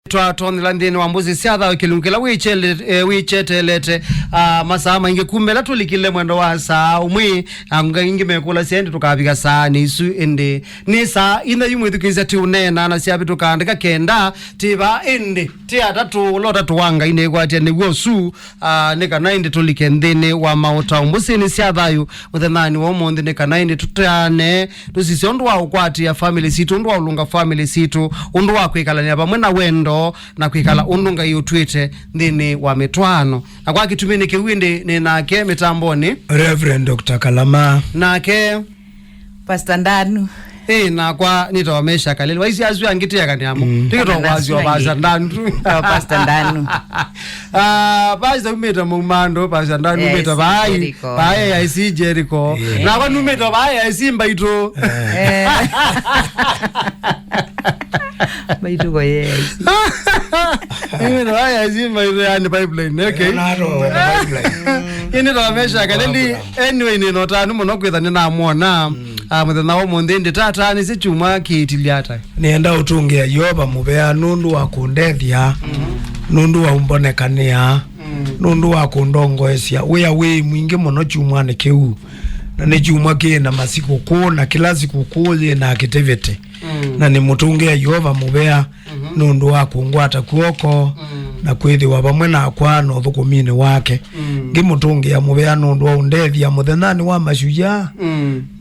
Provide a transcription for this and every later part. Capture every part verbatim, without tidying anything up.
Twatonyela nthĩnĩ wa mbũsĩ sya thayũ kĩlungu kĩla wĩchele- eh, wĩchetelete, ah, masaa maingĩ kuma ĩla tũlikile mwendo wa saa ũmwe, ah, ngai ingĩ mekũlasya ĩndĩ tũkavika saanĩ isu ĩndĩ. Nĩ saa inya yu mwĩthukĩĩsya ti ũneena na syavĩtũka ndeka kenda ti vaa ĩndĩ ti atatũ, ũla ũtatũ wa Ngai nĩkwatya nĩw'o ũsu, ah, nĩ kana ĩndĩ tũlike nthĩnĩ wa maũtao mbũsĩnĩ sya thayũ mũthenyanĩ wa ũmũnthĩ, nĩ kana ĩndĩ tũtane tũsisye ũndũ wa ũkwatĩa famĩlĩ sitũ, ũndũ wa ũlũnga famĩlĩ sitũ, ũndũ wa kwĩkalania vamwe na wendo na kwĩkala ũndũ Ngai ũtwĩte nthĩnĩ wa mĩtwaano. Na kwa kĩtumi nĩ kĩu ĩndĩ nĩ nake mĩtambonĩ. Reverend Doctor Kalama. Nake Pastor Ndanu. Ĩ, nakwa nĩtawa Mesha Kaleli. Waisi asu angĩ tĩakane amo. Mm. Tĩkĩtwa kwasyo Pastor Ndanu. Oh, Pastor Ndanu. Ah, Pastor umĩte Maumando, Pastor Ndanu umĩte Vai. Jericho. Vai A I C Jericho. Yeah. Nakwa numĩte Vai A I C Mbaitũ. Eh. Mbaitũ ko yes. Numĩte Vai A I C Mbaitũ yani pipeline. Okay. Eh, na ro, na pipeline. Ĩndĩ twamesha Kaleli. Anyway, nĩ notanu mũno kwĩtha nĩnamwona. Ah, mũthenya wa ũmũnthĩ ndĩtatanĩsye kyumwa kĩĩtilye ata? Nĩenda ũtũngĩa Yeova mũvea nũndũ wa kũndethya, nũndũ wa ũmbonekanĩa, nũndũ wa kũndongoesya. Wĩa wĩ mwingĩ mũno kyumwanĩ kĩu, na nĩ kyumwa kĩ na masikũkũ, na kĩla sikũkũ yĩ na activity. Na nĩmũtũngĩa Yeova mũvea nũndũ wa kũngwata kw'oko na kwĩthĩwa vamwe nakwa na ũthũkũminĩ wake. Ngĩmũtũngĩa mũvea nũndũ wa ũndethya mũthenyanĩ wa mashujaa.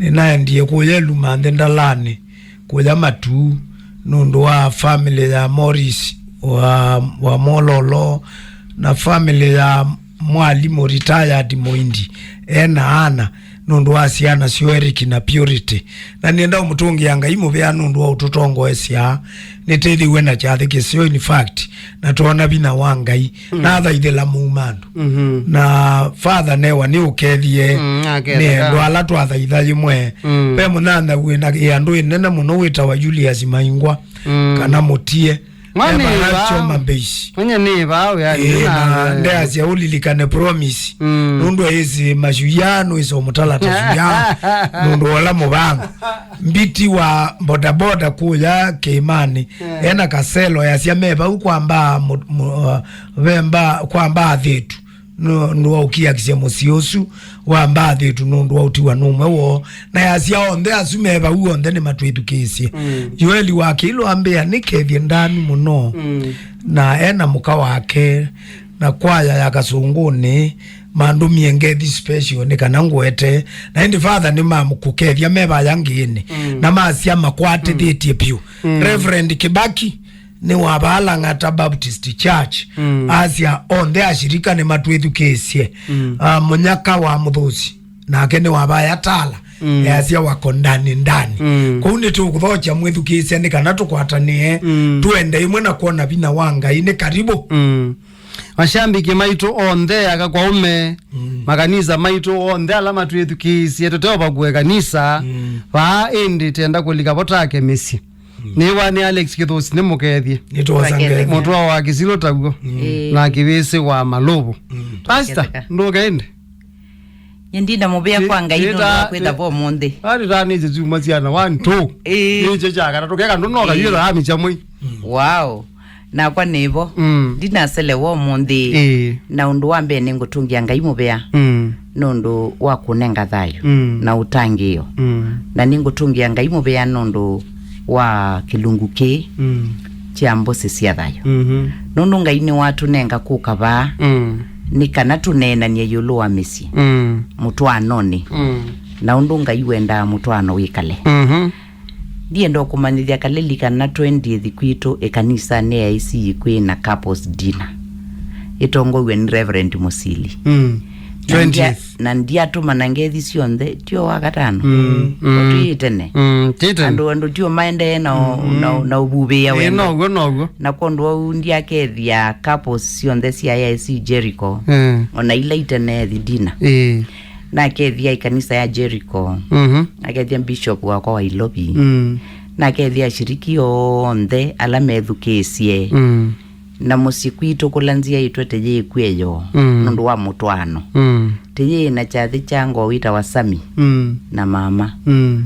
Nĩnaendie kũya ĩluma nthĩ Ndalanĩ, kũya Matuu, nũndũ wa famĩlĩ ya Morris wa, wa Mololo, na famĩlĩ ya mwalimũ retired Mũindi ena ana, nũndũ wa syana syo Eric na Purity. Na nĩenda ũmũtũngĩa Ngai mũvea nũndũ wa ũtũtongoesya. Nĩtĩthĩw'e na kyathĩ kĩseo, in fact, na twoona vinya wa Ngai. Nathaithĩla Maumando. Na Father newa nĩ ũkethie. Mm, aketheka. Nĩ andũ ala twathaitha yĩmwe. Ve mũnyanyaũ wĩ na ĩandũ ĩnene mũno wĩtawa Julius Maingwa, kana Mũtie. Mwana Eva nĩ vaa. Choma base. Mwenye nĩ vaa, yani, ĩĩ, na ndeasya ũlilikane promise. Nũndũ esi mashujaa nũĩsa ũmũtala ta shujaa. Nũndũ ola mũvango. Mbiti wa bodaboda kũya kĩĩmanĩ. Ena kaselo yasya me vau kwa mbaa mu- mu- uh, ve mbaa kwa mbaa thĩtu. Nũ- nũwaũkiakisya mũsyĩ ũsu wa mbaa thĩtu nũndũ wa ũtiwa nũmwe woo. Na yasya onthe asu me vau onthe nĩmatwĩthukĩĩsye. Yoeli wa kĩilo ambĩa nĩkethye ndanu mũno. Na ena mũka wake na kwaya ya Kasũngũnĩ mandũmie ngethi special nĩ kana ngwete. Na ĩndĩ Father nĩmamũkũkethya me vaya ngĩĩnĩ. Na masya makwatĩthĩtye vyũ. Reverend Kibaki nĩ wa vaa Lang'ata Baptist Church. Asya onthe ashirika nĩmatwĩthukĩĩsye. Ah, mũnyaka wa Mũthũsi nake nĩ wa vaya Tala. Easya wako ndani ndani. Kũu nĩtũkũthokya mwĩthukĩĩsya nĩ kana tũkwatanĩe, tũende ĩmwe na kwona vinya wa Ngai. Nĩ karibu. Mashambiki maitũ onthe aka kwa ũme, makanisa maitũ onthe ala matwĩthukĩĩsye, tũteũvakũe kanisa vaa, ĩndĩ tenda kũlika vo take mĩsyĩ. Nĩwa nĩ Alex Kĩthũsi, nĩmũkethye. Nĩtwosa ngethi. Mũtũa wa Kĩsilũ taw'o. Ĩĩ. Na Kĩvĩsĩ wa Malũvũ. Pastor, ndũka ĩndĩ. Nyie ndina mũvea kwa Ngai nũndũ wa kwĩtha vo ũmũnthĩ. Arĩ tanĩsye syuma syana one, two. Ĩĩ. Nĩkyo kya katatũ, keka ndũnoka yu ĩtha amĩkya mwei. Wow. Nakwa nĩvo. Ndinaselewa ũmũnthĩ. Ĩĩ. Na ũndũ wa mbee nĩngũtũngĩa Ngai mũvea nũndũ wa kũnenga thayũ na ũtangĩĩo. Na nĩngũtũngĩa Ngai mũvea nũndũ wa kĩlungu kĩĩ kya mbũsĩ sya thayũ. Nũndũ Ngai nĩwatũnenga kũka vaa nĩ kana tũneenany'e ĩũlũ wa mĩsyĩ mũtwaanonĩ, na ũndũ Ngai wendaa mũtwaano wĩkale. Ndienda kũmanyĩthya Kaleli kana twentieth kwitũ ĩkanisanĩ ya A I C kwĩ na couples dinner ĩtongoew'e nĩ Reverend Mũsili. Mm. Na ndia- twentieth. Na ndiatũmana ngethi syonthe, tio wa katano. Mm, mm. Tũi tene. Mm, ti tene. Andũ, andũ tio maendee na ũ- na ũ- na ũvuvĩĩa wendo. Now'o, now'o. Na kwondũ wau ndiakethya couples syonthe sya A I C Jericho. Mm. Ona ila iteneethi dinner. Ĩĩ. Nakethia ĩkanisa ya Jericho. Mhm. Nakethia bishop wakwa wa Ilovi. Mm. Nakethia ashiriki onthe ala methukĩĩsye. Mm. Na mũsyĩ kwitũ kũla nzĩa ĩtwete yĩkw'e yoo, mm, nũndũ wa mũtwaano. Mm. Tĩyĩ na kyathĩ kya ngoo wĩtawa Sami, mm, na mama. Mm.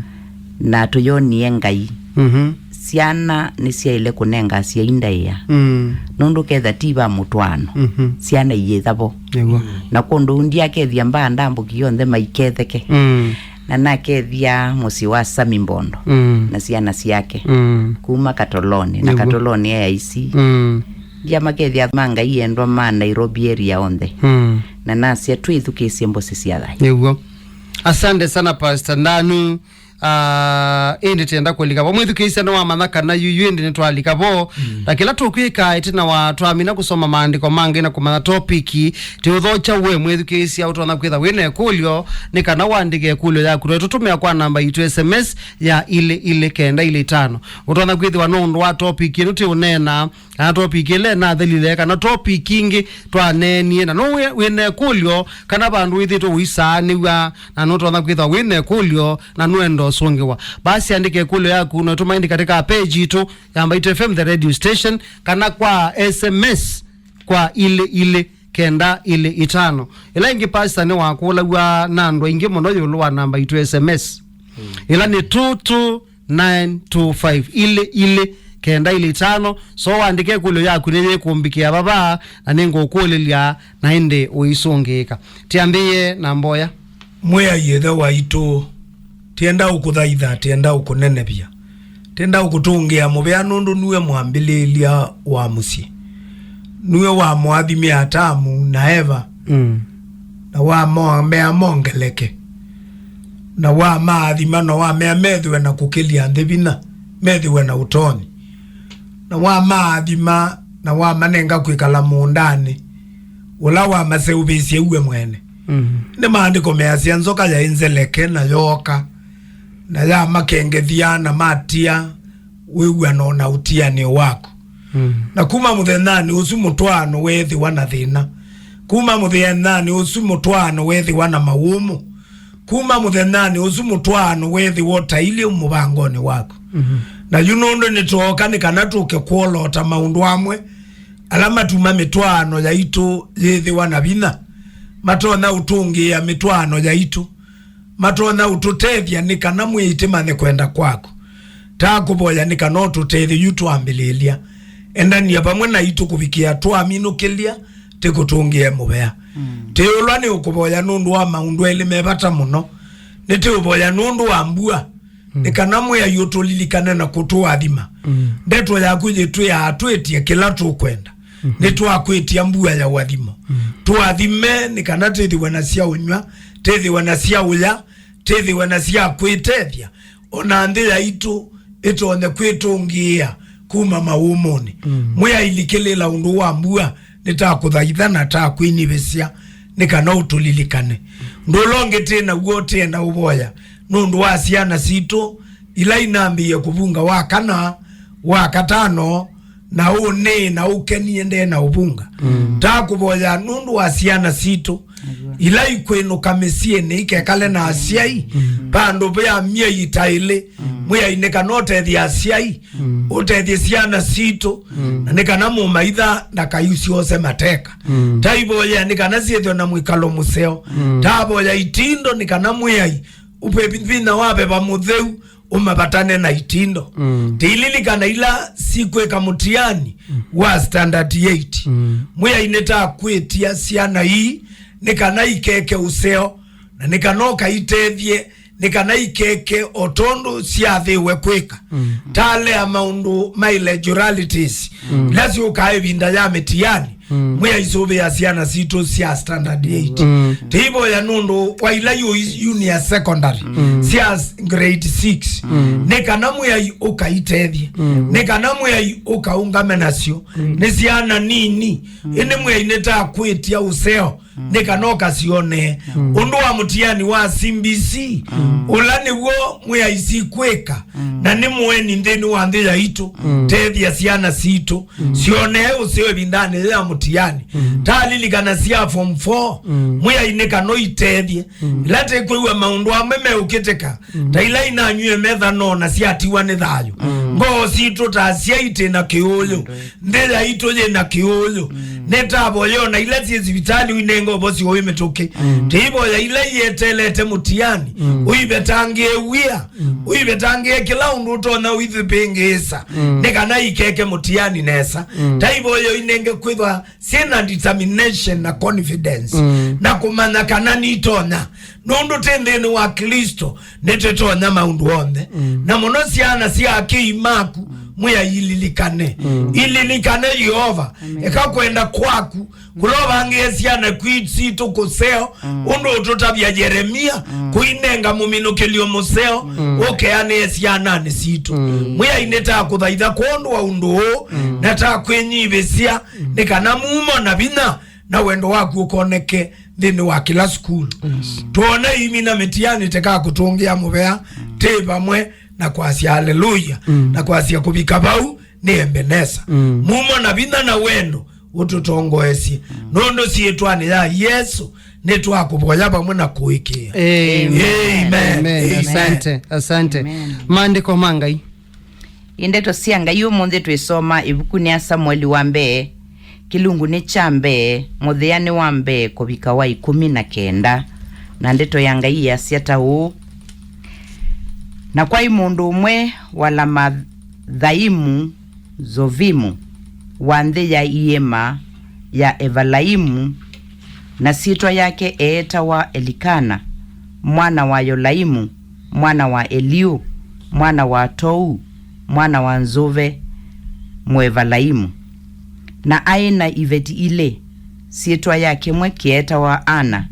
Na tũyonie Ngai. Mhm. Syana nĩsyaĩle kũnenga asyai ndaĩa. Mm. Nũndũ ketha ti va mũtwaano, mhm, syana iyĩtha vo. Nĩguo. Na kũndũ ũu ndiakethya mbaa ndambũki yonthe maiketheke. Mm. Na nakethya mũsyĩ wa Sami Mbondo, mm, na syana syake. Mm. Kuma Katoloni, na nĩguo. Katoloni e aici. Mm. Ndiamakethya ma Ngai endwa ma Nairobi area onthe. Mm. Na nasya twĩthukĩĩsye mbosĩ sya thayũ. Nĩguo. Asante sana, Pastor Ndanu. Ah, ĩndĩ tenda kũlika vo. Mwĩthukĩĩsya nĩwamanya kana yuyu ĩndĩ nĩtwalika vo. Mm. Na kĩla tũkwĩka ĩtina wa twamina kũsoma maandĩko mangĩ na kũmanya topiki, tĩũthokya we mwĩthukĩĩsya ũtonya kwĩtha wĩ na ĩkũlyo, nĩ kana wandĩke ĩkũlyo yaku. Tũtũmĩa kwa namba itũ S M S ya ilĩ ilĩ kenda ilĩ itano. Ũtonya kwĩthĩwa no ũndũ wa topiki ĩno tĩũneena, kana topic ĩla ĩnathelile, kana topic ingĩ twaneenie, na no wĩ, wĩ na ĩkũlyo, kana vandũ wĩthĩtwe ũisaanĩw'a, na nũtonya kwĩthwa wĩ na ĩkũlyo, na nũenda ũsũngĩwa. Basi andĩka ĩkũlyo yaku, na ũtũma ĩndĩ katika page itũ ya Mbaitũ F M The Radio Station, kana kwa S M S kwa ilĩ ilĩ kenda ilĩ itano. Ĩla ĩngĩ, pastor nĩwakũlaw'a na andũ aingĩ mũno ĩũlũ wa namba itũ S M S. Mm. Ĩla nĩ two two nine two five, ilĩ ilĩ kenda ilĩ itano. So wandĩke ĩkũlyo yaku nĩyĩkũmbĩkĩa vava, na nĩngũkũlĩlya na ĩndĩ ũisũngĩĩka. Tiambĩĩe na mboya. Mwĩai Ĩthe waitũ, tienda ũkũthaitha, tienda ũkũnenevya, tienda ũkũtũngĩa mũvea nũndũ nue mwambĩlĩĩlya wa mũsyĩ. Nue wamũathimie Atamu na Eva, mm, na wamombea mongeleke, na wamaathima, na wamea methĩwe na kũkĩlya nthĩ vinya, methĩwe na ũtonyi, na wamaathima, na wamanenga kwĩkala mũũndanĩ ũla wamaseũvĩsye we mwene. Mm. Nĩ maandĩko measya, nzoka yaĩ nzeleke, na yooka, na yamakengethya, na matia wĩw'ano na ũtianĩo waku. Mm. Na kuma mũthenyanĩ ũsu mũtwaano weethĩwa na thĩna. Kuma mũthenyanĩ ũsu mũtwaano weethĩwa na mawũmũ. Kuma mũthenyanĩ ũsu mũtwaano weethĩwa ũtailyĩ mũvangonĩ waku. Mhm. Na yu nũndũ nĩtwooka nĩ kana tũke kwolota maũndũ amwe ala matuma mĩtwaano yaitũ yĩthĩwa na vinya, matonya ũtũngĩĩa mĩtwaano yaitũ, matonya ũtũtethya nĩ kana Mwĩai tĩmanye kwenda kwaku. Takũvoya nĩ kana ũtũtethye yu twambĩlĩlya. Endania vamwe naitũ kũvikĩa twaminũkĩlya, tĩkũtũngĩe mũvea. Mm. Tĩũlwa nĩ ũkũvoya nũndũ wa maũndũ elĩ me vata mũno. Nĩtĩũvoya nũndũ wa mbua, mm, nĩ kana Mwĩai ũtũlilikane na kũtũathima. Mm. Ndeto yaku yĩtwĩaa twĩtye kĩla tũkwenda. Mhm. Nĩtwakwĩtya mbua ya ũathimo. Mm. Tũathime nĩ kana twĩthĩwe na sya ũnyw'a, twĩthĩwe na sya ũya, twĩthĩwe na sya kwĩtethya, o na nthĩ yaitũ ĩtonye kwĩtũngĩĩa kuma mawũmũnĩ. Mm. Mwĩai likĩlĩla ũndũ wa mbua, nĩtakũthaitha na takwĩnyivĩsya nĩ kana ũtũlilikane. Ũndũ ũla ũngĩ twĩ naw'o, twĩenda ũvoya nũndũ wa syana sitũ ila inambĩĩe kũvunga wa kana, wa katano, na ũnĩ na ũkenie ndee na ũvunga. Mm. Takũvoya nũndũ wa syana sitũ, ila ikwĩnũka mĩsyĩnĩ ikekale na asyai, mm, vandũ vya myei ta ĩlĩ. Mm. Mwĩai nĩ kana ũtethye asyai, mm, ũtethye syana sitũ, mm, na nĩ kana mũmaitha ndakaisyose mateka. Mm. Taivoya nĩ kana syĩthwe na mwĩkalo mũseo. Mm. Tavoya itindo nĩ kana Mwĩai ũpe vinya wa Veva Mũtheu ũmavatane na itindo. Mm. Tĩililikana ila sikwĩka mũtiani, mm, wa standard eight. Mm. Mwĩai nĩtakwĩtya syana ii nĩ kana ikeke ũseo, na nĩ kana ũkaitethye, nĩ kana ikeke o tondũ syathĩwe kwĩka. Mm. Talea maũndũ ma irregularities, mm, ila syũkaa ĩvinda ya mĩtiani. Mm. Mwĩai sũvĩa syana sitũ sya standard eight. Mm. Tĩivoya nũndũ wa ila yu junior secondary, mm, sya s-, grade six. Mm. Nĩ kana Mwĩai ũkaitethye. Mm. Nĩ kana Mwĩai ũkaũngame nasyo. Mm. Nĩ syana nini. Mm. Ĩndĩ Mwĩai nĩtakwĩtya ũseo. Mm. Nĩ kana ũkasyonee. Mm. Ũndũ wa mũtiani wa C B C, mm, ũla nĩw'o Mwĩai sikwĩka. Mm. Na nĩ mũeni nthĩnĩ wa nthĩ yaitũ. Mm. Tethya syana sitũ. Mm. Syonee ũseo ĩvindanĩ yĩĩ ya mũtiani. Mm. Talilikana sya form four. Mm. Mwĩai nĩ kana ũitethye. Mm. Ila tĩkwĩw'a maũndũ amwe meũkĩtĩka. Mm. Ta ila inanywie methanoo na syatiwa nĩ thayũ. Mm. Ngoo sitũ ta asyai twĩ na kĩũyũ. Nthĩ yaitũ yĩ na kĩũyũ. Nĩtavoya ona ila syĩ sivitalĩ ũinenge ũvosyo wĩ mĩtũkĩ. Tĩivoya ila iyetelete mũtiani. Ũivetangĩe wia. Ũivetangĩe kĩla ũndũ ũtonya ũithipĩngĩĩsa. Nĩ kana ikeke mũtiani nesa. Taivoya ũinenge kwĩthwa syĩna determination na confidence. Na kũmanya kana nitonya. Nũndũ twĩ nthĩnĩ wa Klĩsto, nĩtũtonya maũndũ onthe. Na mũno syana sya akĩi maku, mwĩa ililikane. Ililikane Yeova. Eka kwenda kwaku. Kũla ũvangĩe syana kwi-, sitũ kũseo, ũndũ ũtũtavya Yeremia, kũinenga mũminũkĩlyo mũseo, ũkeanĩe syananĩ sitũ. Mwĩai nĩtakũthaitha kwondũ wa ũndũ ũũ, na takwĩnyivĩsya, nĩ kana mumo na vinya na wendo waku ũkoneke nthĩnĩ wa kĩla sukulu. Twone imi na mĩtiani teka kũtũngĩa mũvea, tĩ vamwe na kwasya haleluya, na kwasya kũvika vau nĩ Ebenesa. Mumo na vinya na wendo ũtũtongoesye. Nũndũ syĩtwanĩ ya Yesũ nĩtwakũvoya vamwe na kũĩkĩĩa. Amen. Amen. Amen. Asante, asante. Maandĩko ma Ngai. Ĩ ndeto sya Ngai ũmũnthĩ twĩsoma ĩvukunĩ ya Samueli wa mbee, kĩlungunĩ kya mbee, mũthĩanĩ wa mbee kũvika wa ĩkũmi na kenda. Na ndeto ya Ngai yasya ta ũũ: Na kwaĩ mũndũ ũmwe wa Lamathaimu Zovimu, wa nthĩ ya iĩma ya Evalaimu, na syĩtwa yake eetawa Elikana, mwana wa Yolaimu, mwana wa Eliu, mwana wa Tou, mwana wa Nzuve, Mũevalaimu. Na aĩ na iveti ilĩ, syĩtwa ya kĩmwe kĩetawa Ana,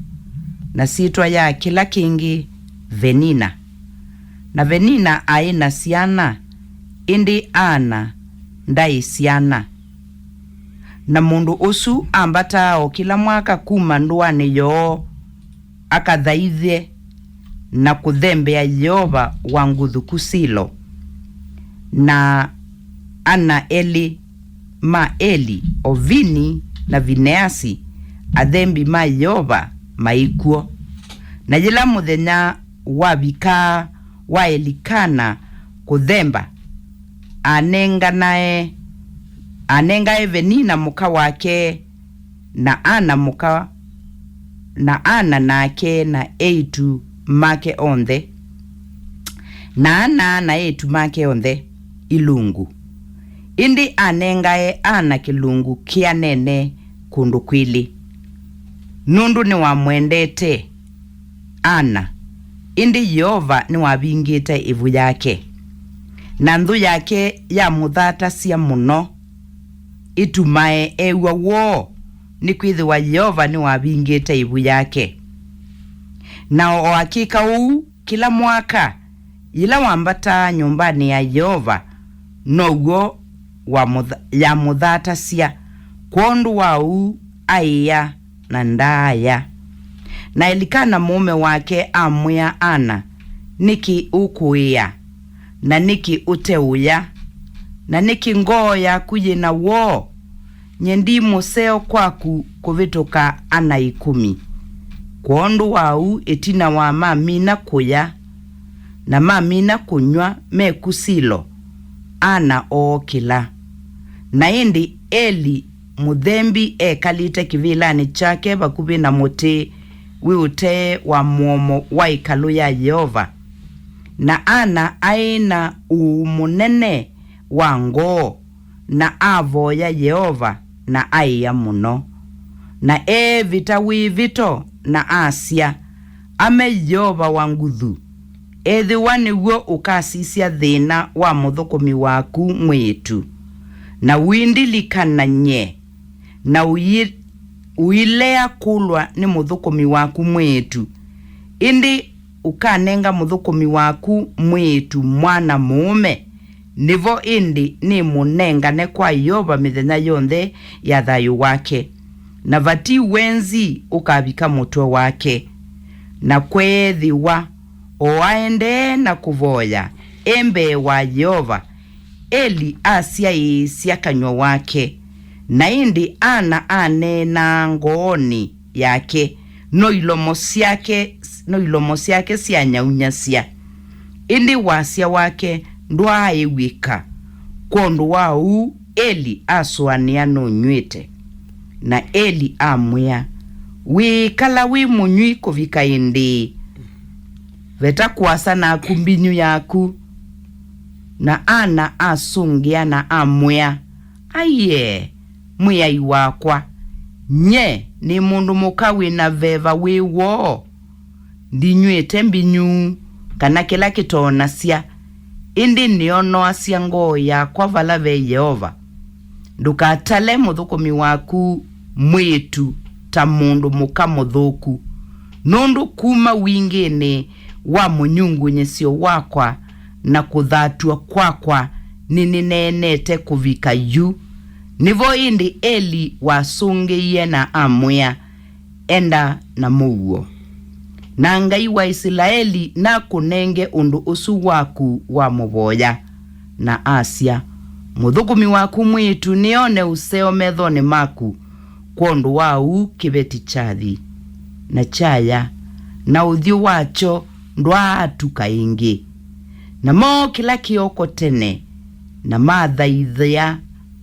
na syĩtwa ya kĩla kĩngĩ Venina. Na Venina aĩ na syana, ĩndĩ Ana ndaĩ syana. Na mũndũ ũsu ambataa o kĩla mwaka kuma ndũanĩ yoo akathaithe na kũthembea Yeova wa nguthu ku Silo. Na ana elĩ ma Eli, Ovini na Vineasi, athembi ma Yeova, maĩ kw'o. Na yĩla mũthenya wavikaa wa Elikana kũthemba, anenganae, anengae Venina mũka wake, na Ana mũka, na Ana nake na eĩtu make onthe, na Ana na eĩtu make onthe ilungu. Ĩndĩ anengae Ana kĩlungu kĩanene kũndũ kwĩlĩ, nũndũ nĩwamwendete Ana, ĩndĩ Yeova nĩwavingĩte ĩvu yake, na nthũ yake yamũthatasya mũno, ĩtumae ew'a woo, nĩkwĩthĩwa Yeova nĩwavingĩte ĩvu yake. Na o akĩka ũu kĩla mwaka, yĩla wambataa nyũmbanĩ ya Yeova, now'o wamũtha-, yamũthatasya. Kwondũ wa ũu aĩa na ndaaya. Na Elikana mũũme wake amwĩa Ana, "Nĩkĩ ũkũĩa, na nĩkĩ ũteũya? Na nĩkĩ ngoo yaku yĩ na woo? Nyie ndi mũseo kwaku kũvĩtũka ana ĩkũmi." Kwondũ wa ũu, ĩtina wa mamina kũya na mamina kũnyw'a me ku Silo, Ana ookĩla. Na ĩndĩ Eli mũthembi ekalĩte kĩvĩlanĩ kyake vakuvĩ na mũtĩ wĩ ũtee wa mũomo wa ĩkalũ ya Yeova. Na Ana aĩ na ũũ mũnene wa ngoo, na avoya Yeova, na aĩa mũno, na eevĩta wĩvĩto, na asya, "Ame Yeova wa nguthu, ethĩwa nĩw'o ũkasisya thĩna wa mũthũkũmi waku mwĩĩtu, na ũindilikana nyie, na ũyi-, ũilea kũlwa nĩ mũthũkũmi waku mwĩĩtu, ĩndĩ ũkanenga mũthũkũmi waku mwĩĩtu mwana mũũme, nĩvo ĩndĩ nĩmũnengane kwa Yeova mĩthenya yonthe ya thayũ wake, na vati wenzi ũkavika mũtwe wake." Na kweethĩwa, o aendee na kũvoya e mbee wa Yeova, Eli asyaĩĩsya kanyw'a wake, na ĩndĩ Ana aneenaa ngoonĩ yake, no ilomo syake, no ilomo syake syanyaunyasya, ĩndĩ wasya wake ndwaaĩw'ĩka. Kwondũ wa ũu, Eli asũanĩa nũnyw'ĩte. Na Eli amwĩa, "Wĩĩkala wĩ mũnyw'i kũvika ĩndĩĩ? Veta kũasa naku mbinyu yaku." Na Ana asũngĩa na amwĩa, "Aiee, Mwĩai wakwa, nye nĩ mũndũ mũka wĩ na veva wĩ woo? Ndinyw'ĩte mbinyu, kana kĩla kĩtoonasya, ĩndĩ nĩonoasya ngoo yakwa vala ve Yeova. Ndũkatale mũthũkũmi waku mwĩĩtu ta mũndũ mũka mũthũku, nũndũ kuma wingĩnĩ wa mũnyungunyĩsyo wakwa na kũthatw'a kwakwa nĩnĩneenete kũvika yu." Nĩvo ĩndĩ Eli wasũngĩie na amwĩa, "Enda na mũuo, na Ngai wa Isilaeli nakũnenge ũndũ ũsu waku wamũvoya." Na asya, "Mũthũkũmi waku mwĩĩtu nĩone ũseo methonĩ maku." Kwondũ wa ũu kĩveti kyathi, na kyaya, na ũthyũ wakyo ndwaatuka ĩngĩ. Na mookĩla kĩoko tene, na mathaithĩa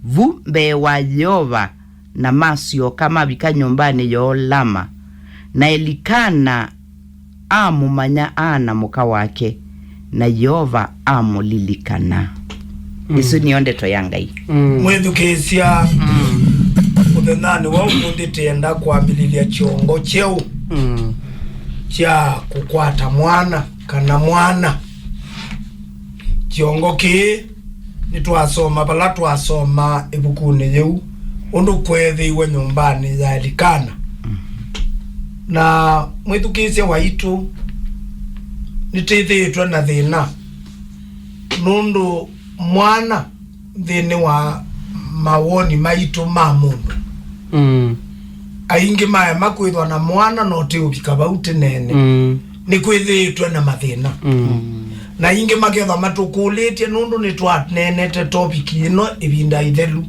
vu mbee wa Yeova, na masyoka mavika nyũmbanĩ yoo Lama. Na Elikana amũmanya Ana mũka wake, na Yeova amũlilikana. Mm. Ĩsu nĩyo ndeto ya Ngai. Mm. Mwĩthukĩĩsya, mm, mũthenyanĩ wa ũmũnthĩ tĩenda kwambĩlĩlya kyongo kyeũ, mm, kya kũkwata mwana kana mwana. Kyongo kĩĩ nĩtwasoma vala twasoma ĩvukunĩ yĩu ũndũ kweethĩiwe nyũmbanĩ ya Elikana. Na mwĩthukĩĩsya waitũ, nĩtĩthĩĩtwe na thĩna nũndũ mwana nthĩnĩ wa mawoni maitũ ma mũndũ. Mm. Aingĩ maema kwĩthwa na mwana no tĩũvika vau tĩnene. Mm. Nĩkwĩthĩĩtwe na mathĩna. Mm. Na aingĩ makethwa matũkũlĩtye nũndũ nĩtwaneenete topiki ĩno ĩvinda ĩthelu,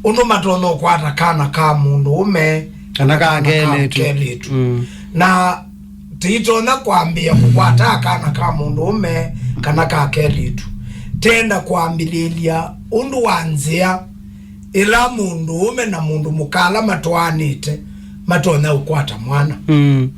ũndũ matonya ũkwata kana ka mũndũ ũme kana ka kelĩtu. Kelĩtu. Mm. Na tĩitonya kwambĩĩa kũkwata kana ka mũndũũme kana ka kelĩtu. Tenda kwambĩlĩlya ũndũ wa nzĩa ĩla mũndũũme na mũndũ mũka ala matwaanĩte matonya ũkwata mwana. Mm.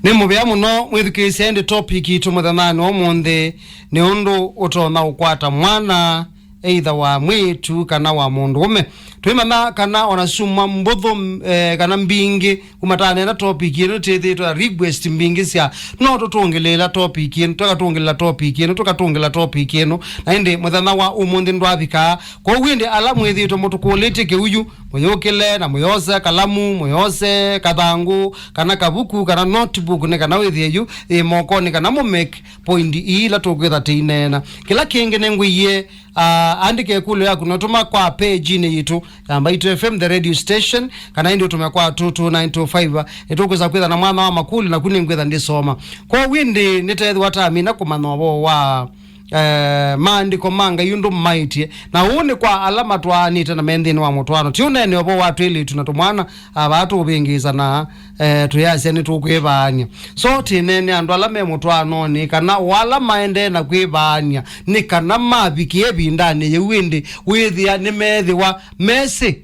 Nĩ mũvea mũno mwĩthukĩĩsya ĩndĩ topic itũ mũthenyanĩ wa ũmũnthĩ nĩ ũndũ ũtonya ũkwata mwana, either wa mwĩĩtu kana wa mũndũũme. Twĩmanya kana ona syumwa mbũthũ, eh, kana mbingĩ kuma taneena topic ĩno, twĩthĩĩtwe na request mbingĩ sya no tũtũngĩlĩĩla topic ĩno, tũkatũngĩlĩla topic ĩno, tũkatũngĩla topic ĩno. Na ĩndĩ mũthenya wa ũmũnthĩ ndwavikaa. Kwoou ĩndĩ ala mwĩthĩĩtwe mũtũkũlĩtye kĩuyu, mũyũkĩle na mũyose kalamu, mũyose kathangũ, kana kavuku, kana notebook, nĩ kana wĩthĩe yu yĩ mokonĩ, kana mũmake point ii ila tũkwĩtha tĩineena. Kĩla kĩngĩ nĩngwĩie, ah, andĩka ĩkũlyo yaku na ũtũma kwa page-inĩ yitũ ya Mbaitũ F M, the radio station, kana ĩndĩ ũtũme kwa two two nine two five. Nĩtũkwĩsa kwĩtha na mwana wa makũlyo, naku nĩngwĩtha ndĩsoma. Kwoou ĩndĩ nĩteethĩwa tamina kũmanya ũvoo wa, eh, maandĩko ma Ngai ũndũ maĩtye. Na ũũ nĩ kwa ala matwaanĩte na me nthĩnĩ wa mũtwaano. Ti ũneene ũvoo wa twĩlĩtu na tũmwana, ah, vaa tũũvĩngĩĩsa na eh, twĩasya nĩtũkwĩvaany'a. So, tĩneene andũ ala me mũtwaanonĩ, kana o ala maendee na kwĩvaany'a, nĩ kana mavikĩe ĩvindanĩ yĩu ĩndĩ wĩthĩa nĩmeethĩwa mesĩ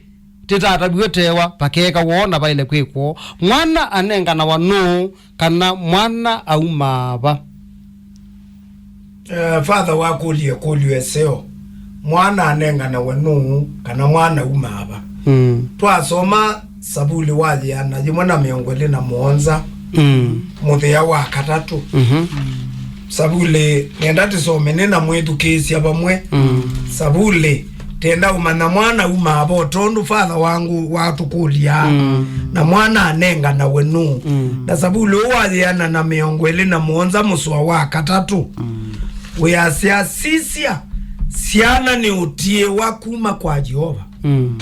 tĩtataviw'e tewa, vakeeka woo na vaĩle kwĩkw'o. Mwana anenganawa nũũ, kana mwana aumaa va? Eh, Father wakũlya ĩkũlyo ĩseo, mwana anenganawe nũũ, kana mwana aumaa va? Mm. Twasoma Savuli wa yĩana yĩmwe na mĩongo ĩlĩ na mũonza, mm, mũthĩa wa katatũ. Mhm. Savuli, nenda tũsome nĩ na mwĩthukĩĩsya vamwe. Mm. Savuli, tenda ũmanya mwana aumaa va, tondũ Father wangũ watũkũlya, mm, na mwana anenganawe nũũ. Mm. Na Savuli ũũ wa yĩana na mĩongo ĩlĩ na mũonza mũsoa wa katatũ, mm, wĩasya, "Sisya, syana nĩ ũtiĩwa kuma kwa Yeova, mm,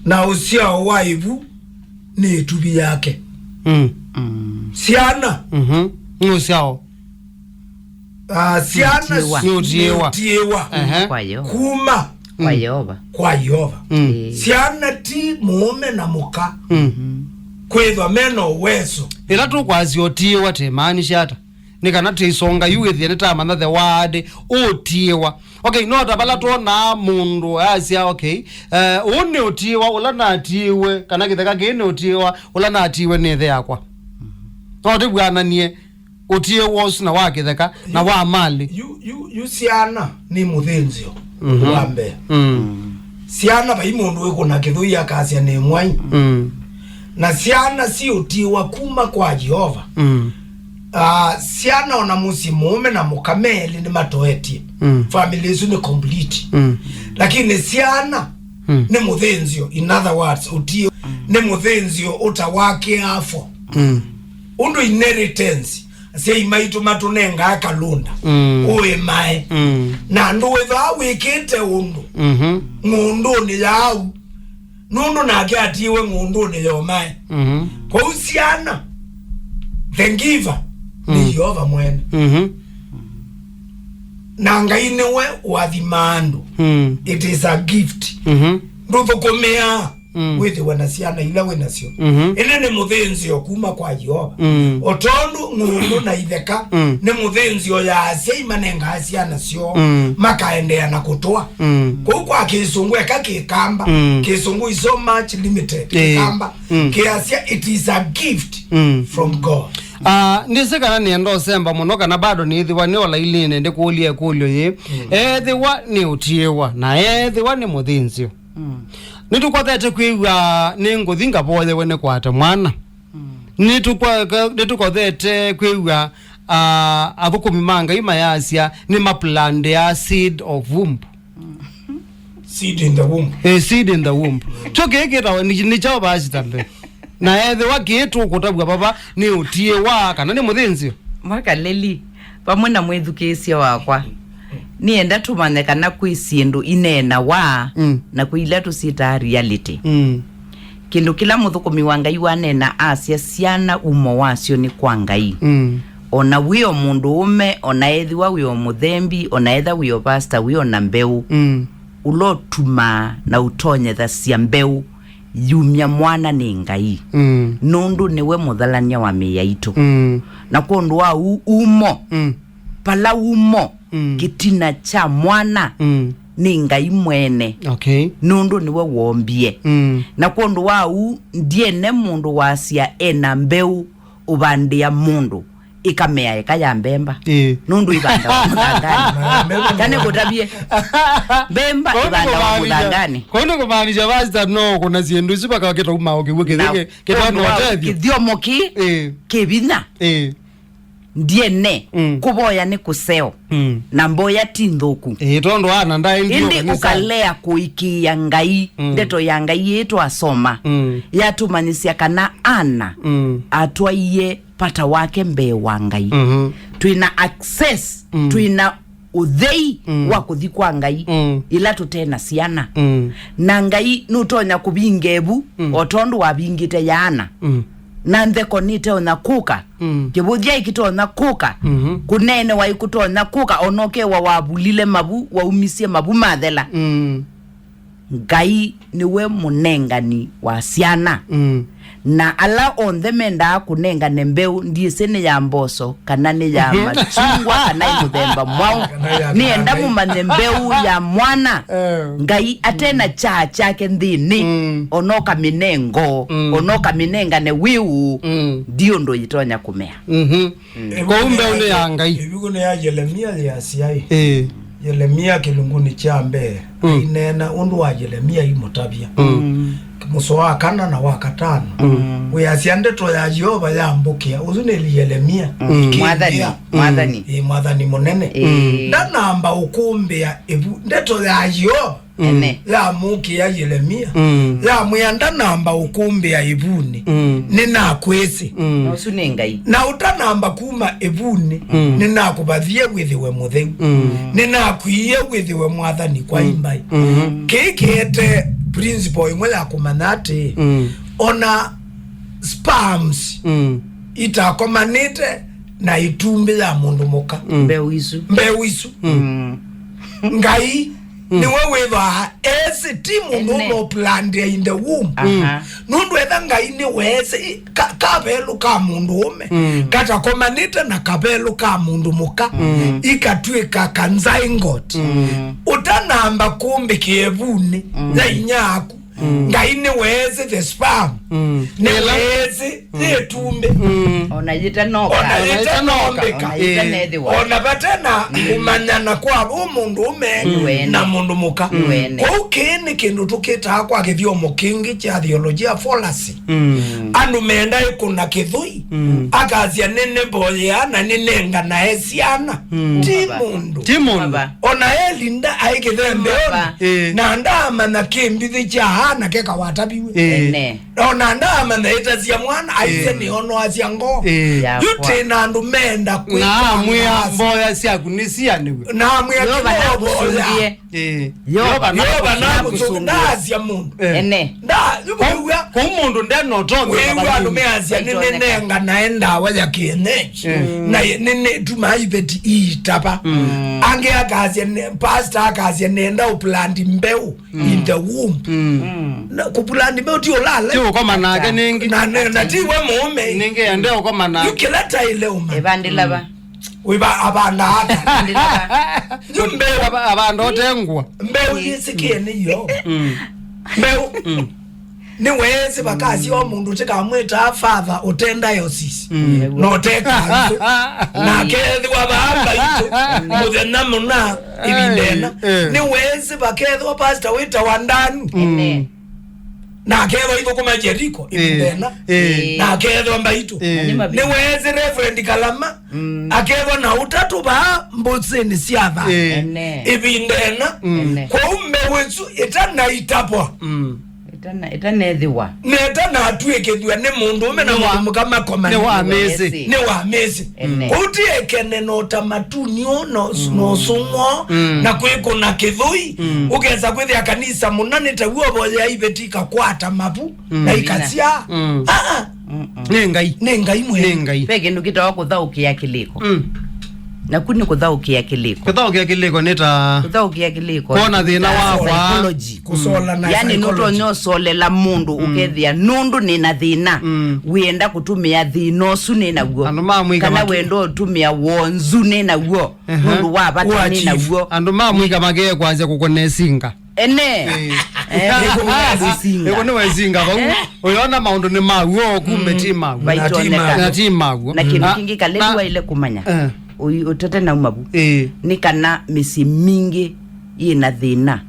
na ũsyao wa ĩvu nĩ ĩtuvi yake." Mm. Mm. Syana. Mhm. Nĩ ũsyao. Ah, syana. Ũtiĩwa. Nĩ ũtiĩwa. Nĩ ũtiĩwa. Ehe. Kwa Yeova. Kuma. Kwa, mm, Yeova. Kwa Yeova. Mm. Ĩĩ. Syana ti mũũme na mũka. Mm. Kwĩthwa mena ũweso. Ĩla tũkwasya ũtiĩwa tĩmaanisha ata? Nĩ kana tĩisonga yu wĩthĩe nĩtamanya the word ũtiĩwa. Okay, no ta vala twonaa mũndũ asya, okay, eh, ũũ nĩ ũtiĩwa ũla natiĩwe, kana kĩtheka kĩĩ nĩ ũtiĩwa ũla natiĩwe nĩ ĩthe yakwa. No tĩvw'ananie ũtiĩwa ũsu na wa kĩtheka na wa malĩ. Yu, yu, yu syana nĩ mũthĩnzĩo wa mbee. Mm. Syana, vai mũndũ wĩkũna kĩthũi akasya nĩ mwai. Mm. Na syana siũtiĩwa kuma kwa Yeova. Mm. Ah, syana ona mũsyĩ mũũme na mũka me elĩ nĩmatoetye. Mm. Family ĩsu nĩ complete. Mm. Lakini syana, mm, nĩ mũthĩnzĩo, in other words, ũtiĩ, mm, nĩ mũthĩnzĩo ũtawakĩafo. Mm. Ũndũ inheritance, asyai maitũ matũnengaa kalũnda, mm, ũĩmae. Mm. Na ndũĩthaa wĩkĩte ũndũ, mhm, ng'ũndũnĩ yau, nũndũ nake atiĩwe ng'ũndũnĩ yomae. Mhm. Kwoou syana, the giver, nĩ, mm, Yeova mwene. Mhm. Na Ngai nĩwe ũathimaa andũ. Mm. It is a gift. Mhm. Ndũthũkũmĩaa, mm, wĩthĩwe na syana ila wĩ nasyo. Mhm. Ĩndĩ nĩ mũthĩnzĩo kuma kwa Yeova. Mm. O tondũ ng'ũndũ na itheka, mm, nĩ mũthĩnzĩo ya asyai manengaa syana syoo, mm, makaendeea na kũtũa. Mm. Kũu kwa Kĩsũngũ eka kĩkamba, mm, Kĩsũngũ is so much limited. Eh. Kĩkamba, mm, kĩasya, it is a gift, mm, from God. Ah, ndĩsĩ kana nĩenda ũsemba mũno kana bado nĩĩthĩwa nĩ o lainĩnĩ ndĩkũlye ĩkũlyo yĩĩ. Mm. Ethĩwa nĩ ũtiĩwa na ethĩwa nĩ mũthĩnzĩo. Mm. Nĩtũkothete kwĩw'a nĩ ngũthi ngavoyewe nĩkwate mwana. Mm. Nĩtũkwa-, nĩtũkothete kwĩw'a, ah, athũkũmi ma Ngai mayasya nĩ maplandea seed of womb. Seed in the womb. Eh, seed in the womb. Kyo kĩĩ kĩtawa nĩ, nĩ kyaũ basi tambe? Na ethĩwa kĩĩ tũkũtavw'a vava nĩ ũtiĩwa kana nĩ mũthĩnzĩo? Mwakaleli, vamwe na mwĩthukĩĩsya wakwa, nĩenda tũmanye kana kwĩ syĩndũ ineenawa, mm, na kwĩ ila tũsyĩtaa reality. Mm. Kĩndũ kĩla mũthũkũmi wa Ngai waneena asya syana umo wasyo nĩ kwa Ngai. Mm. O na wĩ o mũndũũme, o na ethĩwa wĩ o mũthembi, o na etha wĩ o pasta, wĩ o na mbeũ, mm, ũla ũtumaa na ũtonyethasya mbeũ yumya mwana nĩ Ngai. Mm. Nũndũ nĩwe mũthalany'a wa mĩĩ yaitũ. Mm. Na kwondũ wa u-, umo, mm, pala umo, mm, kĩtina kya mwana, mm, nĩ Ngai mwene. Okay. Nũndũ nĩwe wombie. Mm. Na kwondũ wa u, ndiene mũndũ wasya ena mbeũ ũvandĩa mũndũ ĩkamea ĩka ya mbemba. Ĩĩ. Nũndũ ĩvandawa mũthanganĩ. Kana kũtavie mbemba ĩvandawa mũthanganĩ. Kũu nĩ kũmaanisha pastor no kũna syĩndũ isu vakakĩta uma o kĩw'ũ kĩthĩke kĩtona ũtethyo. Kĩthyomo kĩ, ĩĩ, kĩvinya. Ĩĩ. Ndiene, mm, kũvoya nĩ kũseo, mm, na mboya ti nthũku. Ĩĩ, tondũ ana ndaendie ĩndĩ kanisa. Ũkalea kũĩkĩĩa Ngai, mm, ndeto ya Ngai ĩĩ twasoma, mm, yatũmanyĩsya kana Ana, mm, atwaie vata wake mbee wa Ngai. Mhm. Twĩna access, mm, twĩna ũthei, mm, wa kũthi kwa Ngai, mm, ĩla tũte na syana. Mm. Na Ngai nũtonya kũvinga ĩvu, mm, o tondũ wavingĩte ya Ana. Mm. Na ntheko nĩteonya kũka. Mm. Kĩvũthya ĩkĩtonya kũka. Mhm. Kũneenewa ĩkũtonya kũka, o na ũkewa wavulile mavu, waumisye mavu mathela. Mm. Ngai nĩwe mũnengani wa syana. Mm. Na ala onthe mendaa kũnengane mbeũ, ndyĩsĩ nĩ ya mboso, kana nĩ ya, mhm, machungwa, kana ĩ mũthemba mwaũ. Kana ya nĩenda mũmanye mbeũ ya mwana. Eh. Ngai atena kyaa kyake nthĩnĩ, mm, onoka mĩnengo, mm, onoka mĩnengane wĩũ, mm, ndi ũndũ yĩtonya kũmea. Mhm. Mm. Kwoou mbeũ nĩ ya Ngai. Ĩvuku nĩ ya Yelemia yĩasyaĩ. Ĩĩ. Yelemia kĩlungunĩ kya mbee, mm, aineena ũndũ wa Yelemia aimũtavya. Mm. Mũsoa wa kana na wa katano. Mm. Wĩasya ndeto ya Yeova yambũkĩa. Ũsu nĩ Yelemia. Mm. Kĩmbĩa. Mwathani, mm, mwathani. Ĩĩ, mwathani mũnene. Ĩĩ. Ndanamba ũkũmbĩa ĩvu. Ndeto ya Yeova. Mm. Ene. Yamũkĩa Yelemia. Mm. Yamwĩa ndanamba ũkũmbĩa ĩvunĩ. Mm. Nĩnakwĩsĩ. Mm. Na ũsu nĩ Ngai. Na ũtanamba kuma ĩvunĩ, mm, nĩnakũvathie wĩthĩwe mũtheu. Mm. Nĩnakwĩie wĩthĩwe mwathani kwa, mm, imbai. Mm-hmm. Kĩĩ kĩete principle ĩmwe ya kũmanya atĩ, mm, ona sperms, mm, itakomanĩte na ĩtumbĩ ya mũndũ mũka. Mm. Mbeũ isu. Mbeũ isu. Mm. Ngai nĩwe wĩthwaa esĩ, ti mũndũ ũme ũplandia in the womb. Aha. Nũndũ etha Ngai nĩweesĩ ka- kavelu ka mũndũ ũme katakomanĩte na kavelu ka mũndũ mũka, ikatw'ĩka ka zygote. Ũtanamba kũmbĩkĩa ĩvunĩ ya inyia aku, Ngai nĩweesĩ the sperm. Nĩweesĩ yĩtumbĩ. Ona yĩtanoka. Ona yĩtanombĩka. Ona yĩtanethĩwa. Ona vate na kũmanyana kwa ũ mũndũ ũme na mũndũ mũka. Kwoou kĩĩ nĩ kĩndũ tũkĩtaa kwa kĩthyomo kĩngĩ kya theolojia, fallacy. Andũ menda ĩkũna kĩthũi, akasya, "Nĩnĩmboyeaa na nĩnenganae syana." Ti mũndũ. Ti mũndũ. Ona Eli nda aĩ kĩthembeonĩ, na ndaamanya kĩmbithĩ kya ana kekawataviwe. Ene. Ona ndaamanya ĩtasya mwana, aisye nĩonoasya ngoo. Yu twĩ na andũ menda kwĩka. Na amwĩa, "Mboya syaku nĩsianĩw'e." Na amwĩa, "Yeova nĩwovoya." Ĩĩ. Yeova Yeova nakũsũngĩa. Ndasya mũndũ. Ene. Nda, yu wĩw'a. Kũu mũndũ ndenotonya. Wĩw'a andũ measya, "Nĩnĩnenganae ndawa ya kienyeji. Na nĩnĩtumaa iveti iitava." Angĩ akasya, ne- pastor akasya, "Nenda ũplandi mbeũ in the womb." Na kũplandi mbeũ ti ũlala. Ti ũkoma nake nĩngĩ. Na, na, na ti we mũũme. Nĩngĩ ende ũkoma nake. Yu kĩla taile ũma. Ĩvandĩla va. Wĩva avanda ata? Ĩvandĩla va. Yu mbeũ. Ava- avanda ũtengwa. Mbeũ yĩsĩkĩe nĩyo. Mbeũ. Nĩweesĩ vakasya o mũndũ tĩkamwĩtaa father ũte diocese. Na ũte kanzũ. Na akethĩwa vaa mbaitũ mũthenya mũna ĩvinda ĩna. Nĩweesĩ vakethĩwa pastor wĩtawa Ndanu. Ene. Na akethwa ithũkũma Jeriko ĩvinda ĩna. Na akethwa mbaitũ. Nĩweesĩ Reverend Kalama. Akethwa na ũtatũ vaa mbũsĩnĩ sya thaa. Ene. Ĩvinda ĩna. Ene. Kwoou mbeũ ĩsu ĩtanaitavwa. Ĩtana- ĩtanethĩwa. Na ĩtanatw'ĩkĩthw'a nĩ mũndũũme na mũndũ mũka makomana. Nĩ wa mĩsĩ. Nĩ wa mĩsĩ. Ene. Kũu ti ekene na ũtamatuni ũũ na ũs- na ũsũng'o na kwĩkũna kĩthũi. Ũkesa kwĩthĩa kanisa mũna nĩ taw'o ũvoyea iveti ikakwata mavu na ikasyaa. Ah, ah. Nĩ Ngai. Nĩ Ngai mwene. Nĩ Ngai. Ve kĩndũ kĩtawa kũthaũkĩa kĩlĩko. Naku nĩ kũthaũkĩa kĩlĩko. Kũthaũkĩa kĩlĩko nĩ ta kũthaũkĩa kĩlĩko. Kwona thĩna wakwa. Psychology. Kũsolana. Yani psychology. Nũtonya ũsolela mũndũ ũkethĩa nũndũ nĩ na thĩna, wĩenda kũtũmĩa thĩna ũsu nĩ naw'o. Andũ ma mũika kana matu- wenda ũtũmĩa wonzu nĩ naw'o. Nũndũ wa vata nĩ naw'o. Andũ ma mũika makee kwanzĩa kũkũnesinga. Ene. Eh, nĩkũnesinga. Ĩko nĩ wesinga vau. Ũyona maũndũ nĩ maw'o, kumbe ti maw'o. Vaitoneka. Na ti maw'o. Na kĩndũ kĩngĩ Kaleli waile kũmanya. Eh. Ũi- ũtete nauma vu. Ĩĩ. Nĩ kana mĩsyĩ mingĩ yĩ na thĩna.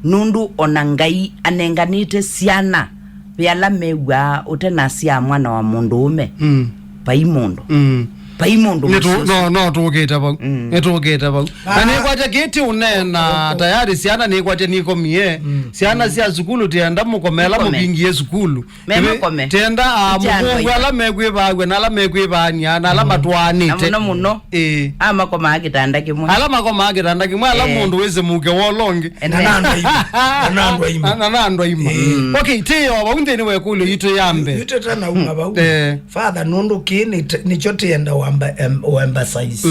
Nũndũ ona Ngai anenganĩte syana ve ala mew'aa ũte nasyaa mwana wa mũndũũme. Vai mũndũ. Vai mũndũ mũsyosi. No, no tũkĩte vau. Nĩtũkĩte vau. Na nĩkwatya kĩĩ ti ũneena tayari syana nĩkwatya nikomie. Syana sya sukulu tienda mũkomela mũvingie sukulu. Memakome. Tienda mũkũngũ ala mekwĩvaaw'a na ala mekwĩvaania na ala matwaanĩte. Na mũno mũno. Ĩĩ. Ala makomaa kĩtanda kĩmwe. Ala makomaa kĩtanda kĩmwe, ala mũndũ wĩsĩ mũke wa ũla ũngĩ. Na andũ aima. Na andũ aima. Na andũ aima. Okay, tĩ o vau nthĩnĩ wa ĩkũlyo yitũ ya mbee. Yitũ tanauma vau. Eh. Father, nũndũ kĩĩ nĩ- nĩkyo tĩenda wamba- em- ũemphasize.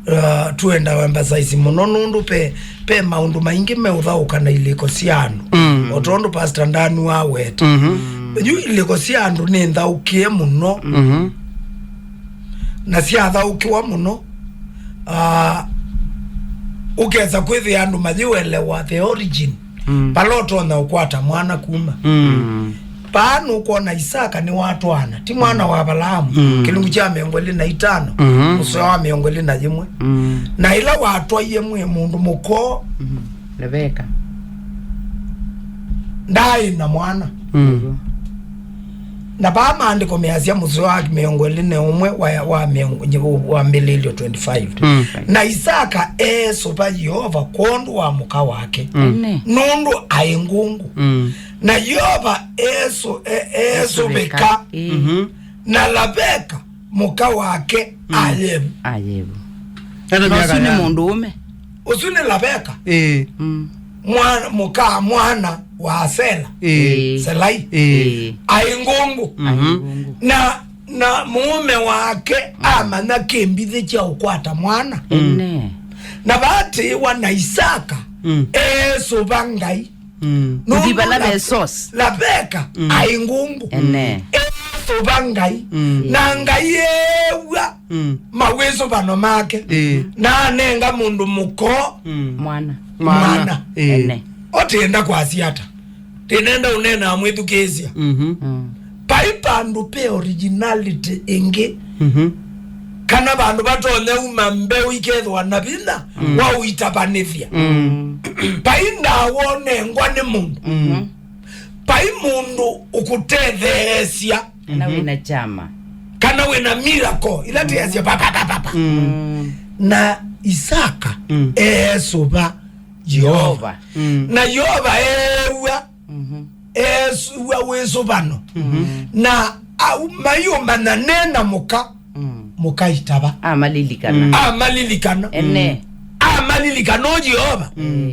Uh, tũenda ũemphasize mũno nũndũ pe- pe maũndũ maingĩ meũthaũka na ilĩko sya andũ. O tondũ Pastor Ndanu aweta. Yu ilĩko sya andũ nĩ nthaũkĩe mũno. Na syathaũkĩwa mũno, ah, ũkesa kwĩthĩa andũ mayĩũelewa the origin vala ũtonya ũkwata mwana kuma. Paa nũkwona Isaka nĩwatwaana, ti mwana wa Avalaamu, kĩlungu kya mĩongo ĩlĩ na itano, mũsoa wa mĩongo ĩlĩ na yĩmwe. Na ĩla watwaie mwĩ mũndũ mũkoo, Rebeka. Ndaaĩ na mwana. Na vaa maandĩko measya mũsoa wa mĩongo ĩlĩ na ũmwe wa, wa mĩongo- wa Mbĩlĩĩlyo twenty-five. Na Isaka eesũva Yeova kwondũ wa mũka wake, nũndũ aĩ ngũngũ. Na Yeova eesũ- e- eesũvĩka, na Laveka mũka wake ayevu. Ayevu. Ena na ũsu nĩ mũndũũme. Ũsu nĩ Laveka. Ĩĩ. Mwana- mũka mwana wa Sela. Ĩĩ. Selai. Ĩĩ. Aĩ ngũngũ. Aĩ ngũngũ. Na na mũũme wake amanya kĩmbithĩ kya ũkwata mwana. Ene. Na vatĩĩwa na Isaka Mm. Eesũva Ngai. Mm. Nũndũ Kũthi vala Lab-, ve source. Labeka Mm. aĩ ngũngũ. Ene. Eesũva Ngai. Mm. Na Ngai eew'a Mm. mawĩsũvano make. Ĩĩ. Na anenga mũndũ mũko Mm. Mwana. Mwana. Mwana. Ĩĩ. Ene. Ũtĩenda kwasya ata? Ndĩnenda ũneenaa mwĩthukĩĩsya. Mhm. Mm. Vai vandũ pe originality ĩngĩ. Mhm. Kana vandũ vatonya uma mbeũ ikethĩwa na vinya Mm. wa ũitavanĩthya. Mm. Vai ndawa ũnengwa nĩ mũndũ. Mm. Vai mũndũ ũkũtetheesya. Kana wĩna kyama. Kana wĩna miracle ila tĩasya papapapapa. Mm. Na Isaka Mm. eesũva Yeova. Yeova. Mm. Na Yeova eew'a, Mhm. eesũva wĩsũvano. Mhm. Na au maiũmanya nena mũka, Mm. mũkaitava. Amalilikana. Mm. Amalilikana. Ene. Amalilikana o Yeova. Mm.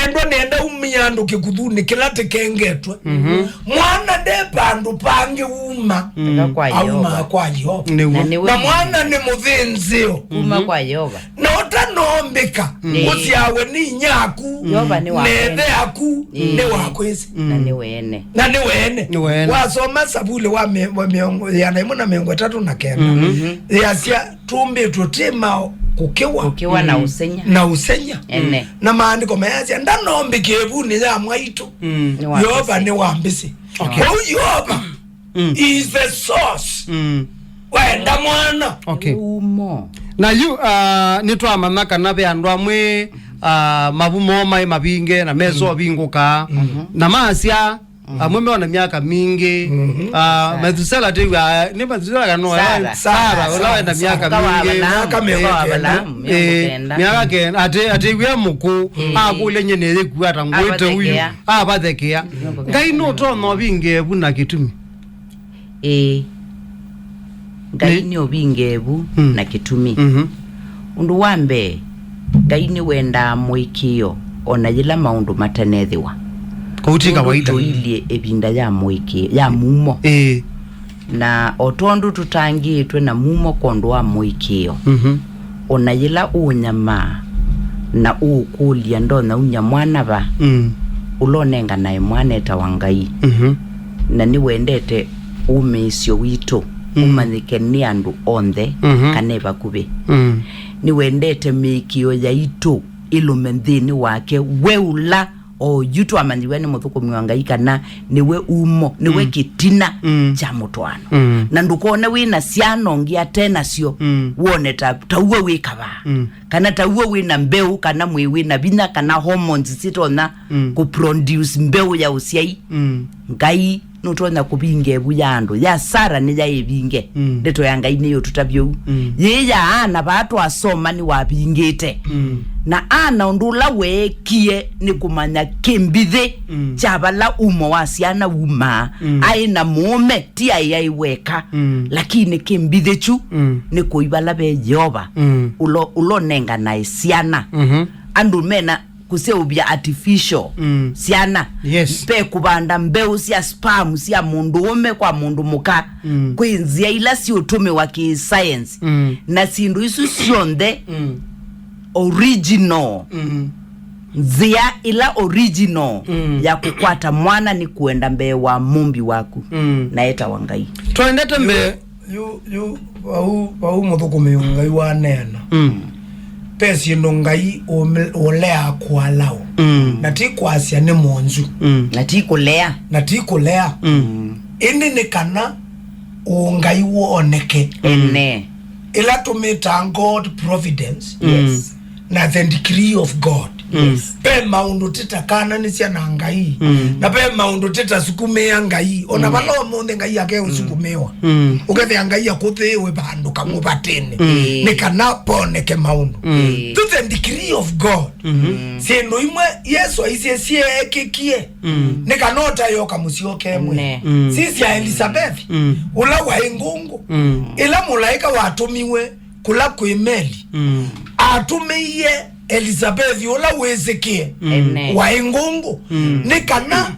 Endwa nenda umia andũ kĩkuthunĩ kĩla tĩkengetwe. Mhm. Mwana nde vandũ pangĩ uma. Mm. Eka kwa Yeova. Aumaa kwa Yeova. Nĩw'o. Na nĩwe Na mwana nĩ mũthĩnzĩo. Kuma kwa Yeova. Na ũtanombĩka, Mm. ũsyawe nĩ inyaku, Yeova nĩ wa na ene. Ĩthe aku Mm. nĩ wakwĩsĩ. Na nĩ wene. Na nĩ wene. Nĩ wene. Wasoma Savuli wa mĩ-, wa mĩongo, ĩana ĩmwe na mĩongo ĩtatũ na kenda. Mhm. Yasya, "Tũmbĩtwe twĩ ma kũkĩwa Kũkĩwa na Mm. ũsenya. Na ũsenya." Ene. Na maandĩko mayasya, "Ndanombĩka ĩvunĩ ya mwaitũ." Mm. Nĩ wa Yeova mbĩsĩ. Nĩ wa mbĩsĩ. Okay. Kwoou Yeova Mm. is the source. Mm. Waenda mwana. Okay. Umo. Na yu, ah, nĩtwamanya kana ve andũ amwe, ah, mavumo maĩ mavinge na meso vingũkaa. Mhm. Na masya, amwe meona myaka mingĩ. Mhm. Ah, Methusela tĩw'a, nĩ Methusela kana no Sara. Sara, Sara, ũla wenda Sara. Myaka Ũka wa mingĩ. Abalaamu, Myaka mĩongo Eh, kenda. Myaka kenda. Ate, atĩw'e mũkũ, Mm. akũlya nyene yĩkuata ngwĩte uyu. Avathekea. Avathekea. Mĩongo kenda. Ngai nũtonya ũvinge vu na kĩtumi. Ĩĩ. Ngai Nĩ- nĩ ũvingeevu Mm. na kĩtumi. Mhm. Ũndũ wa mbee, Ngai nĩwendaa mũĩkĩĩo o na yĩla maũndũ matanethĩwa. Kũu ti Ũndũ kawaida. Tũilyĩ ĩvinda ya mũĩkĩĩo, ya mumo. Ĩĩ. Na o tondũ tũtangĩĩtwe na mumo kwondũ wa mũĩkĩĩo, Mhm. o na yĩla ũũnyamaa na ũũkũlya ndonya umya mwana va, Mm. ũla ũnenganae mwana etawa Ngai. Mhm. Na nĩwendete ũmĩĩsyo witũ Mm. ũmanyĩke nĩ andũ onthe Mhm. kana e vakuvĩ. Mm. Nĩwendete mĩĩkĩĩo yaitũ ĩlũme nthĩnĩ wake, we ũla o yu twamanyĩw'a nĩ mũthũkũmi wa Ngai kana nĩwe umo, nĩwe Mm. kĩtina Mm. kya mũtwaano. Mm. Na ndũkone wĩ na syana ũngĩ ate nasyo, Mm. wone ta, ta uwe wĩ kavaa. Mm. Kana ta uwe wĩ na mbeũ, kana mwĩĩ wĩ na vinya, kana hormones sitonya Mm. kũproduce mbeũ ya ũsyai. Mm. Ngai nũtonya kũvinga ĩvu ya andũ. Ya Sara nĩyaĩ ĩvinge. Mm. Ndeto ya Ngai nĩyũtũtavya ũu. Mm. Yĩĩ ya Ana vaa twasoma nĩwavingĩte. Mm. Na Ana ũndũ ũla weekie nĩ kũmanya kĩmbithĩ Mm. kya vala umo wa syana wumaa. Mm. Aĩ na mũũme, ti aĩ aĩ weka. Mm. Lakini kĩmbithĩ kyu Mm. nĩ kũi vala ve Yeova. Mm. Ũla, ũla ũnenganae syana. Mhm. Andũ mena kũseũvya artificial Mm. syana. Yes. Ve kũvanda mbeũ sya sperm sya mũndũũme kwa mũndũ mũka. Mm. Kwĩ nzĩa ila siũtũmĩwa kĩ-science. Mm. Na syĩndũ isu syonthe Mm. original. Mm. Nzĩa ila original Mm. ya kũkwata mwana nĩ kũenda mbee wa mũmbi waku. Mm. Na etawa Ngai. Twendete mbee. Yu, yu, vau, vau mũthũkũmi Ngai waneena. Mm. Ve syĩndũ Ngai ũme-, ũleaa kũalaũ. Mm. Na ti kwasya nĩ mwonzu. Mm. Na ti kũlea. Na ti kũlea. Mm. Ĩndĩ nĩ kana ũngai woneke. Ene. Ĩla tũmĩtaa God providence. Mm. Yes. Na the decree of God. Mm. Ve maũndũ tĩtakananĩsya na Ngai. Mm. Na ve maũndũ tĩtasukumĩa Ngai. Ona Mm. vala ũmũnthĩ Ngai akeũsukumĩwa. Mm. Ũkethĩa Ngai akũthĩĩwe vandũ kamũvatĩnĩ. Mm. Nĩ kana poneke maũndũ. Mm. To the decree of God. Mm-hmm. Syĩndũ imwe Yesũ aisye syeekĩkie. Mm. Nĩ kana ũtayoka mũsyoke mwe. Ne. Mm. Sisya Elizabeth, Mm. ũla waĩ ngũngũ. Mm. Ĩla mũlaĩka watũmiwe kũla kwĩ Meli, Mm. atũmĩie Elisabethi ũla wĩsĩkĩe Amen. Waĩ ngũngũ, Mm. nĩ kana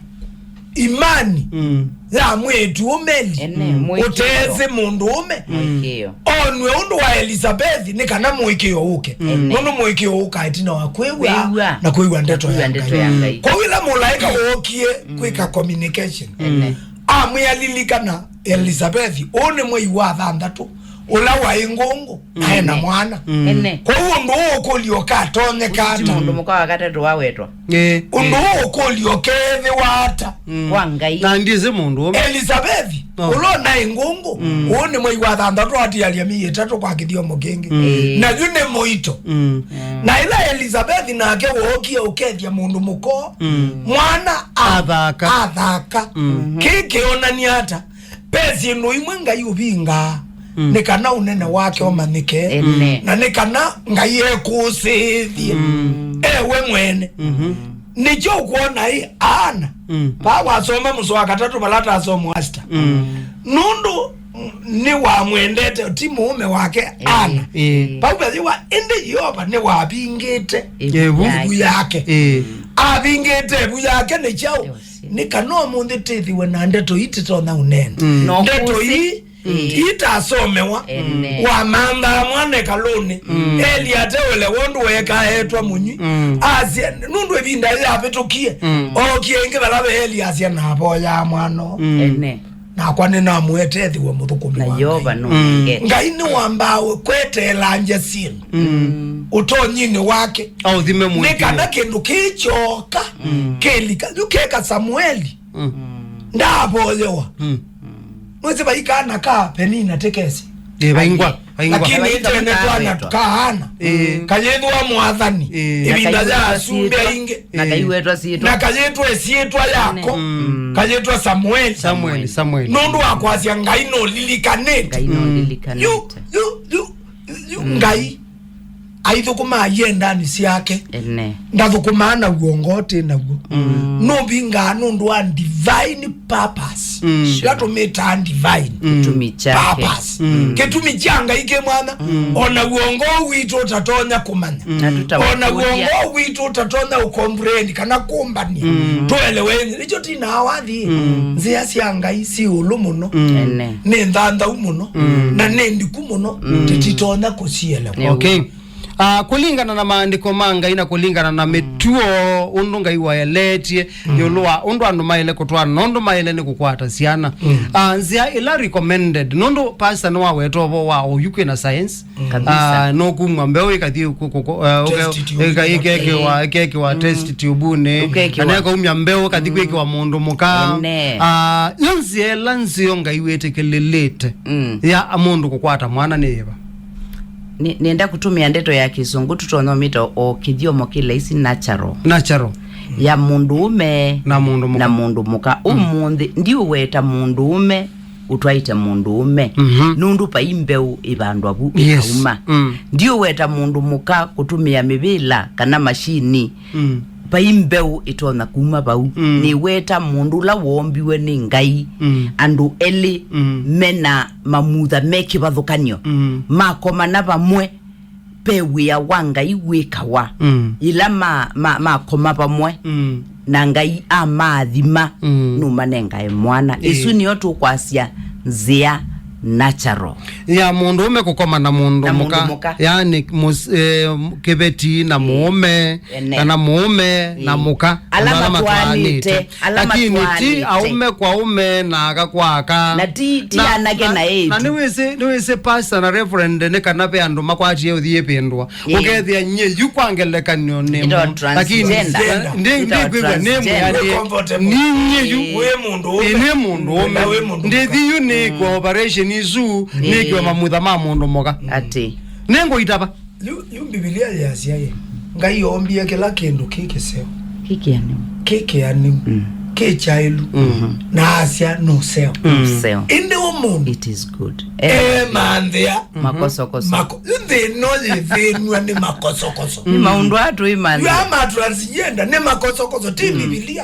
imani Mm. ya mwĩĩtu ũmeli. Ene, mũĩkĩĩo. Ũteesĩ mũndũ ũme. Mũĩkĩĩo. Onw'e ũndũ wa Elisabethi nĩ kana mũĩkĩĩo ũke. Ene. Nũndũ mũĩkĩĩo ũkaa ĩtina wa kwĩw'a Kwĩw'a. Na kwĩw'a ndeto Na kwĩw'a ya ndeto Ngai. Ya Ngai. Kwoou ĩla mũlaĩka wookie kwĩka communication, Ene. Amwĩa, lilikana Elisabethi, ũũ nĩ mwei wa thanthatũ, ũla waĩ ngũngũ, na ena Ene. Mwana. Ene. Kwoou ũndũ ũũ ũkũlyo ũkatonyeka Ti ata? Mũndũ mũka wa katatũ wawetwa. Ĩĩ. Ũndũ ũũ ũkũlyo ũkeethĩwa ata? Kwa Ngai. Na ndiĩsĩ mũndũ ũme. Elisabethi, No. Ũla ũnaĩ ngũngũ, ũũ nĩ mwei wa thanthatũ, atialya mĩi ĩtatũ kwa kĩthyomo kĩngĩ. Ĩĩ. Na yu nĩ mũito. Mm. Na ĩla Elisabethi nake wookie ũkethya mũndũ mũka, mwana a- Athaka. Athaka. Kĩĩ kĩonany'a ata? Ve syĩndũ imwe Ngai ũvingaa nĩ kana ũnene wake ũmanyĩke, Ene. Na nĩ kana Ngai ekũsĩĩthye ewe mwene. Nĩkyo ũkwona ĩ Ana. Vaa wasoma mũsoa wa katatũ vala atasomwa Asta. Nũndũ nĩwamwendete, ti mũũme wake Ana. Ĩĩ. Vau vethĩwa, ĩndĩ Yeova nĩwavingĩte Ĩvu. Ĩvu yake. Ĩĩ. Avingĩte ĩvu yake nĩ kyaũ? Nĩ kana ũmũnthĩ tĩthĩwe na ndeto ii tĩtonya ũneena. No Ndeto kũsĩ. Ii itasomewa, Ene. Wamanthaa mwana ĩkalũnĩ. Eli ateũle wondũ weekaetwa mũnywi. Asya, nũndũ ĩvinda yavĩtũkie, ookie ĩngĩ vala ve Eli asya, navoyaa mwana ũũ. Ene. Nakwa nĩnamũete ethĩwe mũthũkũmi Na wa Yeova Ngai. Nũnengete. Ngai nĩwambaa kweteelangya syĩndũ ũtonyinĩ wake. Aũthime Nĩ mũĩkĩĩo. Kana kĩndũ kĩĩ kyoka kĩlika. Yu keka Samueli. Ndavoyewa. Mwĩsĩ vai kana ka Penina tĩkesi. Ĩ, vaingwa, vaingwa. Lakini Vaingwa itene twana tũkavetwa. Tukaana. Ĩ. Kayĩthwa mwathani. Ĩ. Ĩvinda ya Kayĩtwa asumbĩ syĩtwa, aingĩ. Na kaiwetwa syĩtwa. Na kayĩtwa syĩtwa yako. Kayĩtwa Samueli. Samueli, Samueli. Nũndũ wa kwasya Ngai nũlilikanĩte. Ngai nũlilikanĩte. Yu, yu, yu, yu, Ngai aithũkũmaa iendanĩ syake. Ene. Ndathũkũmaa naw'o ngoo tĩ naw'o. Nũvingaa nũndũ wa divine purpose. Ĩla tũmĩtaa divine Kĩtumi kyake. Purpose. Kĩtumi kya Ngai kĩ mwanya. O naw'o ngoo witũ ũtatonya kũmanya. Na O naw'o tũtamũkũlya. Ngoo witũ ũtatonya ũkomprehend kana kũmbania. Tũelewe nĩkyo tinaa wathi. Nzĩa sya Ngai syĩ ũlũ mũno. Ene. Nĩ nthanthau mũno. Na nĩ ndiku mũno. Tũtitonya kũsielewa. Nĩ Okay. Ah, kũlingana na maandĩko ma Ngai na kũlingana na mĩtuo ũndũ Ngai waeletie ĩũlũ wa ũndũ andũ maĩle kũtwaana na ũndũ maĩle nĩ kũkwata syana. Ah, nzĩa ĩla recommended, nũndũ pastor nĩwaweta ũvoo wa oyu kwĩna science. Kabisa. Ah, nũkumw'a mbeũ ĩkathi kũ- kũ- kũ- eh, ũke- Test tube. Ĩka- ĩkekĩwa ĩkekĩwa test tube-nĩ. Ũkekĩwa. Kana ĩkaumya mbeũ ĩkathi kwĩkĩwa mũndũ mũka. Ene. Ah, yo nzĩa ĩla nzeo Ngai wĩtĩkĩlĩlĩte Mm. ya mũndũ kũkwata mwana nĩ yĩva? Nĩ- nĩenda kũtũmĩa ndeto ya kĩsũngũ tũtonya ũmĩta o kĩthyomo kĩ laisi natural. Natural. Ya mũndũũme Na mũndũ mũka. Na mũndũ mũka. Ũmũnthĩ ndiũweta mũndũũme ũtwaĩte mũndũũme. Mhm. Nũndũ vai mbeũ ĩvandwa vu Yes. ĩkauma. Mm. Ndiũweta mũndũ mũka kũtũmĩa mĩvĩla kana mashini. Mm. Vai mbeũ ĩtonya kuma vau. Mm. Nĩweta mũndũ ũla woombiwe nĩ Ngai. Mm. Andũ elĩ Mm. mena mamutha me kĩvathũkany'o. Mm. Makomana vamwe, ve wĩa wa Ngai wĩkawa. Mm. Yĩla ma- ma- makoma vamwe Mm. na Ngai amaathima, Mm. nũmanengae mwana. Ĩĩ. Ĩsu nĩyo tũkwasya nzĩa natural. Ya mũndũũme kũkoma na mũndũ Na mũndũ mũka. Mũka. Yaani mũs- eh, kĩveti na mũũme Ene. Kana mũũme na Ĩĩ. Mũka. Ala Andũ ala matwaanĩte. Matwaanĩte. Ala Lakini ti matwaanĩte. Aume kwa aume na aka kwa aka. Na ti- ti Na- anake na- na ĩtu. Na nĩwĩsĩ nĩwĩsĩ pastor na reverend nĩ kana ve andũ makwatie ũthiĩ ĩvĩndwa. Ĩĩ. Ũkethĩa nyie yu kwa ngelekany'o nĩ Ĩtawa mũ- transgender. Lakini ndi- Ĩtawa ndikwĩw'a nĩ transgender. Mwĩandĩ. Comfortable. Nĩ nyie yu. Ĩĩ. Wĩ mũndũ ũme. Ĩ nĩ mũndũ ũme. Na wĩ mũndũ Ndithi yu nĩkwa operation isu nĩkwa mamutha ma mũndũ mũka. Atĩ. Nĩngũitava. Yu, yu Mbivilia yasya ĩ, Ngai oombie kĩla kĩndũ kĩ kĩseo, Kĩkĩanĩu. Kĩ kĩanĩu, Mm. kĩ kyaĩlu, Mm-hmm. na asya nũseo. Nũseo. Ĩndĩ ũmũnthĩ It is good. Emanthĩa Makosokoso. Mako- yu nthĩ ĩno yĩthĩnw'a nĩ makosokoso. Nĩ maũndũ aa tũĩmanthĩa. Yu ama transgender nĩ makosokoso, ti Mbivilia.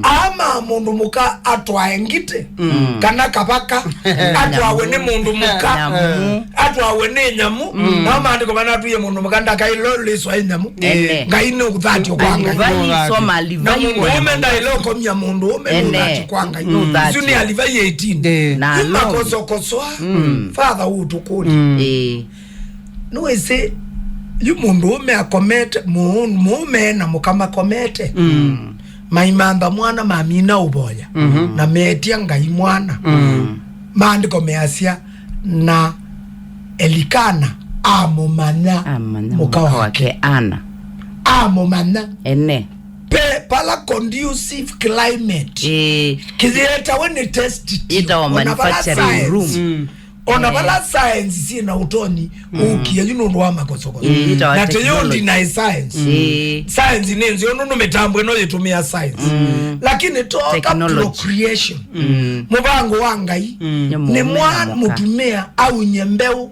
Ama mũndũ mũka atwae ngitĩ, kana kavaka, atwawe nĩ mũndũ mũka, Nyamũ. Atwawe nĩ nyamũ, nao maandĩko manatwĩe mũndũ mũka ndakaĩlwe ũlĩswa ĩ nyamũ. Ene. Ngai nĩ ũkũthatio kwa Ngai. Livai, soma Na Livai mũndũ ũme ndaĩle ũkomya mũndũũme nũthati kwa Ngai. Nũthati. Isu nĩ Alivai eighteen. Ĩĩ. Na yu Alomi. Makosokoswa. Father ũtũkũlya. Ĩĩ. Nĩwĩsĩ, yu mũndũũme akomete, mũ- mũũme na mũka makomete. Maimantha mwana, mamina ũvoya. Na meetya Ngai mwana. Maandĩko measya, na Elikana amũmanya. Amanya mũka mũka wake. Wake Ana. Amũmanya. Ene. Pe pala conducive climate. Ĩĩ. Kĩyĩtawe nĩ test tube. Ĩtawa ona vala manufacturing science. Room. Ona vala science syĩ na ũtonyi ũkie yu nũndũ wa makosokoso. Ĩĩ, ĩtawa na technology. Teyo deny science. Ĩĩ. Science nĩ nzeo nũndũ mĩtambo ĩno yĩtũmĩa science. Lakini toka technology. Procreation. Mũvango wa Ngai. Nĩ nĩ mũũme mwa na mũka. Mũtumĩa aunye mbeũ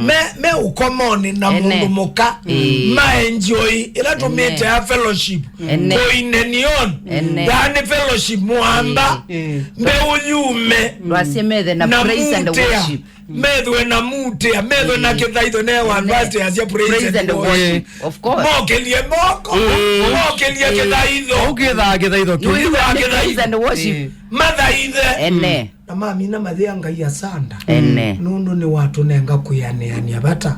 me, me ũkomonĩ na ene. Mũndũ mũka. Ĩĩ. Maenjoy ĩla tũmĩte ya fellowship. Ene. Koinenion. Ene. Yaani fellowship mwamba. Ĩĩ. Mbeũ yume. Ndwasye methe na na praise and mutea. Worship. Methwe na mutea, methwe na kĩthaitho ne wa university asya praise and worship. Of course. Mokelie moko, mokelie kĩthaitho. Ũkĩthaa kĩthaitho kĩu. Ũkĩthaa kĩthaitho. Praise and worship. Mathaithe. Ene. Na mamina mathĩa Ngai asanda. Ene. Nũndũ nĩwatũnenga kwĩanĩanĩa vata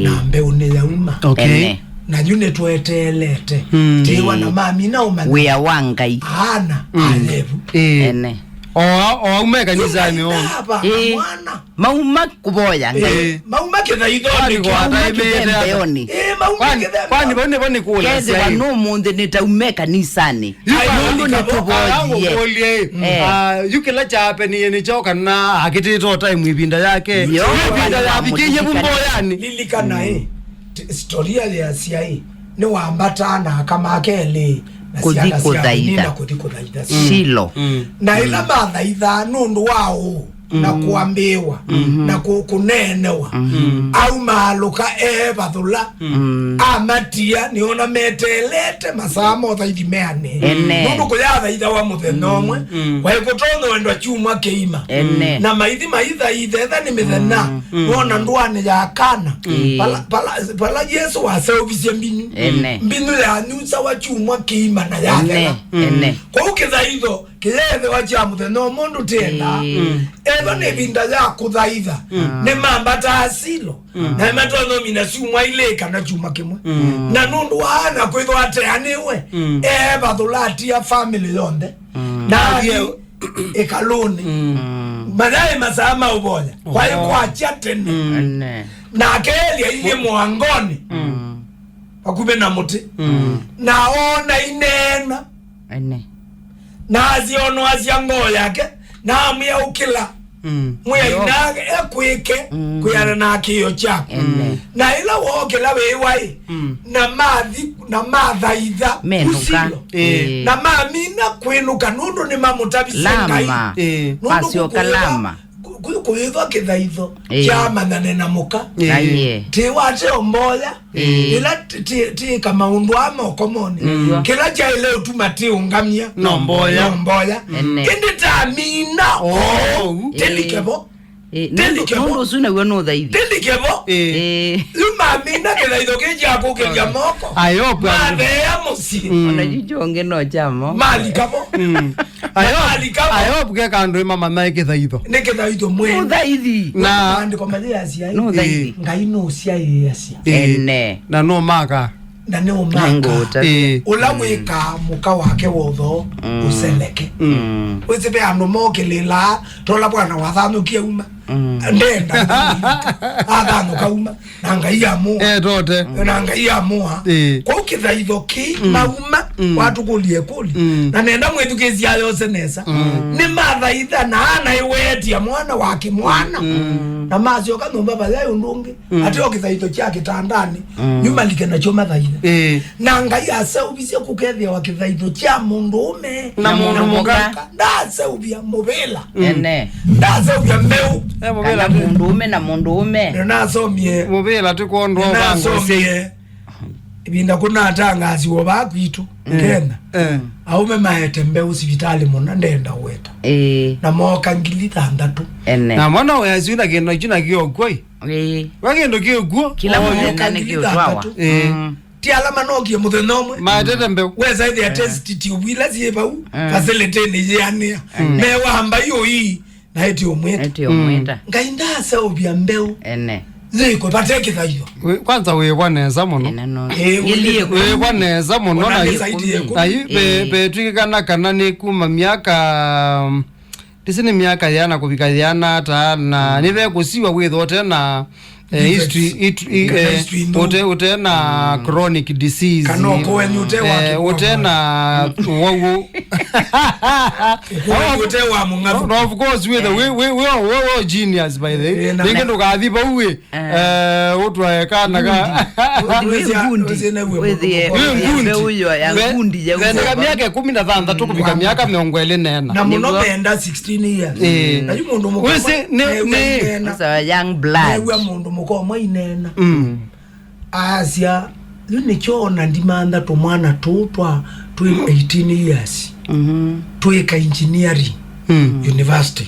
na mbeũ nĩyauma. Okay. Ene. Na yu nĩtweteelete. Tĩwa na mamina ũmanya. Wĩa wa Ngai. Aana, alevu. Ene. O, o aume kanisanĩ o. Yu Ngai ndava na mwana. Mauma kũvoya Ngai. Ĩĩ. Mauma kĩthaithonĩ. Kwani kĩu. Mauma kwataĩmĩte ata? Kĩthembeonĩ. Ĩĩ, mauma kwani, kĩthembeonĩ. Kwani vau nĩvo nĩkũlasya kethĩwa ĩ? Nũmũnthĩ nĩtaume kanisanĩ. Yu kwani nũndũ nĩtũvoyie. Ngũkũlye ĩ? Eh. Ah, yu kĩla kyapenie nĩkyo kana akĩtĩte o time ĩvinda yake? Yo, ĩvinda yavikĩie vu mboyanĩ. Lilikana ĩ, t- storia ya siai nĩwambataa na aka make elĩ na kũthi syana sya kũthaitha. Penina kũthi kũthaitha Silo. Na ĩla mathaithaa nũndũ wa ũũ na kũambĩĩwa na kũ- kũneenewa, aumaalũka eevathũla, amatia nĩona meteelete masaa ma ũthaithi meanĩe. Ene. Nũndũ kũyathaithawa mũthenya ũmwe, kwaĩ kũtonya wendwa kyumwa kĩima. Ene. Na maithi maithaitha ethwa nĩ mĩthenya, nona ndũanĩ ya Kana, vala, vala, vala Yesũ waseũvisye mbinyu. Ene. Mbinyu yanyusawa kyumwa kĩima na yathela. Ene. Ene. Kwoou kĩthaitho kĩyeethĩwa kya mũthenya ũmwe ndũtĩendaa. Ĩĩ. Ethwa nĩ ĩvinda ya kũthaitha, nĩmambataa Silo, na nĩmatonya ũmina syumwa ilĩ kana kyumwa kĩmwe. Na nũndũ wa Ana kwĩthwa ateanĩwe, eevathũla atia famĩlĩ yonthe, na athi ĩkalũnĩ. Mayaĩ masaa ma ũvoya, kwaĩ kwakya tene. Ene. Nake Eli ailyĩ mũangonĩ vakuvĩ na mũtĩ, na oona ineena. Ene. Na asyonũasya ngoo yake, na amwĩa, "Ũkĩla, mwĩai nake ekwĩke kwĩana na kĩĩo kyaku." Ene. Na ĩla wookĩla wĩĩwa-ĩ, na mathi, na mathaitha Menũka. Kusilo. Ĩĩ. Na mamina kwĩnũka nũndũ nĩmamũtavisye Ngai. Lama. Ĩĩ. Nũndũ pasyoka kũkũĩthwa, Lama. Kũ- kũ- kũĩthwa kĩthaitho kyamanyane na mũka. Ĩĩ. Aiye. Tĩ wa teo mboya. Ĩĩ. Ĩla tĩ- tĩ- tĩĩka maũndũ aa mokomonĩ. Nĩw'o. Kĩla kyaĩle ũtuma tĩũngamya. No mboya. No mboya. Ene. Ĩndĩ tamina. Oh. Tĩlike vo. Ĩĩ, nũndũ, tĩlike vo. Nũndũ ũsu naw'o nũthaithi. Tĩlike vo. Ĩĩ. Ĩĩ. Yu mamina kĩthaitho kĩ kya kũkĩlya moko. Ayobwa. Matheea mũsyĩ. Ona yu kyonge no kyamo. Malika vo. Ayobu, Ayobu keka andũ ĩmamanya ĩ kĩthaitho. Nĩ kĩthaitho mwene. Ũthaithi. Na maandĩko mathĩasya ĩ, nũthaithi. Ngai nũsyaĩĩasya. Ĩĩ. Ene. Na nũmaka. Na nĩ ũmaka. Nĩngũũtavya. Ĩĩ. Ũla wĩkaa mũka wake wotho ũseleke. Wĩsĩ ve andũ mokĩlĩlaa, tola bwana wathanũkie uma. Ndenda. Athanũka uma. Na Ngai amũa. Etote. Na Ngai amũa. Ĩĩ. Kwoou kĩthaitho kĩĩ mauma, watũkũlya ĩkũlyo. Na nenda mwĩthukĩĩsya yose nesa. Nĩmathaitha na Ana ĩweetia mwana wa kĩmwana. Na masyoka nyũmba vayai ũndũ ũngĩ. Ateo kĩthaitho kya kĩtandanĩ. Yu malike nakyo mathaithe. Ĩĩ. Na Ngai aseũvisye kũkethĩawa kĩthaitho kya mũndũũme na mũndũ mũka. Ndaseũvya mũvĩla. Ene. Ndaseũvya mbeũ. Eh, mũvĩla kana ti- mũndũũme na mũndũũme. Nĩnasomie. Mũvĩla ti kwondũ wa ũvango ũsyai. Nĩnasomie ĩvinda kũnatangaasiwa vaa kwitũ Kenya. Eh. Aũme maete mbeũ sivitalĩ mũna ndenda ũweta. Ĩĩ. Na mooka ngili thanthatũ. Ene. Na mwana ũyasi na kĩndũ kyu na kĩokwai. Ĩĩ. Wa kĩndũ kĩokw'o. Kĩla mũthenya nĩ kĩũtwawa. Ĩĩ. Mm. Ti ala manokie mũthenya ũmwe. Maetete mbeũ. Wesa ĩthĩa test tube ila syĩ vau facility-nĩ yĩanĩa. Mewa mbai ũii, na ĩtĩ ũmwĩta. Ĩtĩ ũmwĩta. Ngai ndaseũvya mbeũ. Ene. Yĩkwe vate kĩthaitho. Wĩ- kwanza wĩvwa nesa mũno. Ene no. Eh, Ngilie wĩ- ku- wĩvwa nesa mũno. Ona na nĩ yu- zaidi ya ikũmi. Na yu ve- Eh. vetwĩkana kana nĩ kuma myaka, um, ndisi nĩ myaka yana kũvika yana ata, na nĩvekũsiwa wĩthwa ũte na, eh, history, it- i- Kana eh, history nthũku. Ũte- ũte na chronic disease. Kana ũkũeni ũte wa eh, kĩkũa ũte na wau. Ũkũeni ũte wa mũng'athũ. No, of course, with the we we we we we genius, by the way. Eh, na- Ningĩ ndũkathi vau ĩ. Eh, ũtwae kana ka. Wĩthĩe ngundi. Wĩthĩe ngundi. Wĩthĩe ngundi ya ngundi ya. Veneka myaka ĩkũmi na thanthatũ kũvika myaka mĩongo ĩlĩ nena. Na mũno menda sixteen years. Eh. Na yu mũndũ mũkoma. Wĩsĩ nĩ- nĩ- It's a young blood. Nĩw'a mũndũ mũkoma inena. Mm. Asya, yu nĩkyo ona ndimantha tũmwana tũũ twa twĩ eighteen years. Mhm. Twĩka engineering university.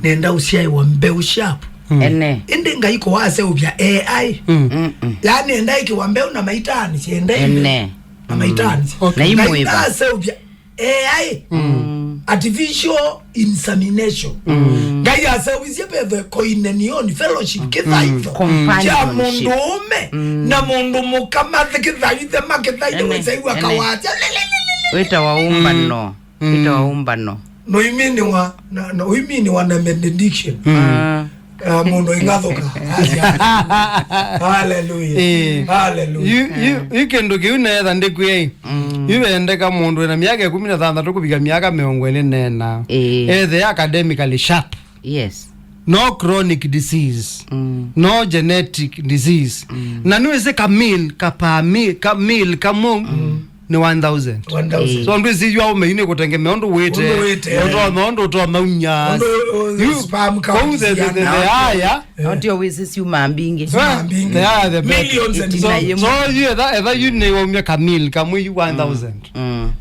Nenda ũsyaĩwa mbeũ sharp. Ene. Ĩndĩ Ngai kũwaseũvya A I. Mm-mm. Yaani enda ĩkĩwa mbeũ na maitaani, syenda ende. Ene. Na maitaani. Okay. Na imwĩva. Ngai ndaseũvya A I. Artificial insemination. Ngai aseũvisye vethe koinenioni, fellowship, kĩthaitho kya companionship. Mũndũ ũme na mũndũ mũka mathe kĩthaithe, makĩthaithe. Ene. Wĩsaiwa kawasya. Wĩtawa ũmbano. Wĩtawa ũmbano. No iminiwa na, na iminiwa na benediction. Ah. Ah, mũndũ ingathũka. Hallelujah. Eh. Hallelujah. Yu- yu- yu kĩndũ kĩu neetha ndĩkwĩai. Yu vendeka mũndũ ena myaka ĩkũmi na thanthatũ kũvika myaka mĩongo ĩlĩ nena. Eh. Ethe academically sharp. Yes. No chronic disease. No genetic disease. Na nĩwĩsĩ ka meal, ka per meal, ka meal kamwe nĩ one thousand. One thousand. So ndwĩsĩ yu aume yu nĩ kũtengemea ũndũ wĩte. Ũndũ wĩte. Ũtoma ũndũ ũtoma unya. Ũndũ, uh, yu sperm count kũu the- the- the- ciana. Haya. No tio wĩsĩ syuma mbingĩ. Syuma mbingĩ. The higher the better. Millions and so, millions. So yu etha etha yu nĩ waumia kamili kamwe yu one thousand.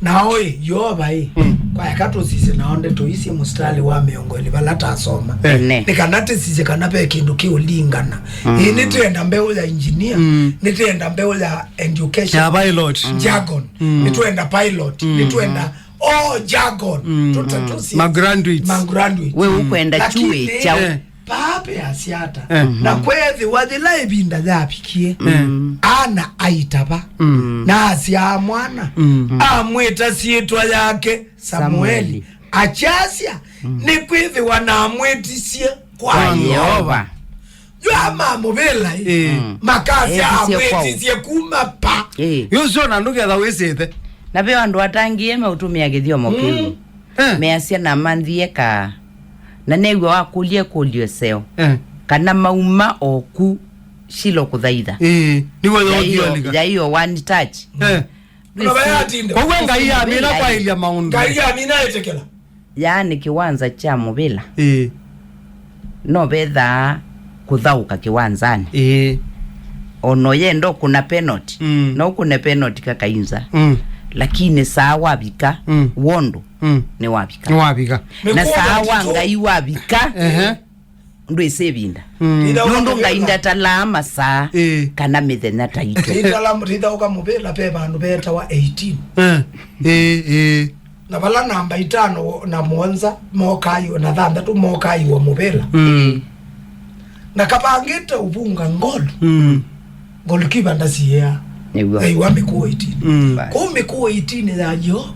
Nao ĩ, Yeova ĩ, kwa eka tũsisye nao ndeto ii syĩ mũsitalĩ wa mĩongo ĩlĩ vala tasoma. Ene. Nĩ kana tĩsisye kana ve kĩndũ kĩũlingana. Ĩ, nĩtwenda mbeũ ya engineer, nĩtwenda mbeũ ya education. Ya pilot. Jargon. Nĩtwenda pilot. Nĩtwenda all jargon. Tũta tũsisye. Ma graduates. Ma graduates. We ũkwenda chuĩ kyaũ? Eh. Paape asya ata? Eh. Na kweethĩwa yĩla ĩvinda yavikie, ana aitava, na asyaa mwana, amwĩta syĩtwa yake Samueli. Samueli. Akyasya, nĩkwĩthĩwa namwĩtisye kwa Yeova. Yu amamũvĩla ĩ, makasya amwĩtisye kuma pa. Ĩ. Yu syo na ndũketha wĩsĩte. Na ve andũ atangĩĩe meũtũmĩa kĩthyomo kĩu. Eh. Measya namanthie kaa. Na new'a wakũlya ĩkũlyo ĩseo, eh, kana mauma oku Shilo kũthaitha. Ĩĩ, nĩw'o yoothie Yaio, Elika. Yaio one touch. Eh. Ndwĩsĩ- Ona vayatinda. Kwoguo Ngai amina kwaĩlya maũndũ. Ngai amina etĩkĩla. Yaani kĩwanza kya mũvĩla. Ĩĩ. No vethaa kũthaũka kĩwanzanĩ. Ĩĩ. Ono yenda ũkũna penalty. Mm. No ũkũne penalty kakainza. Mm. Lakini saa wavika, mm, wondũ, mm, nĩwavika. Nĩwavika. Na saa wa Ngai wavika, ehe, ndwĩsĩ ĩvinda. Mm. Nũndũ Ngai ndatalaa masaa, ĩĩ, kana mĩthenya taitũ. Rithaũka mũvĩla ve vandũ vetawa eighteen. Eh, ĩĩ, ĩĩ. Na vala namba itano na mũonza mokaa iwa, na thanthatũ mokaa iwa mũvĩla. Mm. Na kavangĩte ũvunga ngolu. Mm. Goalkeeper ndasiĩaa. Nĩw'o. Aiwa mĩkũũ eighteen. Mm. Basi. Kũu mĩkũũ eighteen ya Yeova.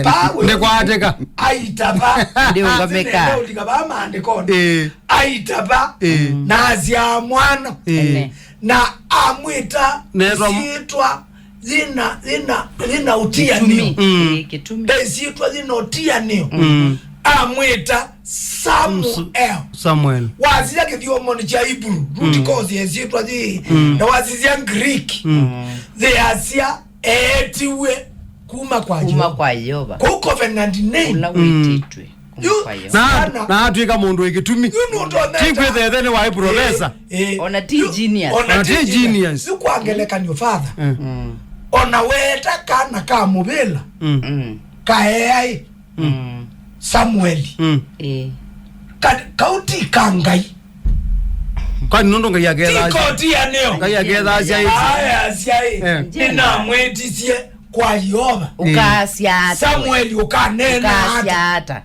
Paulo nĩkwatĩka. Aitava. Ndĩũngamĩka. Nĩũlika vaa maandĩkonĩ. Ĩĩ. Aitava. Ĩĩ. Na asyaa mwana. Ĩĩ. Ene. Na amwĩta nethwa m- syĩtwa yĩna, yĩna, yĩna ũtianĩo. Kĩtumi. Mm. Ĩĩ, kĩtumi. Ve syĩtwa yĩna ũtianĩo. Mm. Amwĩta Samuel. Samuel. Wasisya kĩthyomonĩ kya Hebrew, root cause ya syĩtwa yĩĩ. Mm. Na wasisya Greek. Mm. Yĩasya eetiwe kuma kwa Yeova. Kuma kwa Yeova. Kũu covenant name. Ũla wĩtĩtwe. Yu, na, na atw'ĩka mũndũ wĩ kĩtumi. Yu nũndũ ti kwĩtha ĩthe nĩ waĩ profesa. Eh, eh. Ona ti genius. Ona ti genius. Yu kwa ngelekany'o, father. Mm. Ona weeta kana ka mũvĩla, mm, kaeaĩ, mm, Samueli. Mm. Eh. Ka-, kau ti ka Ngai. Kwani nũndũ Ngai akethaa ti koti ya nĩo. Ngai akethaa asyaĩte. Aya asyaĩ. Eh. Nĩnamwĩtisye kwa Yeova. Ũkaasya ata? Samueli, ũkaneena ata? Ũkaasya ata?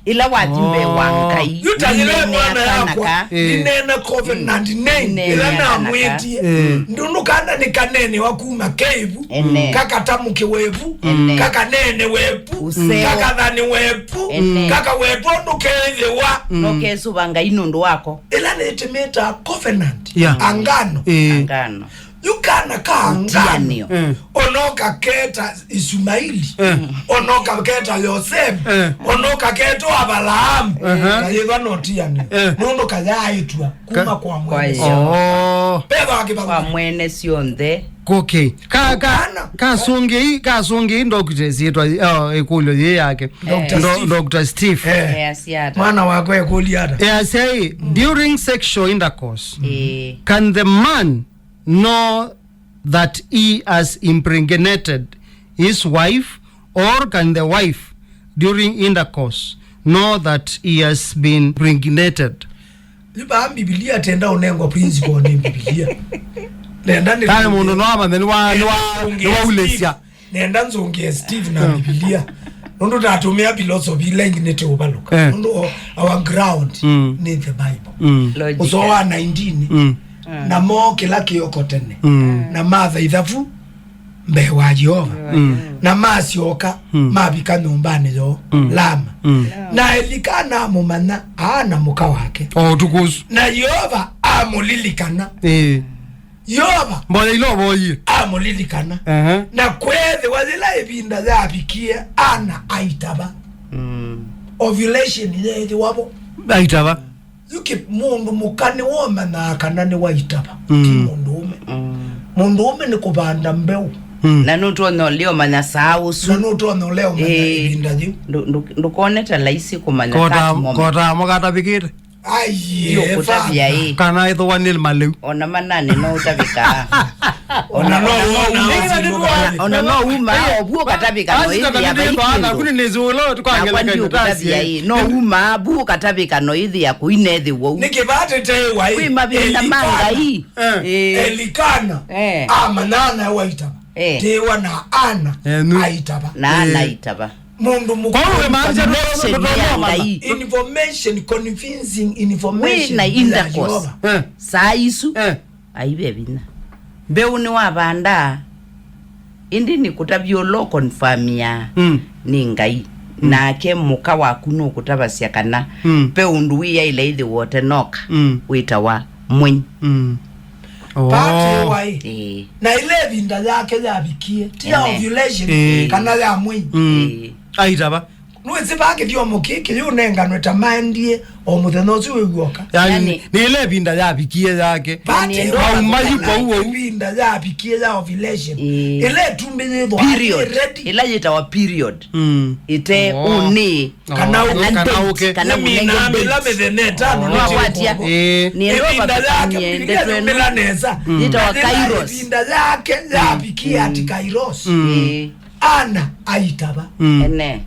Ĩla wathi mbee wa Ngai, yutanyĩle nĩneenea mwana kana yakwa ka. Eh. Nĩneena covenant name ĩla namwĩtie. Eh. Ndũndũ kana nĩ kaneenewa kuma keivu, ene, kakatamũkĩwe vu, ene, kakaneenewe vu, ũseo, kakathanĩwe vu, ene, kakawetwa ũndũ keethĩwa. Nokesũva Ngai nũndũ wako. Ĩla nĩtĩmĩtaa covenant, yeah, angano. Eh. Angano. Yu kana ka angano. Ũtianĩo. Eh. Ona ũkaketa Isumaili. Eh. Ona ũkaketa Yosevu. Eh. Ona ũkaketa Avalaamu. Ehe. Kayĩva no ũtianĩo. Eh. Nũndũ kayaaĩtwa kuma kwa Mwene. Kwa Yeova. Oh. Petha wa kĩvathũkany'o. Kwa Mwene syonthe. Okay. Ka, ka, kana kasũngĩi, kasũngĩi Doctor syĩtwa, oh, ĩkũlyo yĩ yake. Doctor Ndo-, Steve. Doctor Steve. Eh. Eh, asya ata? Mwana wakwa ekũlya ata? Eh, asya ĩ, during sexual intercourse, eh, can the man know that he has impregnated his wife, or can the wife, during intercourse, know that he has been impregnated? Yu vaa Mbivilia tenda ũnengwa principle nĩ Mbivilia. Nenda nĩ. Kana mũndũ no amanye nĩ wa, nĩ wa, nĩ wa ulĩsya. Nenda nzũngĩe Steve na Mbivilia. Nũndũ tatũmĩa philosophy ila ingĩ nĩtũũvalũka. Eh. Nũndũ o-, our ground, mm, nĩ the Bible. Mm. Logic. Ũsoo wa nineteen, mm, na moo kĩla kĩoko tene. Mm. Na mathaitha vu mbee wa Yeova. Mm. Na masyoka, mm, mavika nyũmbanĩ yoo, mm, Lama. Mm. Na Elikana amũmanya, aana mũka wake. O ũtukũ ũsu. Na Yeova amũlilikana. Ĩĩ. Yeova mboya ila ũvoyie amũlilikana. Ehe. Na kweethĩwa yĩla ĩvinda yavikie, Ana aitava. Mm. Ovulation yeethĩwa vo. Aitava. Yu kĩ-, mũndũ mũka nĩwomanyaa kana nĩwaitava, mm, ti mũndũũme. Mm. Mũndũũme nĩ kũvanda mbeũ. Mm. Na nũtonya ũlea ũmanya saa ũsu. Na nũtonya ũlea ũmanya, ĩĩ, ĩvinda yĩu. Ndũ-, ndũ-, ndũkone ta laisi kũmanya. Kota-, that moment. Kotaa mũkatavikĩte. Aiye, yu kũtavya, father, ĩ. Kana ĩthũwa nĩ malĩu. Ona manane no ũtavĩkaa. Ona no wona ũsindũkane. Ona no uma ovu ũkatavĩka no ĩthĩa vai kĩndũ. Nakwa ndiũkũtavya ĩ. No uma avu ũkatavĩka no ĩthĩa kũinethĩwa u. Nĩ kĩvatĩte waĩ. Kwĩ mavinda ma Ngai. Eh. Ĩĩ. Elikana. Eh. Amanyana waitava. Eh. Tĩwa na Ana. Eh, nu. Aitava. Na Ana, eh, aitava. Mũndũ mũkũũ. Kwa hiyo, imaanisha information ya Ngai. Information, convincing information. Wĩ na intercourse. Eh. Saa isu. Eh. Aive vinya. Mbeũ nĩwavanda, ĩndĩ nĩ kũtavya ũla ũkonfamia, mm, nĩ Ngai. Mm. Nake mũka waku nũkũtavasya kana, mm, ve ũndũ wĩyaĩle ĩthĩwa ũtenoka, mm, wĩtawa mwei. Mm. Oh. Pati waĩ. Ĩĩ. Na ĩla ĩvinda yake yavikie, ti ya, ene, ovulation, ĩĩ, kana ya mwei. Mm. Ĩĩ. Aitava. Nũĩsĩ vaa kĩthyomo kĩĩ kĩyũnenganwe ta maendie o mũthenya ũsu wĩ w'oka. Yani, yani, nĩ ĩla ĩvinda yavikie yake. Vaa, yani, ĩla mauma yu kwa ũu. Ĩvinda yavikie ya ovulation. Ĩĩ. Ĩla ĩtumbĩ yĩthwa, period, ĩ ready. Ĩla yĩtawa period. Mm. Ĩte, oh, ũnĩ. Kana, oh, ũke. Kana ũke. Kana nĩmina ũnenge mĩla date. Mĩthenya ĩtano, oh, nĩkyo. Wakwatia. Ĩĩ. Nĩ ĩla ĩvinda yake, ũvavikanie ndeto ĩno. Mĩla nesa. Mm. Yĩtawa kairos. Ĩvinda yake yavikie ati kairos. Mm. Ĩĩ. Ana aitava. Mm. Ene.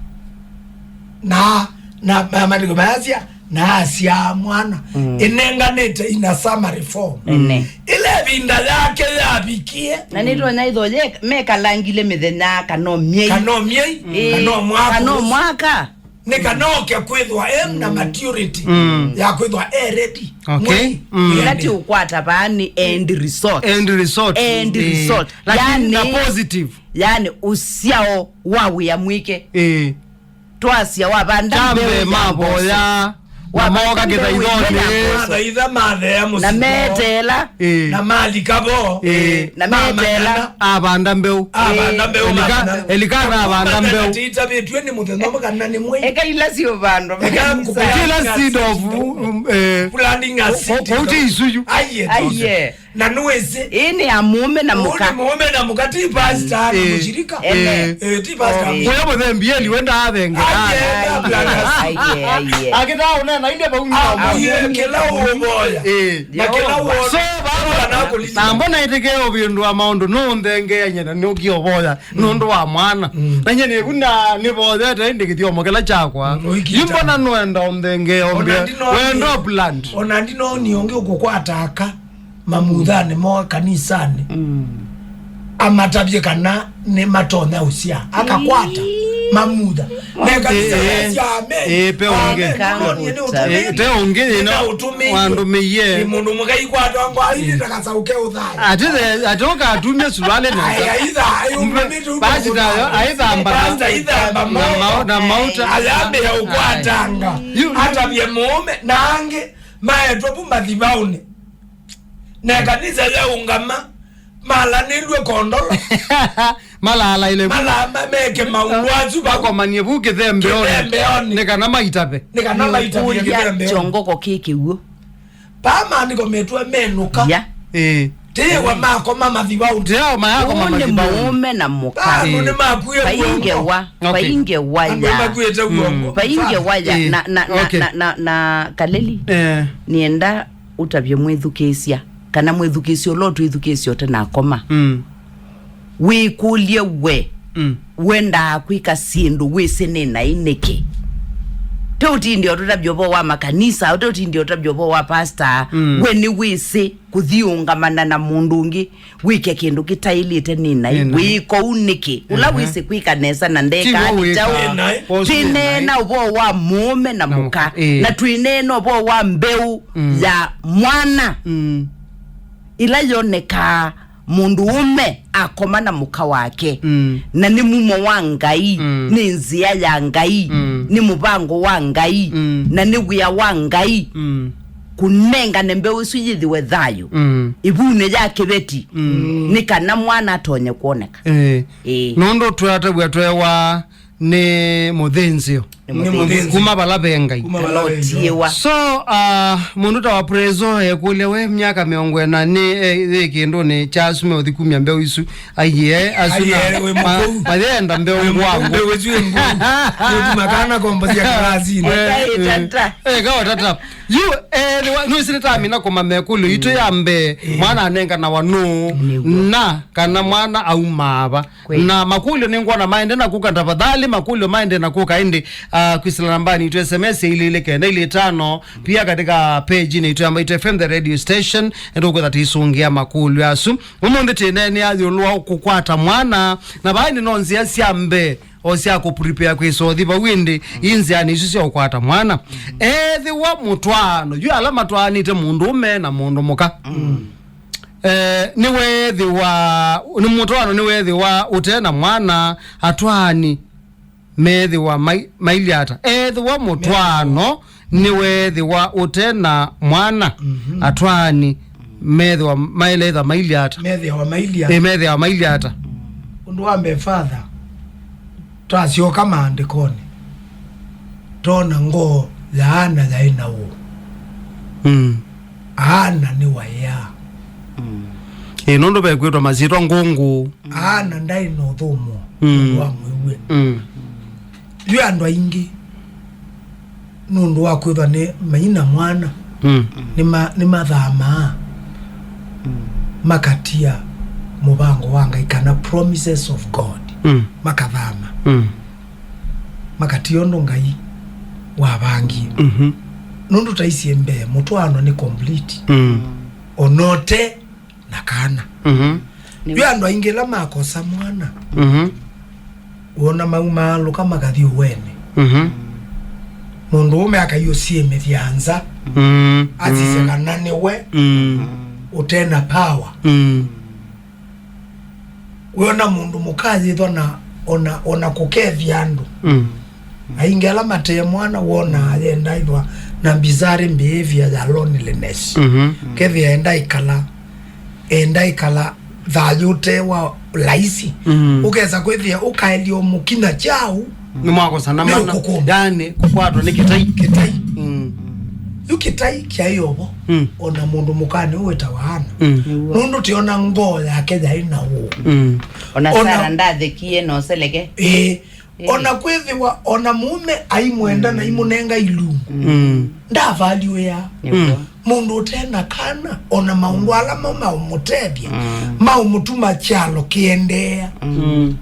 Na, na, na maandĩko mayasya, na asyaa mwana. Mm. Ĩnenganĩte in a summary form. Ene. Ĩla ĩvinda yake yavikie. Na nĩtwonya itho ye mekalangile mĩthenya kana o myei. Kana o myei, mm, ĩĩ, kana o mwaka. Kana o mwaka. Nĩ kana oke kwĩthwa e na maturity, mm, ya kwĩthwa e ready. Okay. Mwei, mm, ĩla ti ũkwata vaa nĩ end result. End result. End result. Lakini yani, na positive. Yani ũsyao wa wĩa mwĩke. Ĩĩ. Twasya wavanda mbeũ ya mbosa. Kyambe mavoya, na moka kĩthaithonĩ. Mathaitha, mathea mũsyĩ woo. Na meteela. Ĩĩ. Na malika vo. Ĩĩ. Na meteela. Mamanyana. Avanda mbeũ. Avanda mbeũ. Elika-, mamanyana. Elikana avanda mbeũ. Atitavĩtw'e nĩ mũthenya ũmwe kana nĩ mwei. Eka ila siũvandwa. Eka kũvea. Kila seed of, um, eh, planting a seed. Ko-, ko-, kũti isuyu. Aiye. Aiye. Na nĩwĩsĩ. Ĩĩ nĩ ya mũũme na mũka. Mũũme na mũka, ti pastor na mũshirika. Ĩĩ. Eh, ti pastor. Ĩĩ. Ũla mũthembi eli we ndaathengera. Aye, aye. Akĩtaa ũnena inde vau nyuma. Amwĩe kĩla ũũvoya. Ĩĩ. Na kĩla ũũvoya. So, baba, na mbona ĩtĩkĩe ũvĩndũ wa maũndũ, nũũnthengeany'e na nũkĩovoya. Nũndũ wa mwana. Mm. Na nyie nĩvu na nĩvoyete ĩndĩ kĩthyomo kĩla kyakwa. Mm, ũikita. Yu mbona nũenda ũnthengee ũmbĩa wendo plan. Ona ndinooni ũngĩ ũkũkwata aka mamuthanĩ moo kanisanĩ. Mm. Amatavye kana nĩmatonya ũsya. Akakwata mamutha. Na kanisa yasya amen. Ĩĩ, pe ũngĩ. Amen. Ĩĩ, te ũngĩ, ĩno wandũmĩie. Nĩ mũndũ mũka ikwatwa ngwa ili ndakasaũke ũthaya. Ati the, ati ũkatumia suruali na. Aya, itha, ayo, basi tayo, aithamba na, na mau-, na mauta. Ayambia ũkwatanga. Yu- Atavye mũũme, na angĩ, maetwe pu mathivaũnĩ. Na kanisa yaũngama, malanĩlw'e kondolo. Malalaile vu. Malamba meke maũndũ asu vau. Makomanie vu kĩthembeonĩ. Kĩthembeonĩ. Nĩ kana maitave. Nĩ kana maitave kĩthembeonĩ. Kyongoko kĩ kĩw'ũ. Paa maandĩko metwa menũka. Ya. Ĩĩ. Tĩĩwa makoma mathivaũnĩ. Tĩao mayakoma mathivaũnĩ. Ũũ nĩ mũũme na mũka. Paa andũ nĩmakuĩe. Vai ngewa. Okay. Vai ngewa ya. Andũ makuĩte w'ongo. Vai ngewa ya. Ĩĩ. Na, na, na, okay, na, na, na Kaleli. Eh. Nĩenda ũtavye mwĩthukĩĩsya, kana mwĩthukĩĩsya ũla ũtwĩthukĩĩsya ũte na akoma. Mm. Wĩkũlye we, mm, wendaa kwĩka syĩndũ wĩsĩ nĩ naĩ nĩkĩ? Te ũtindi ũtũtavya ũvoo wa makanisa, te ũtindi ũtavya ũvoo wa pastor, mm, we nĩwĩsĩ kũthi ũngamana na mũndũ ũngĩ, wĩke kĩndũ kĩtaĩlĩte nĩ naĩ. Nĩ naĩ. Wĩĩka ũu nĩkĩ? Ũla, ehe, wĩsĩ kwĩka nesa na ndeka nĩ kyaũ? Nĩ naĩ. Twĩneena ũvoo wa mũũme na mũka, ĩĩ, na twĩneena ũvoo wa mbeũ, mm, ya mwana. Mm. Ĩla yonekaa mũndũũme akoma na mũka wake, mm, na nĩ mumo wa Ngai, mm, nĩ nzĩa ya Ngai, mm, nĩ mũvango wa Ngai, mm, na nĩ wĩa wa Ngai, mm, kũnengane mbeũ ĩsu yĩthĩwe thayũ, mm, ĩvunĩ ya kĩveti, mm, nĩ kana mwana atonye kwoneka. Ĩĩ. Ĩĩ. Nũndũ twatavw'a twewa nĩ mũthĩnzĩo. Nĩ mũthĩnzĩo. Kuma vala ve Ngai. Kuma vala ve Ngai. Kana ũtiĩwa. So, uh, mũndũ ta wa Prezo ekũlya we myaka mĩongo ĩna nĩ, eh, yĩ kĩndũnĩ kya asu meũthi kumya mbeũ isu. Aiye, asu na, aiye, wĩ ma-, mũkũu. Mayenda mbeũ ngwangu. Mbeũ isu ĩ ngũu. Nĩ makana kombo sya kalasinĩ. Eh, eh, eh, kawa tata. Yu, eh, nĩwĩsĩ nĩtamina kũmanya ĩkũlyo itũ ya mbee, eh, mwana anenganawa nũũ, nĩw'o, na kana mwana aumaa va. Kweli. Na makũlyo nĩngwona maende na kũka, tafadhali, makũlyo maende na kũka ĩndĩ, ah, kwĩsĩla nambani itũ S M S ya ilĩ ilĩ kenda ilĩ tano, pia katika page-inĩ itũ ya Mbaitu F M, the radio station, nĩtũkwĩtha tũisũngĩa makũlyo asu. Ũmũnthĩ twĩneenea ĩũlũ wa kũkwata mwana, na vaa ĩndĩ no nzĩa sya mbee o sya kũprepare kwĩsothi vau ĩndĩ, ii nzĩanĩ isu sya ũkwata mwana. Ethĩwa mũtwaano, yu ala matwaanĩte mũndũũme na mũndũ mũka. Mm. Eh, nĩweethĩwa, nĩ mũtwaano nĩweethĩwa ũte na mwana, atwaani meethĩwa mai-, mailyĩ ata? Ethĩwa mũtwaano nĩweethĩwa ũte na mwana, mhm, atwaani meethĩwa maeleetha mailyĩ ata? Meethĩawa mailyĩ ata? Ĩ, meethĩawa mailyĩ ata? Ũndũ wa mbee, Father, twasyoka maandĩkonĩ, twona ngoo ya Ana yaĩ na ũũ. Mm. Ana nĩwaĩaa. Mm. Ĩ, nũndũ vekwĩtwa masyĩtwa ngũngũ. Ana ndaĩ na ũthũmũo, mm, nũndũ wa mwĩw'e. Mm. Yu andũ aingĩ, nũndũ wa kwĩthwa nĩ maina mwana, mm, nĩma-, nĩmathamaa, mm, makatia mũvango wa Ngai kana promises of God. Mm. Makathama. Mm. Makatia ũndũ Ngai wavangie. Mhm. Nũndũ taisye mbee, mũtwaano nĩ complete. Mm. Onote na kana. Mhm. Yu andũ aingĩ ĩla makosa mwana, mhm, wona maumaalũka makathi ũweni. Mhm. Mũndũũme akaiũsyĩmĩthya nza, mm, asisye, mm, kana nĩwe, mm, ũte na power. Mm. Wĩona mũndũ mũka yĩthwa na ona, ona kũkethya andũ. Mm. Aingĩ ala matee mwana wonaa yenda ĩthwa na bizarre behavior ya loneliness. Mhm. Kethĩa enda ĩkala, enda ĩkala thayũ ũte wa laisi. Mm. Ũkesa kwĩthĩa ũkaelya ũmũkinya kyaũ. Nĩmwakosana nĩ mana. Ũkũkũma. Yani, kũkwatwa nĩ kĩtai. Kĩtai. Mm. Yu kĩtai kyaĩ ovo, Mm. ona mũndũ mũkanĩ ũwĩtawa Ana. Mm. Nĩw'o. Nũndũ tĩona ngoo yake yaĩ na ũũ. Mm. Ona Ona Sara ndathekie na ũseleke. Ĩĩ. Ĩĩ. Ona kwĩthĩwa, ona mũũme aimwenda na imũnenga ilungu. Mm. Ndavalyũĩa. Nĩw'o. Mm. Mũndũ ũte na kana, ona maũndũ ala mo maũmũtethya, Mm. maũmũtuma kyalo kĩendeea. Mm.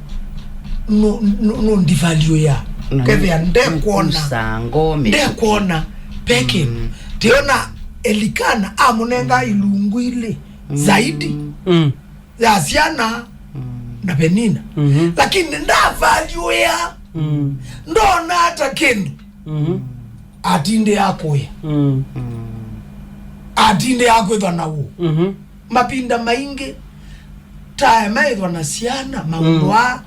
Nũ- nũ- nũndivalyũĩa. Na Kethĩa ndekwona. Nũkusaa ngoo mĩtũkĩ. Ndekwona. Pe kĩndũ. Mm. Tiona Elikana amũnenga ilungu ilĩ Mm. zaidi Mm. ya syana Mm. na Penina. Mhm. Lakini ndavalyũĩa. Mm. Ndona ata kĩndũ. Mhm. Atindĩ akũya. Mm. Atindĩ akwĩthwa na wũ. Mhm. Mavinda maingĩ, tae maĩthwa na syana, maũndũ Mm. aa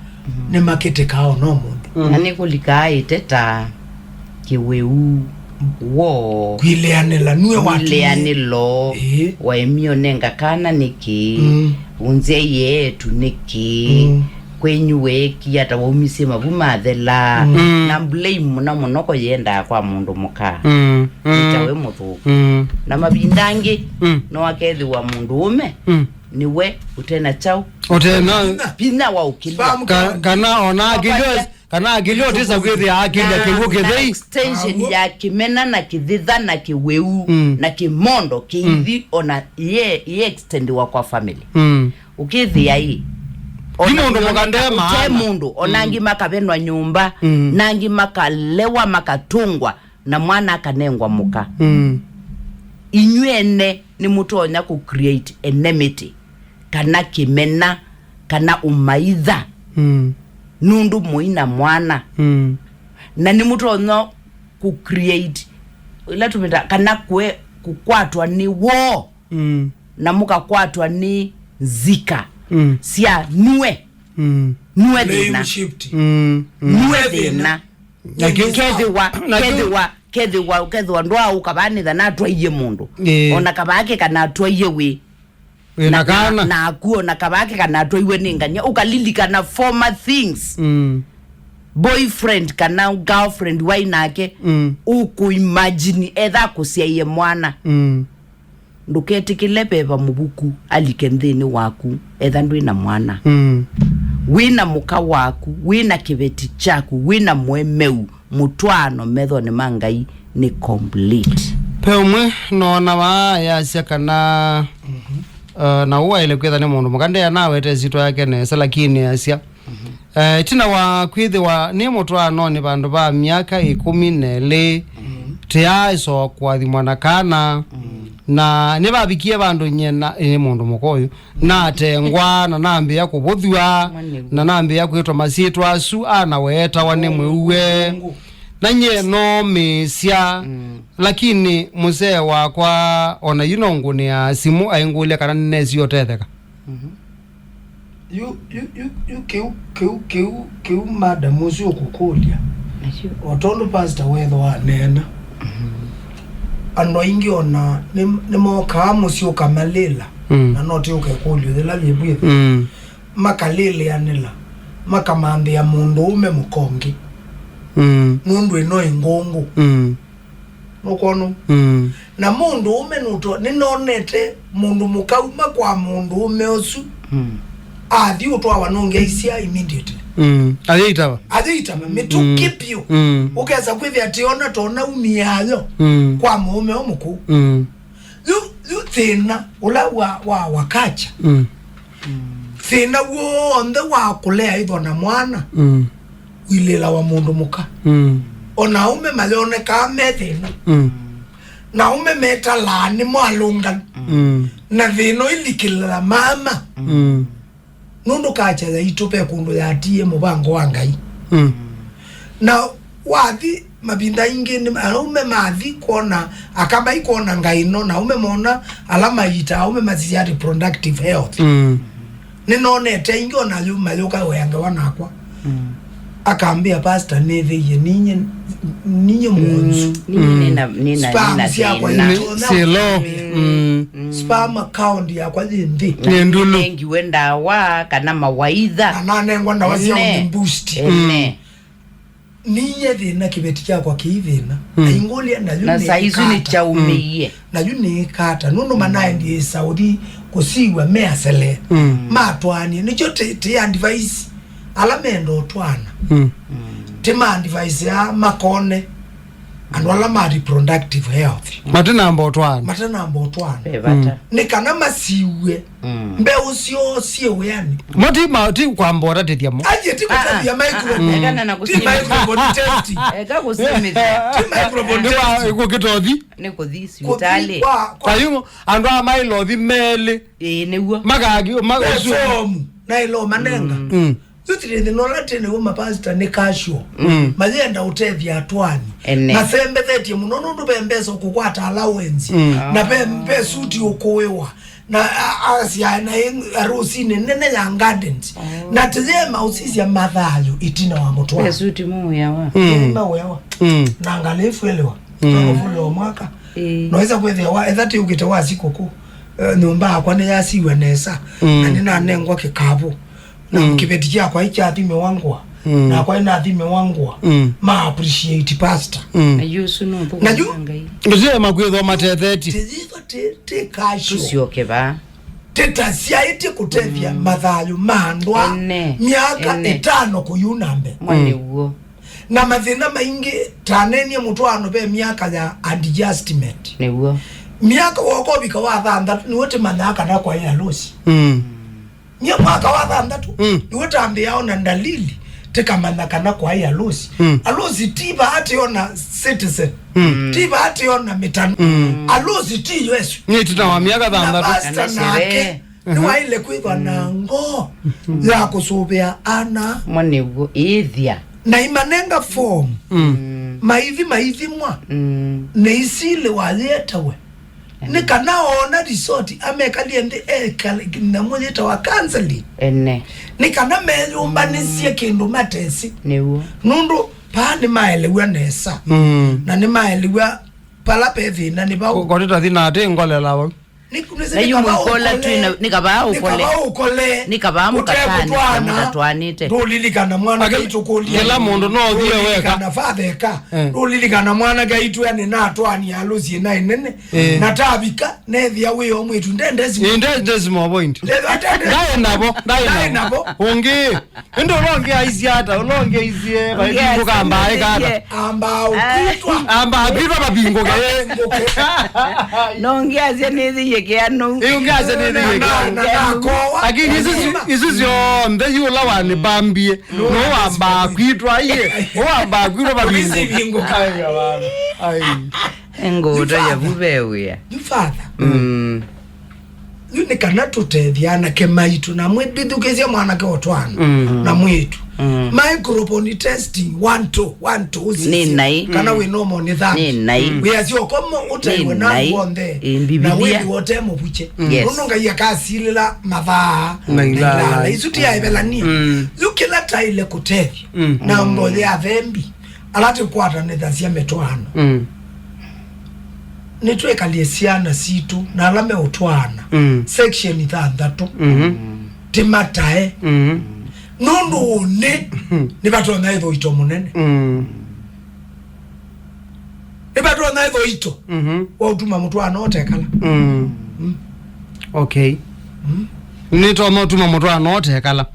nĩmakĩtĩkaa ona ũmũnthĩ. Mm. Na nĩkũlikaa ĩteta kĩwĩu, woo, Kwĩlĩanĩla, nue watumie. Kwĩlĩanĩlo, Ĩĩ. Waemie ũnenga kana nĩkĩ? Mm. Ũnzyaie eĩtu nĩkĩ? Mm. Kwenyu weekie ata waumisye mavu mathela? Mm. Na blame mũno mũno ko yendaa kwa mũndũ mũka. Mm. Mm. Ĩtawe mũthũku. Mm. Na mavinda angĩ, Mm. no akethĩwa mũndũ ũme, Mm. nĩwe ũtena kyaũ? Ũtena. Vinya wa ũkĩlya. Sperm Ka- count. Kana ona akĩlyo, Wakwatia. Kana akĩlyo ũtisa kwĩthĩa akĩlya Na- kĩw'ũ na kĩthei. Extension Aw'o. Ya kĩmena na kĩthitha na kĩwĩu Mm. na kĩmondo kĩithi Mm. ona ye, ye extendiwa kwa family. Mm. Ũkĩthĩa ĩ. Ti mũndũ mũka nde maana. Te mũndũ, ona Mm. angĩ makavenwa nyũmba, Mm. na angĩ makalewa, makatũngwa, na mwana akanengwa mũka. Mm. Inyw'ĩ ene nĩmũtonya kũ create enmity, kana kĩmena, kana ũmaitha, Mm. nũndũ mũi na mwana. Mm. Na nĩmũtonya kũ create, ĩla tũmĩta, kana kwe-, kũkwatwa nĩ woo. Mm. Na mũkakwatwa nĩ nzika Mm. sya nue. Mm. Nue thĩna. Blame shift. Mm. Mm. Nue thĩna. Na kĩu- Kethĩwa, na kĩu- kethĩwa, kethĩwa, kethĩwa ndwaa ũkavanĩtha natwaie mũndũ. Ĩĩ. Ona kavake kana atwaie wĩ. Wĩ na Na- kana. Na akuo na kavake kana atwaiwe nĩ ngania. Ũkalilikana former things. Mm. Boyfriend kana girlfriend wai nake. Mm. Ũkũimagine etha akũsyaie mwana. Mm. Ndũketĩkĩle veva mũvuku alike nthĩnĩ waku, etha ndwĩ na mwana. Mm. Wĩ na mũka waku, wĩ na kĩveti kyaku, wĩ na mũemeu, mũtwaano methonĩ ma Ngai nĩ complete. Ve ũmwe noona vaa yasya kana, uh, na ũu waĩle kwĩtha nĩ mũndũ mũka, ndeanawete ĩsyĩtwa yake nesa, lakini asya, Eh, ĩtina wa kwĩthĩwa nĩ mũtwaanonĩ vandũ va myaka ĩkũmi na ĩlĩ, tĩaa ĩsoo kũathimwa na kana, na nĩvavikie vandũ nyie na, nĩ mũndũ mũka ũyũ, natengwa, na nambĩĩa kũvũthw'a, na nambĩĩa kwĩtwa masyĩtwa asu, ana weetawa nĩ mwĩuwe, na nyie noomĩĩsya, lakini mũsee wakwa, ona yu no ngũnĩaa simũ aingũlya kana nĩnesie ũtetheka. Yu, yu, yu, yu kĩu, kĩu, kĩu, kĩu madam ũsu ũkũkũlya. Nĩkyo. O tondũ pastor wethwa aneena. Andũ aingĩ ona nĩ, nĩmokaa mũsyĩ ũkamalĩla. Mm. Na no ti ũkekũlyo yĩla yĩvw'ĩthĩ. Mm. Makalĩlĩanĩla. Makamanthĩa mũndũũme mũka ũngĩ. Mm. Nũndũ ĩno ĩngũngũ. Mm. Nũkwona? Mm. Na mũndũũme nũto, nĩnonete mũndũ mũka uma kwa mũndũũme ũsu, mm, athi ũtwawa nũngĩ aisya immediately. Mm. Ayĩitava. Ayĩitava, mĩtũkĩ, mm, vyũ. Mm. Ũkesa kwĩthĩa tĩona tona umie ayo, mm, kwa mũũme ũmũkũũ. Mm. Yu, yu thĩna ũla wa, wa wakacha. Mm. Thĩna w'onthe wa kũlea ĩtho na mwana, mm, ũilĩlawa mũndũ mũka. Mm. O na aũme mayonekaa me thĩna. Mm. Na aũme metalaa nĩ mwalũnganu. Mm. Na thĩna ũilikĩlĩla mama. Mm. Nũndũ kacha yaitũ ve kũndũ yatie mũvango wa Ngai. Mm. Na wathi mavinda ingĩ nĩ aũme mathi kwona aka maikwona ngai no, na aũme mona ala maita aũme masisya reproductive health. Mm. Nĩnonete aingĩ ona yu mayũka wĩa ngewa nakwa. Mm. Akambĩa, "Pastor, nĩthĩie ninye, ninye mwonzu." Mm. Ninye nĩna, nĩna, sperm nĩna syakwa thĩna. Itonya syĩ low. Mm. Mm. Sperm count yakwa yĩ nthĩ. Nĩ ndulu. Nengiwe ndawa kana mawaitha. Na nanengwa ndawa sya, ene, ũni boost. Ene. Mm. Ninyie thĩna, kĩveti kyakwa kĩi thĩna. Mm. Na ingũlya, na yu na saa isu nĩkata. Nĩkyaumĩie. Na yu nĩkata. Nũndũ manaendie sauthi kũsiw'a measele. Mm. Matwaanie. Nĩkyo tĩ, tĩ advice ala menda ũtwana. Mm. Tĩ ma advice ya makone andũ ala ma reproductive health. Matinamba ũtwana. Matanamba ũtwana. Ve vata. Mm. Nĩ kana masiw'e. Mm. Mbeũ syoo syĩ wĩanĩ. Mo ti ma, ti kwamba ũtatĩthya mo. Aje ti kũtethya microphone. Ekana na ti kusimika. Microphone test. Eka kusimika. Ti microphone test. Nĩ kwa kũkĩtothi. Nĩ kũthi sivitalĩ. Kwa, kwa. Kwa hiyo, andũ aya maĩlothi melĩ. Ĩĩ, nĩw'o. Makagi, ma, form, na ĩlo manenga. Mm. Yu thĩna ũla twĩ naw'o mapastor nĩ casual. Mm. Mayenda ũtethya atwani. Ene. Masembethetye mũno nũndũ ve mbesa ũkũkwata allowance. Mm. Na ve, ve suti ũkũĩwa. Na a, asya na ĩ, harusinĩ nene ya Gardens. Oh. Na tĩyema ũsisya mathayũ ĩtina wa mũtwano. Ve suti mũũyawa. Mm. Ĩĩ, mauyawa. Mm. Na ngalĩ ĩfuelewa. Mm. Twakofulewa mwaka. Ĩĩ. Naweza kwĩthĩa wa, etha tĩũkĩte wa sikũkũ. Eh, nyũmba yakwa nĩyasiw'a nesa. Mm. Na nĩnanengwa kĩkavũ. Na mm, kĩveti kyakwa ikyathimĩwa ngũa. Mm. Nakwa inathimĩwa ngũa. Mm. Ma appreciate pastor. Mm. Na yu ũsu no na yu thũkũma Ngai. Ũsio makwĩthwa matethetye. Tĩyĩthwa tĩ, tĩ casual. Tũsyoke va. Tĩtasyaĩtye kũtethya mm, mathayũ ma andũ a ene, myaka ene, ĩtano kũyuna mbee. Mwa mm, nĩw'o. Na mathĩna maingĩ tanenie mũtwaano ve myaka ya adjustment. Nĩw'o. Myaka wokovika wa thanthatũ nĩw'o tĩmanyaa kana kwaĩ alosi. Mm. Nye mwaka wa thanthatũ, mm, nĩw'o tambĩaa ona ndalili, tĩkamanya kana kwaĩ alosi. Mm. Alosi ti vaatĩ ona citizen, mm, ti vaatĩ ona mĩtano. Mm. Alosi ti Yesu. Nĩ ĩtina wa myaka thanthatũ. Na pastor kana nake sherehe. Mhm. Nĩwaĩle kwĩthwa na ngoo ya kũsũvĩa ana. Mo nĩw'o, ĩthya. Na imanenga form. Mm. Maithi maithimwa. Mm. Nĩ isili wayĩetawe. Nĩ kana oona resort amekalie nthĩ ekale na mũyĩtawa counseling. Ene. Nĩ kana meyũmbanĩsye kĩndũ matesĩ. Nĩw'o. Nũndũ paa nĩmaelew'a nesa. Mm. Na nĩmaelew'a pala pe thĩna nĩ vau. Kotita thina atĩ ngolela vau. Nĩ, nĩ, na yu nĩ kavaa mũikola ũkole. Twĩ na, nĩ kavaa ũkole. Nĩ kavaa ũkole. Nĩ kavaa mũkatane, ũtekũtwaana, mũtatwanĩte. Ndũlilikana mwana kaitũ kũlia. Kĩla mũndũ no ũthiĩ weka. Ndũlilikana father eka. Eh. Ndũlilikana mwana kaitũ yani natwania alũsie na ĩnene. Eh. Na tavika, nethĩa wĩ o mwĩtu, ndendesi. Ĩ, nde-, decimal point. Nde-, ate-, nde-, ndaĩ navo, ndaĩ navo. Ndaĩ navo. Ũngĩ. Ĩndĩ ũla ũngĩ aisye ata? Ũla ũngĩ aisye, ũngĩ vaivingũka ambaa ĩka ata? Ambaa ũkwitwa. Ambaa kwitwa vavingũke. Na ũngĩ asya nĩthĩie kĩanũ. Ĩ, ũngĩ asya nĩthĩie kĩanũ. Na, na, na, nakowa. Lakini isu, isu syonthe yu ũla wanĩvambie. No wambaa kwitwa, iye. Wambaa kwitwa vavingũke. Ai, ai. Ngũũta yavu ve wĩa. You father. Mm. Yu nĩ kana tũtethye anake maitũ na mwĩ-, ndithukĩsya mwanake o twana mm, na mwĩĩtu. Mm. Microphone testing, one, two, one, two, ũsisye. Nĩ naĩ. Kana wĩ normal nĩ thati. Nĩ naĩ. Wĩasya ũkomo ũtaiwe nĩ naĩ. Naku onthe. Ĩ, na Mbivilia. Wĩthĩwa ũte mũvuche. Yes. Nũndũ Ngai akasilĩla mathaa na ilala. Na ilala. Isu ti ya Evelania. Mm. Yu kĩla taĩle kũtethya. Mm. Na ngoo ya thembi. Ala tũkwatanĩthasya mĩtwaano. Mm. Nĩtwĩkalye syana sitũ na ala meũtwaana. Mm. Section thanthatũ. Mm-hmm. Tĩmatae. Mm-hmm. Nũndũ ũnĩ nĩvatonya ĩthũito mũnene. Mm. Nĩvatonya ĩthũito. Mm-hmm. Wa ũtuma mũtwaano ũtekala. Mm. Mm. Okay. Mm. Nĩtonya ũtuma mũtwaano ũtekala.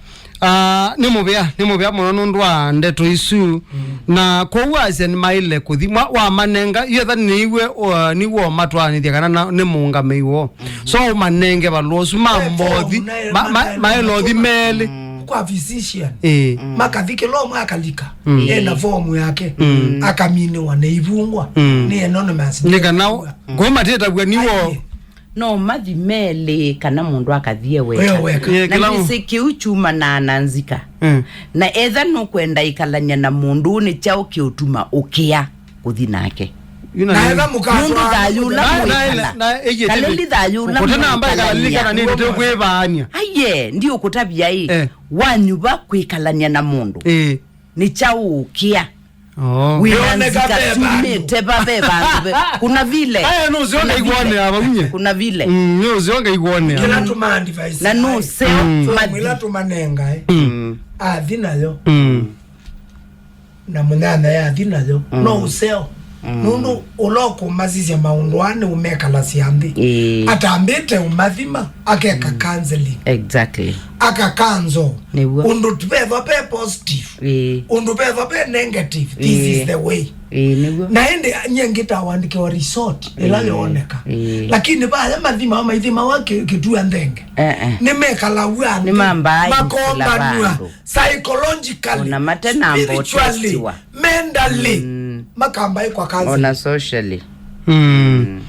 Ah, nĩ mũvea, nĩ mũvea mũno nũndũ wa ndeto isu. Mm. Na kwoou asya nĩmaĩle kũthi. Mwa-, wamanenga, yetha nĩiwe, uh, nĩw'o matwaanĩthya kana na, nĩ mũũngamĩi woo. Mm-hmm. So ũmanenge valũa ũsu ma mbothi, ma-, ma-, maĩlothi melĩ. Mm. Kwa physician. Ĩĩ. Mm. Makathi kĩla ũmwe akalika. Mm. Ena fomu yake. Mm. Akaminĩwa na ivungwa. Mm. Nĩ anonymous. Nĩ kana, mm, kũu matĩtavw'a nĩw'o. Aiye. No mathi melĩ kana mũndũ akathie weka. Weo weka. Ĩĩ, na kĩla mũ- nĩsĩ kĩu kyumanaa na nzika. Mm. Na etha nũkwenda ĩkalany'a na mũndũ ũũ, nĩ kyaũ kĩũtuma ũkĩa kũthi nake? Yu na etha mũkatwa- nũndũ thayũ ũla na, na, mwĩkala. Na, na, ĩyĩte kaleli thayũ ũla kũte namba mwĩkala ĩkalili kana nĩ nĩtũkwĩvaania. Aiye, ndiũkũtavya ĩ. Eh. Wanyuva kwĩkalany'a na mũndũ. Ĩĩ. Nĩ kyaũ ũkĩa? Oh. Wĩna nzika syumĩte va ve vandũ ve. Kuna vile. Aya, nũseo ngaiguonea vaunye. Kuna vile. Mm, nũseo ngaiguonea. Kĩla tũma advice. Na nũseo mm, mathi. Mwĩla tũmanengae. Mm. Athi nayo. Mm. na mũnyanya yathi nayo, no ũseo. Nũndũ ũla ũkũmasisya maũndũ aa nĩ ũmekalasya nthĩ. Ĩĩ. Atambĩte ũmathima, akeka counseling. Exactly. Aka kanzo. Nĩw'o. Ũndũ vethwa ve positive. Ĩĩ. Ũndũ vethwa ve negative. This is the way. Ĩĩ, nĩw'o. Na ĩndĩ nyie ngĩtawandĩkĩwa resort ĩla yooneka. Ĩĩ. Lakini vaya mathima maithimawa kĩ- kĩtua nthenge. Eh, eh. Nĩmekalaw'a nthĩ. Nĩmambaa makombanw'a. Psychologically, ona mate namba spiritually, ũtestiwa. Mentally, makambaĩkwa counseling. Ona socially. Mm.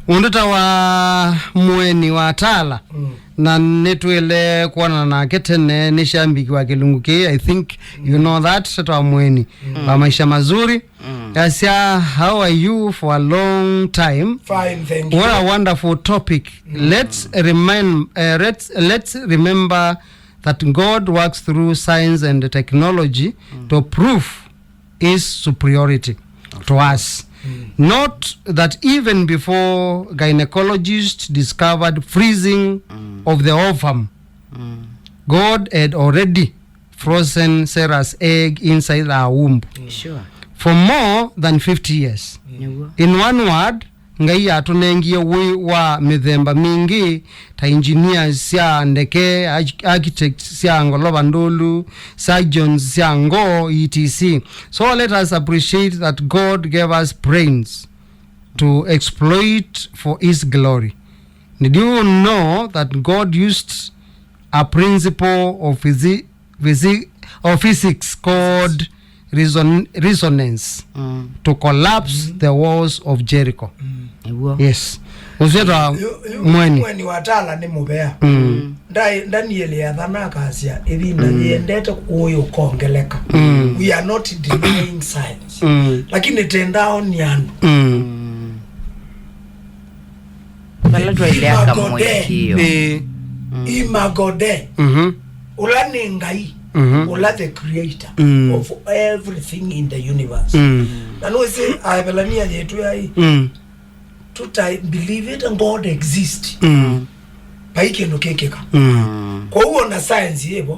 Ũndũ ta wa mũeni wa tala, na nĩtwĩle kwonana nake tene, nĩ shabiki wa kĩlungu kĩĩ, I think you know that, tata wa mũeni wa maisha mazuri. Asya, how are you for a long time? Fine, thank you. What a wonderful topic. Let's remind, uh, let's, let's remember that God works through science and technology to prove his superiority to us. Note that even before gynecologists discovered freezing of the ovum, God had already frozen Sarah's egg inside her womb. Sure. For more than fifty years. Nĩw'o. In one word, Ngai atũnengie ũĩ wa mĩthemba mingĩ, ta engineers sya ndeke, arch- architects sya ngolova ndũlu, surgeons sya ngoo, et cetera. So let us appreciate that God gave us brains to exploit for his glory. Did you know that God used a principle of physi- physi- of physics called reason- resonance to collapse the walls of Jericho? Nĩw'o. Yes. Ũsyo ta Yu- yu- mweni. Mweni wa tala nĩ mũvea. Ndai- Danieli athana akasya, ĩvinda yĩendete ũĩ ũkongeleka. We are not denying science. Lakini tendaoni andũ. Vala twailea kamũĩkĩĩo. Ĩĩ. Imagode. Ũla nĩ Ngai, ũla the creator of everything in the universe. Na nũĩsĩ Aevelania yĩtwĩa ĩ, tuta believe it, God exist. Vai kĩndũ kĩkĩka. Kwoou ona science yĩvo,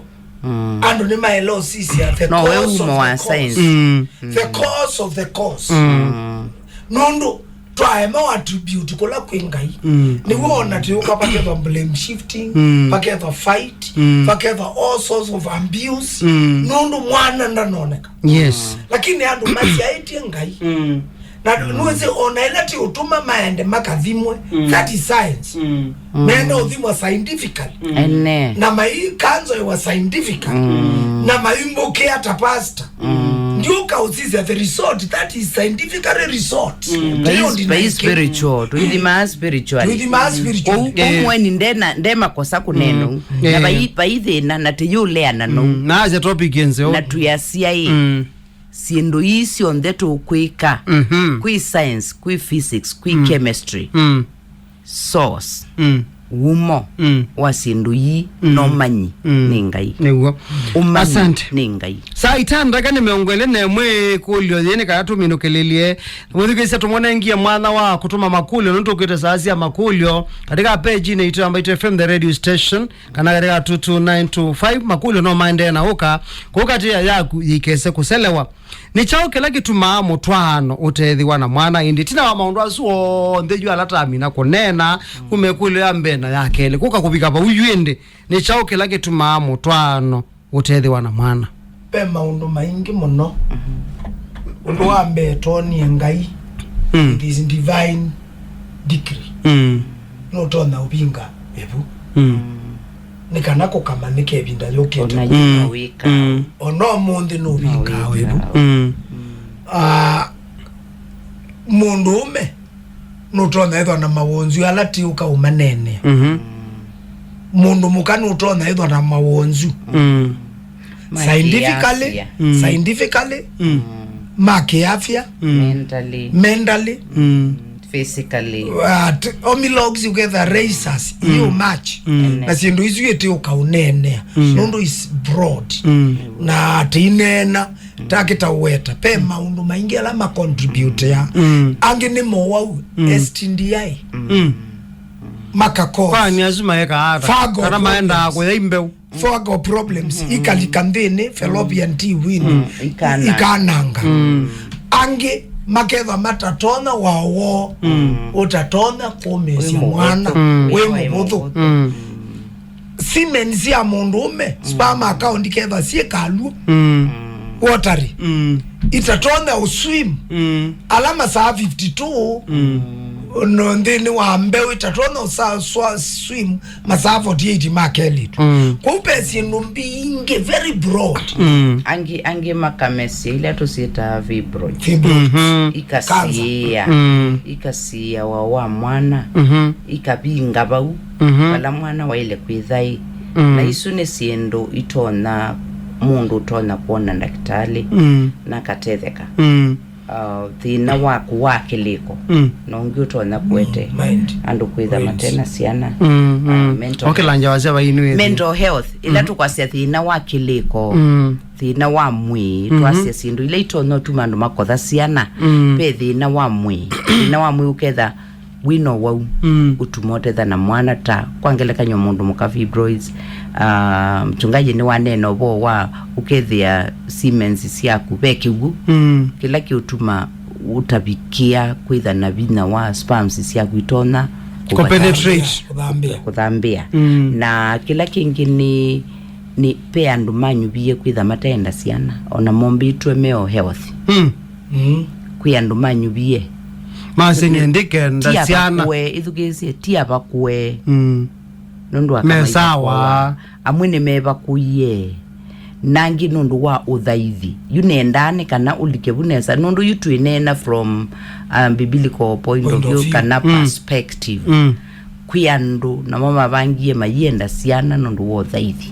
andũ nĩmaelewa sisya the no we cause umo of wa the cause. Science. The cause of the cause. Nũndũ twaema attribute kũla kwĩ Ngai. Nĩw'o ona tũyũka pakethwa blame shifting, pakethwa fight, pakethwa all sorts of abuse. Nũndũ mwana ndanoneka. Yes. Lakini andũ masyaĩtye Ngai. Na nũĩsĩ ona ĩla ti ũtũma maende makathimwe, that is science. Meenda ũthimwa scientifically. Ene. Na maikanzoewa scientifically. Na maimbũkĩa ta pastor. Ndiũka ũsisya the result, that is scientifically result. Ndiyo ndinaike. Spiritual, tũithimaa spiritual. Tũithimaa spiritual. Kũu- kũu mweni ndena- nde makosa kũnena ũu. Na vai- vai thĩna na tĩyũleana no. Na aja topic nzeo. Na tuyasya ĩ. Syĩndũ ii syonthe tũkwĩka, kwĩ science, kwĩ physics, kwĩ chemistry, source, wumo wa syĩndũ ii, no manyi nĩ Ngai. Nĩw'o. Ũmanyi nĩ Ngai. Saa itano ndaka nĩ mĩongo ĩlĩ na ĩmwe, ĩkũlyo yĩĩ nĩ kana tũminũkĩlĩlye. Mwĩthukĩĩsya tũmũnengie mwanya wa kũtũma makũlyo, nũndũ tũkĩte saa sya makũlyo katika page-inĩ itũ ya Mbaitu F M, the radio station, kana katika two two nine two five. Makũlyo no maendee na ũka kũu katĩ ya yaku yĩikese kũselewa. Nĩ kyaũ kĩla kĩtumaa mũtwaano ũteethĩwa na mwana? Ĩndĩ ĩtina wa maũndũ asu onthe yu ala tamina kũneena kuma ĩkũlyo ya mbee na ya kelĩ kũka kũvika vau yu, ĩndĩ nĩ kyaũ kĩla kĩtumaa mũtwaano ũteethĩwa na mwana? Ve maũndũ maingĩ mũno. Ũndũ wa mbee, twonie Ngai with his divine decree. Nũtonya ũvinga ĩvu. Nĩ kana kũkamanyĩka ĩvinda yũkĩte. Ona yu no wĩkaa. Ona ũmũnthĩ nũvingaa ĩvu. Ah, mũndũũme nũtonya ĩthwa na mawonzu ala ti ũka ũmaneenea. Mũndũ mũka nũtonya ĩthwa na mawonzu. Scientifically, scientifically, ma kĩafya, mentally, mentally, physically. At omilogs you get the races, you match. Na syĩndũ isu ĩti ũka ũneenea. Nũndũ is broad. Na atĩ ineena, takĩta weta. Pe maũndũ maingĩ ala ma contribute ya. Angĩ nĩ mowau, S T D I. Makakosa. Kwani asu maeka ata? Kana maendaa kũya imbeu. Focal problems ikalika nthĩnĩ, fallopian tube-inĩ, ikananga. Angĩ makethwa matatonya wao woo, ũtatonya kũmĩĩsya mwana wĩ mũvũthũ. Semen sya mũndũũme, sperm count kethwa syĩ kalũ, watery, itatonya ũswim ala masaa fifty-two, no nthĩnĩ wa mbeũ itatonya ũsa-, swa-, swim masaa forty-eight ma kelĩtu. Kwoou ve syĩndũ mbingĩ, very broad. Angĩ, angĩ makamesya ila tũsyĩtaa fibroids. Fibroids. Ikasiĩa. Ikasiĩa wao wa mwana. Ikavinga vau vala mwana waĩle kwĩtha ĩ. Na isu nĩ syĩndũ itonya mũndũ ũtonya kwona ndakĩtalĩ na akatetheka. Uh, thĩna waku wa kĩlĩko na ũngĩ ũtonya kũete andũ kwĩtha matena syana. Uh, mental, okĩlanja wasya vainwĩthĩ mental health, ĩla tũkwasya thĩna wa kĩlĩko, thĩna wa mwĩĩ, twasya syĩndũ ila itonya ũtuma andũ makotha syana. Ve thĩna wa mwĩĩ, thĩna wa mwĩĩ ũketha wĩ no wau ũtuma ũtetha na mwana, ta kwa ngelekany'o mũndũ mũka fibroids. Uh, mchungaji nĩwaneena ũvoo wa ũkethĩa semen syaku ve kĩw'ũ kĩla kĩũtuma ũtavikĩa kwĩtha na vinya wa sperms syaku itonya kũvata-, kũthambĩa. Na kĩla kĩngĩ nĩ, nĩ ve andũ manyuvie kwĩtha matenda syana, ona mombĩtwe meo healthy. Kwĩ andũ manyuvie. Maseng'e ndikenda syana. Ĩthukĩĩsye, ti avakũe. Nũndũ wa me sawa. Amwe nĩmevakũie, na angĩ nũndũ wa ũthaithi. Yu nendaa nĩ kana ũlike vu nesa, nũndũ yu twĩneena from a biblical point of view kana perspective. Kwĩ andũ namo mavangie mayenda syana nũndũ wa ũthaithi.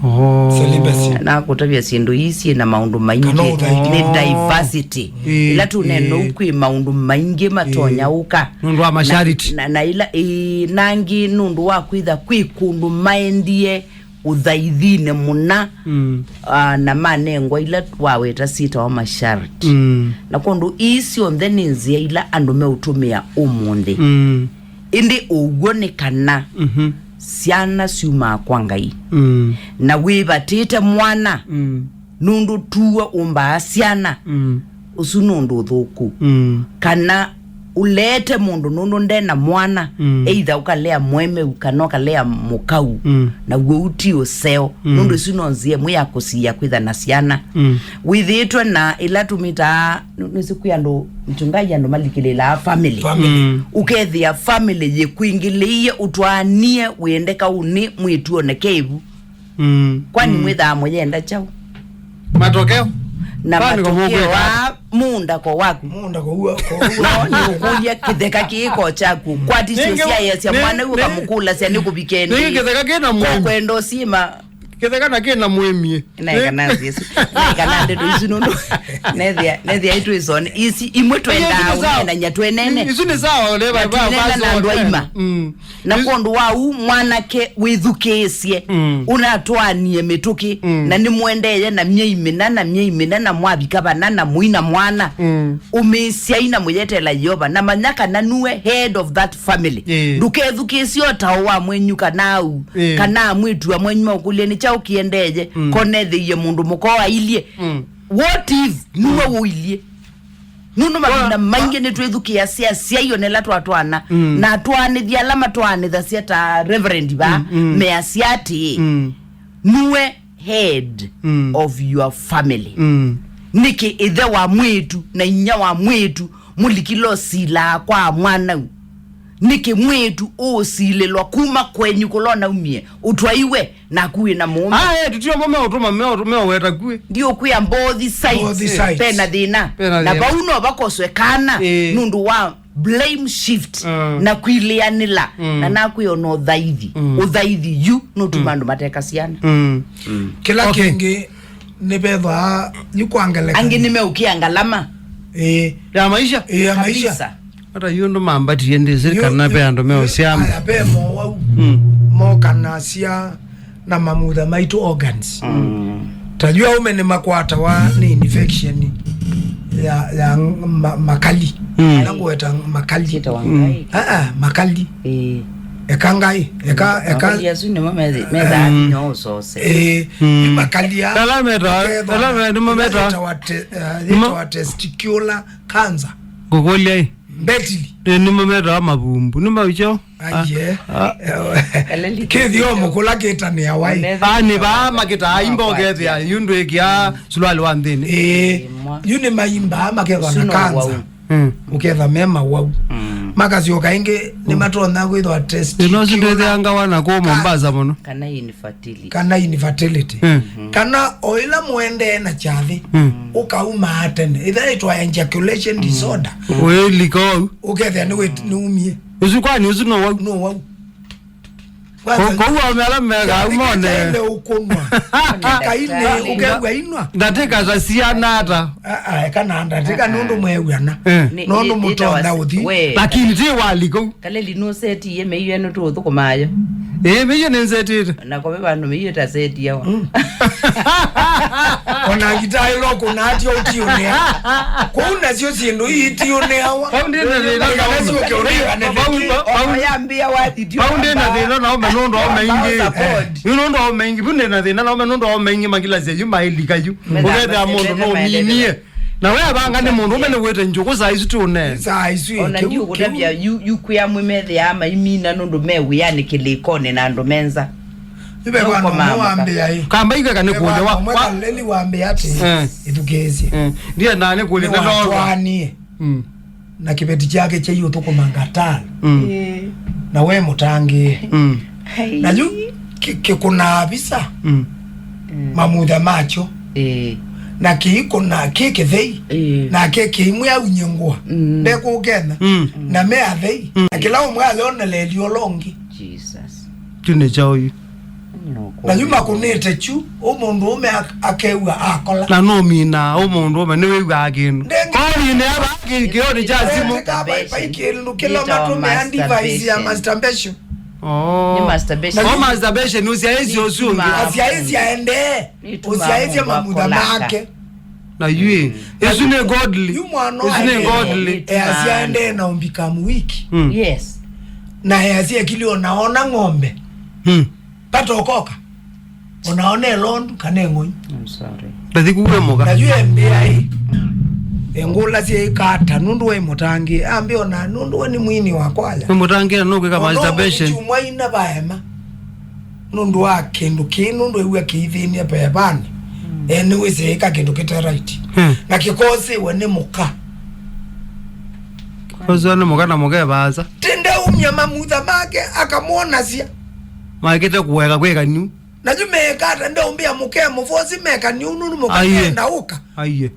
Oh. Celibacy. Na kũtavya syĩndũ ii syĩ na maũndũ maingĩ. Kana ũthaithi. Nĩ diversity. Ĩĩ, ĩla tũneena ũu, ĩĩ, kwĩ maũndũ maingĩ matonya ũka. Nũndũ wa masharti. Na, na, na ila, ĩĩ, na angĩ nũndũ wa kwĩtha kwĩ kũndũ maendie ũthaithinĩ mũna, ah, na manengwa ila waweta syĩtawa masharti. Na kũndũ ii syonthe nĩ nzĩa ila andũ meũtũmĩa ũmũnthĩ. Ĩndĩ ũw'o nĩ kana syana syumaa kwa Ngai. Na wĩvatĩte mwana, nũndũ tuo ũmbaa syana, ũsu nĩ ũndũ ũthũku. Kana ũleete mũndũ nũndũ nde na mwana, either ũkalea mũemeu kana ũkalea mũkau, na w'o ũu ti ũseo, nũndũ ĩsu no nzĩa ĩmwe ya kũsiĩa kwĩtha na syana. Wĩthĩĩtwe na ĩla tũmĩtaa, nũ-, nũsĩ kwĩ andũ, mchungaji, andũ malikĩlĩlaa family. Family. Ũkethĩa family yĩkwingĩlĩie, ũtwaanie wĩendeka ũnĩ mwĩtu oneke ĩvu. Kwani mwĩthaa mũyenda kyaũ? Matokeo? Na matokeo aa, mũũnda ko waku. Mũũnda ko wa, ko wa. No, nĩũkũlya kĩtheka kĩĩ ko kyaku. Kwatisye nĩngĩ, syaesya nĩ-, mwana ũyũ nĩ-, ũkamũkũlasya nĩkũvikeni. Nĩ kĩtheka kĩna mũĩmi. Kwenda ũsima. Kĩtheka na kĩna mũĩmi. Naeka na Yesu. Naeka na ndeto isu nũndũ. Nethĩa, nethĩa itwĩsone. Isi imwe twendaa ũneenany'a twenene. Isu nĩ sawa, ũle. Na ba-, ba-, twenena na andũ aima. Na kwondũ wa ũu, mwanake wĩthukĩĩsye, ũnatwaanie mĩtũkĩ, na nĩmũendeeye na myei mĩna na myei mĩna, na mwavika vana, na mũi na mwana, ũmĩĩsyai na mũyetela Yeova, na manya kana nue head of that family. Ndũkethukĩĩsye ũtao wa mwenyu kana au, kana mwĩtu wa mwenyu maũkũlye nĩ kyaũ kĩendeeye, konethĩie mũndũ mũka ailyĩ. What if nue ũilyĩ? Nũndũ mavinda maingĩ nĩtwĩthukĩĩasya asyai ona ĩla twatwaana, na atwaanĩthya ala matwaanĩthasya ta Reverend va, measya atĩĩ, nue head of your family. Nĩkĩ ĩthe wa mwĩĩtu na inyia wa mwĩĩtu mũlikile ũsilaa kwa mwanau? Nĩkĩ mwĩĩtu ũũsilĩlwa kuma kwenyu kũla ũnaumie, ũtwaiwe, naku wĩ na mũũme? Ah, eh, tũtio mo meũtũma, meũtũ-, meũweta kuĩ. Ndiũkwĩa both sides. Both sides. Pena thĩna. Pena thĩna. Na vau no vakoswe kana, eh, nũndũ wa blame shift, mm, na kwilĩanĩla. Mm. Na nakwĩa ona ũthaithi. Mm. Ũthaithi yu nũtuma, mm, andũ mateka syana. Mm. Mm. Kĩla, okay, kĩngĩ nĩvethwaa yu kwa ngelekany'o. Angĩ nĩmeũkĩa ngalama. Ĩĩ. Ya maisha? Ĩĩ, ya maisha. Kabisa. Hata yu ũndũ mambatie ndĩsĩ kana ve andũ meũsyama. Aya ve mowau, mm, mokanasya na mamutha maitũ organs. Mm. Ta yu aũme nĩmakwatawa nĩ infection ya, ya ma-, makali. Mm. Ala ngweta makali. Syĩtawa, mm, ngai. Ah, ah, makali. Ĩĩ. Eka ngai, eka, eka. Akalĩ asu nĩmo methi- methaa vinya ũsose. Eh, mm. Nĩmakalya. Ala metawa, ala me- nĩmo metawa. Yĩtawa te- eh, nĩmo- yĩtawa testicular cancer. Ngũkũlya ĩ. Mbetili. Ĩ, nĩmo metawa mavumbu. Nĩ maucho? Aiye. Ah. Kĩthio mũkũla kĩtanĩa wai. Onetha- Ah, nĩ vaa makĩtaa imba ũkethĩa yu ndwĩkĩa sulwali wa nthĩnĩ. Ĩĩ. Yu nĩ maimbaa makethwa na kanza. Mm. Ũketha me mawau. Mm. Makasyoka ĩngĩ nĩmatonya kwĩthwa test. Ĩno sindwĩthĩangawa na kũũ Mombasa mũno. Kana infertility. Kana infertility. Mm. Kana o ĩla mũendee na kyathĩ, mm, ũkaumaa tene. Ĩtha ĩtwa ejaculation disorder. Wĩlika ũu. Ũkethĩa nĩ wĩt- nĩumie. Ũsu kwani ũsu no wau? No wau. Kwanza, ko- kwoou aũme ala mekaa mone. Kyathĩ kĩtaĩle ũkũnwa. Kainĩ ũkew'a inwa. Ndatĩka ta siana ata. Ah, ah, eka na ndatĩka nũndũ mweew'ana. Eh. Nĩ- nũndũ nĩ- mũtonya ũthi. We. Lakini ti wali kũu. Kaleli nũsetie mĩio ĩno tũũthũkũmayo. Ĩĩ, mĩio nĩnsetĩte. Na kove vandũ mĩio ĩtasetiawa. Mm. Ona ngitaĩlwa kũnatya ũtiũnĩa. Kũu nasyo syĩndũ ii itiũnĩawa. Vau ndĩ na thĩna na ũme. Kana syũke ũnĩane nĩkĩ? Vau- vau- vau- Oyambia wathi. Vau ndĩ na thĩna na ũme nũndũ wa ũme ingĩ. Yu nũndũ wa ũme ingĩ, vu ndĩ na thĩna na ũme nũndũ wa ũme ingĩ makilasya yu maĩlika yu. Ũkethĩa mũndũ nũminie. Na we avanga nĩ mũndũ ũme nĩwĩte njũkũ saa isu tũne. Saa isu ĩ, ona kĩu- ndiũkũtavya kĩu. Yu- yu kwĩ amwe methĩaa maimina nũndũ me wĩanĩ kĩlĩkonĩ na andũ menza. Yu ve vandũ ũmwe wambĩa ĩ. Kamba ikeka nĩ kũlya wa- wa- Kaleli wambĩa atĩ, eh, ithukĩĩsye. Eh, ndiendaa nĩ kũlya nĩ watwaanie. Mm. Na kĩveti kyake kyai ũthũkũma ngatal. Mm. Eh. Na we mũtangĩe. Mm. Hai. Na yu kĩ- kĩkũnaa visa. Mm. Mm. Mamutha makyo. Eh. Na kĩikũna kĩ kĩthei. Eh. Nake kĩimwe aunye ngũa. Mm. Ndekũkena. Mm. Na me athei. Mm. Na kĩla ũmwe ayonelelya ũla ũngĩ. Jesus. Kyu nĩ kyaũ yu? Na yu makũnĩte kyu, ũ mũndũ ũme ak- akew'a akola. Na nũminaa, ũ mũndũ ũme nĩwĩw'aa kĩndũ. Ndenge- Kominĩa va kĩ- kĩonĩ kya simũ. Ndenge ka vai- vai kĩndũ kĩla matũmĩa device ya masturbation. Oh. Nĩ masturbation. Oh, masturbation, ũsyaĩsya ũsu ũngĩ. Asyaĩsya endee. Nĩtumaa ũsyaĩsya mũndũ mamutha akolaka. Make. Na yu ĩ, ĩsu nĩ godly. Yu mwana ũsu nĩ aendee, godly. Easya aendee na ũmbika mwiki. Mm. Yes. Na easya ekili onaona ng'ombe. Mm. Pata ũkoka. Onaona elondu kana eng'oi. I'm sorry. Ndathi kuwe mũka. Na yu embĩa ĩ. Mm. Engũlasya ĩkata nũndũ we mũtangĩ. Ambe ona nũndũ we nĩ mwini wa kwaya. Nĩ mũtangĩ na nũkwĩka masturbation. Chumwa ina vaema. Nũndũ wa kĩndũ kĩĩ, nũndũ ew'a kĩithĩnye pevanĩ. Mm. Eh, nĩwĩsĩ ĩka kĩndũ kĩte right. Hmm. Na kĩkosĩwe nĩ mũka. Kosĩwe nĩ mũka na mũka e vaasa. Tĩndeumya mamutha make akamwonasya. Makĩte kũeka kwĩka nyu. Na yu meekata ndeumbĩa mũke mũvosi meka nyu nũndũ mũka Aiye. Nenda ũka. Aiye.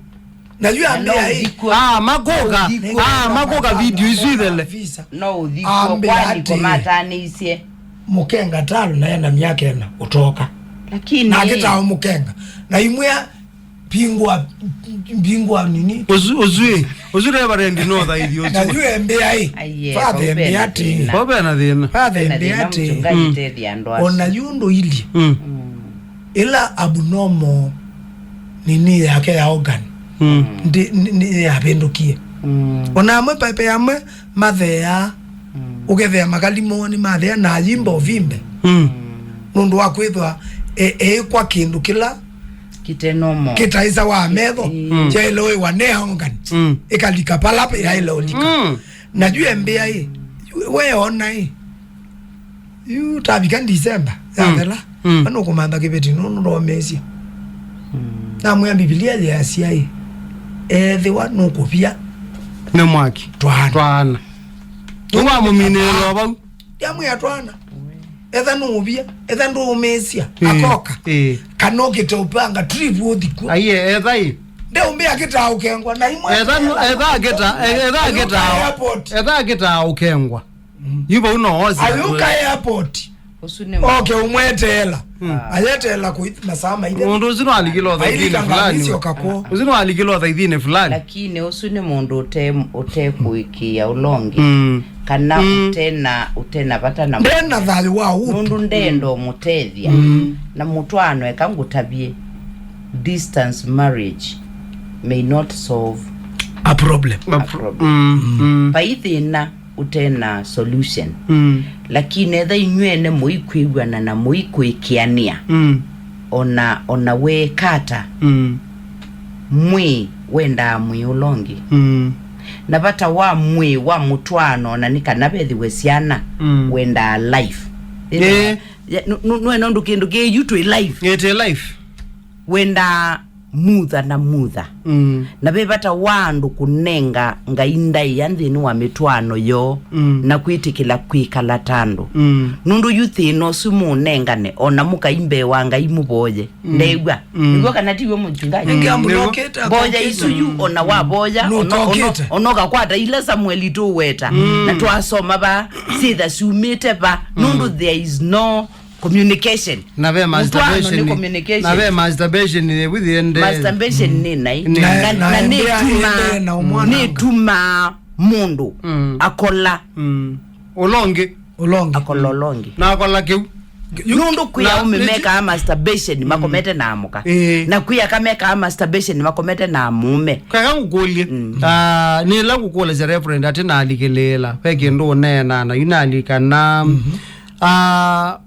Na yu ambĩa ĩ. Ah, makũka. Ah, makũka video isu ithele. Visa. No ũthikwo. Ambĩa kwani atĩ, kũmatanĩisye. Mũkenga talo na ena myaka ĩna ũtoka. Lakini na akĩtaa mũkenga. Na imwĩa pingwa, pingwa nini? Ũsu, ũsu ĩ. Ũsu reverend no thaithi ũsu. Na yu embĩa ĩ. Aiye, father embĩa atĩ. Vau vena thĩna. Father embĩa atĩ. Mchungaji, mm, tethya andũ asu. Ona yu ndũilyĩ. Mm. Mm. Ĩla abnormal nini yake ya organ, mm, ndi- ni- ni- yavĩndũkie. Mm. Ona amwe pepe amwe matheaa, mm, ũkethĩa makali moo nĩ mathea na ayimba ũvimbe. Mm. Nũndũ wa kwĩthwa e- eĩkwa kĩndũ kĩla kĩte normal. Kĩtaĩsa wa metho, mm, kyaĩle ũĩwa ne organ. Mm. Ĩkalika pala yaĩle ũlika. Mm. Na yu embĩa ĩ, yu- weona ĩ, yu tavika December yathela, mm, mm, na nũkũmantha kĩveti nũndũ ndomeesya. Mm. Namwĩa Mbivilia yeasya ĩ, ethĩwa nũkũvia nĩ mwaki. Twaana. Twaana. Nĩwamũminĩĩlwa vau. Ndiamwĩa twaana. Etha nũũvia, etha ndũũmĩĩsya, ĩĩ, akoka. Ĩĩ. Kana ũkĩte ũpanga trip ũthi kw'o. Aiye, etha ĩ. Ndeũmbĩa kĩtaa ũkengwa, na imwe etha, etha akĩta, etha akĩta airport. Etha akĩtaa ũkengwa. Mm. Yu vau no osi. Ayũka airport. Ũsu nĩ oke ũmweteela. Mm. Ayeteela kũi- masaa maithe. Mũndũ ũsu no alikile ũthaithinĩ fulani. Ailika ngamĩsyoka kw'o. Ũsu no alikile ũthaithinĩ fulani. Lakini ũsu nĩ mũndũ ũte- ũtekũĩkĩĩa ũla ũngĩ. Mm. Kana, mm, ũtena, ũtena vata na ndena thayũ wa ũtu. Nũndũ ndenda ũmũtethya. Mm. Na mũtwaano eka ngũtavye, distance marriage may not solve a problem. A problem. Mm, mm. Vai thĩna ũte na solution. Mm. Lakini etha inywene mũikwĩw'ana na mũikwĩkĩanĩa, mm, ona, ona wĩkata, mm, mwĩĩ wendaa mwĩĩ ũla ũngĩ. Mm. Na vata wa mwĩĩ wa mũtwaano, ona nĩ kana vethĩwe syana, mm, wendaa life. Eh. Ya, nu-, nu-, nũe nũndũ kĩndũ kĩĩ yu twĩ life. Ĩtĩ life. Wendaa mutha na mutha. Mm. Na ve vata wa andũ kũnenga Ngai ndaĩa nthĩnĩ wa mĩtwaano yoo, mm, na kwĩtĩkĩla kwĩkala ta andũ. Mm. Nũndũ yu thĩna ũsu mũũnengane, ona mũkai mbee wa Ngai mũvoye. Mm. Ndew'a. Mm. Nĩw'o kana tiw'o mũchungaji? Nĩngĩ ambu nokĩte, mboya akokĩte, isu yu, mm, ona wavoya, ona, ona, nũtokĩte, ona ũkakwata ila Samueli tũweta. Mm. Na twasoma va, syĩtha syumĩte va. Mm. Nũndũ there is no communication. Na ve masturbation. Mũtwaano nĩ communication. Na ve masturbation nĩ wĩthĩe nde. Masturbation nĩ nai. Nĩ. Na, na, na nĩ ĩndĩ, tuma, ĩndĩ na ũmwana nĩ tuma mũndũ, mm, akola. Mm. Ũla ũngĩ. Ũla ũngĩ. Akola ũla ũngĩ. Na akola kĩu. Nũndũ kwĩ na aũme nĩ mekaa masturbation, mm, makomete na amũka. Ĩĩ. Na kwĩ aka mekaa masturbation makomete na amũme. Kaka ngũkũlye. Mm. Ah, nĩ ĩla ngũkũlĩsya Reverend atĩ nalikĩlĩĩla. Ve kĩndũ ũneena na yu nalikana. Mhm. Ah,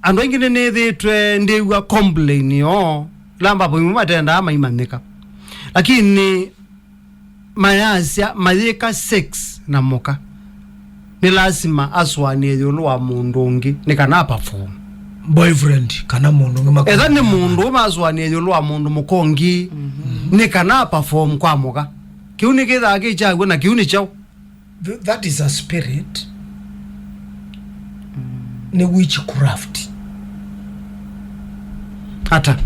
andũ aingĩ nĩnĩthĩtwe ndĩw'a complain yoo, ĩla ambapo imwe matendaa maimanyĩka. Lakini mayasya mayĩka sex na mũka, nĩ lasima asũanĩe ĩũlũ wa mũndũ ũngĩ nĩ kana aperform. Boyfriend kana mũndũ ũngĩ makũ- Etha nĩ mũndũ ũme asũanĩe ĩũlũ wa mũndũ mũka ũngĩ, mhm, nĩ kana aperform kwa mũka. Kĩu nĩkĩthaa kĩ kyaw'o na kĩu nĩ kyaũ? Th-, that is a spirit. Nĩ witchcraft. Ata?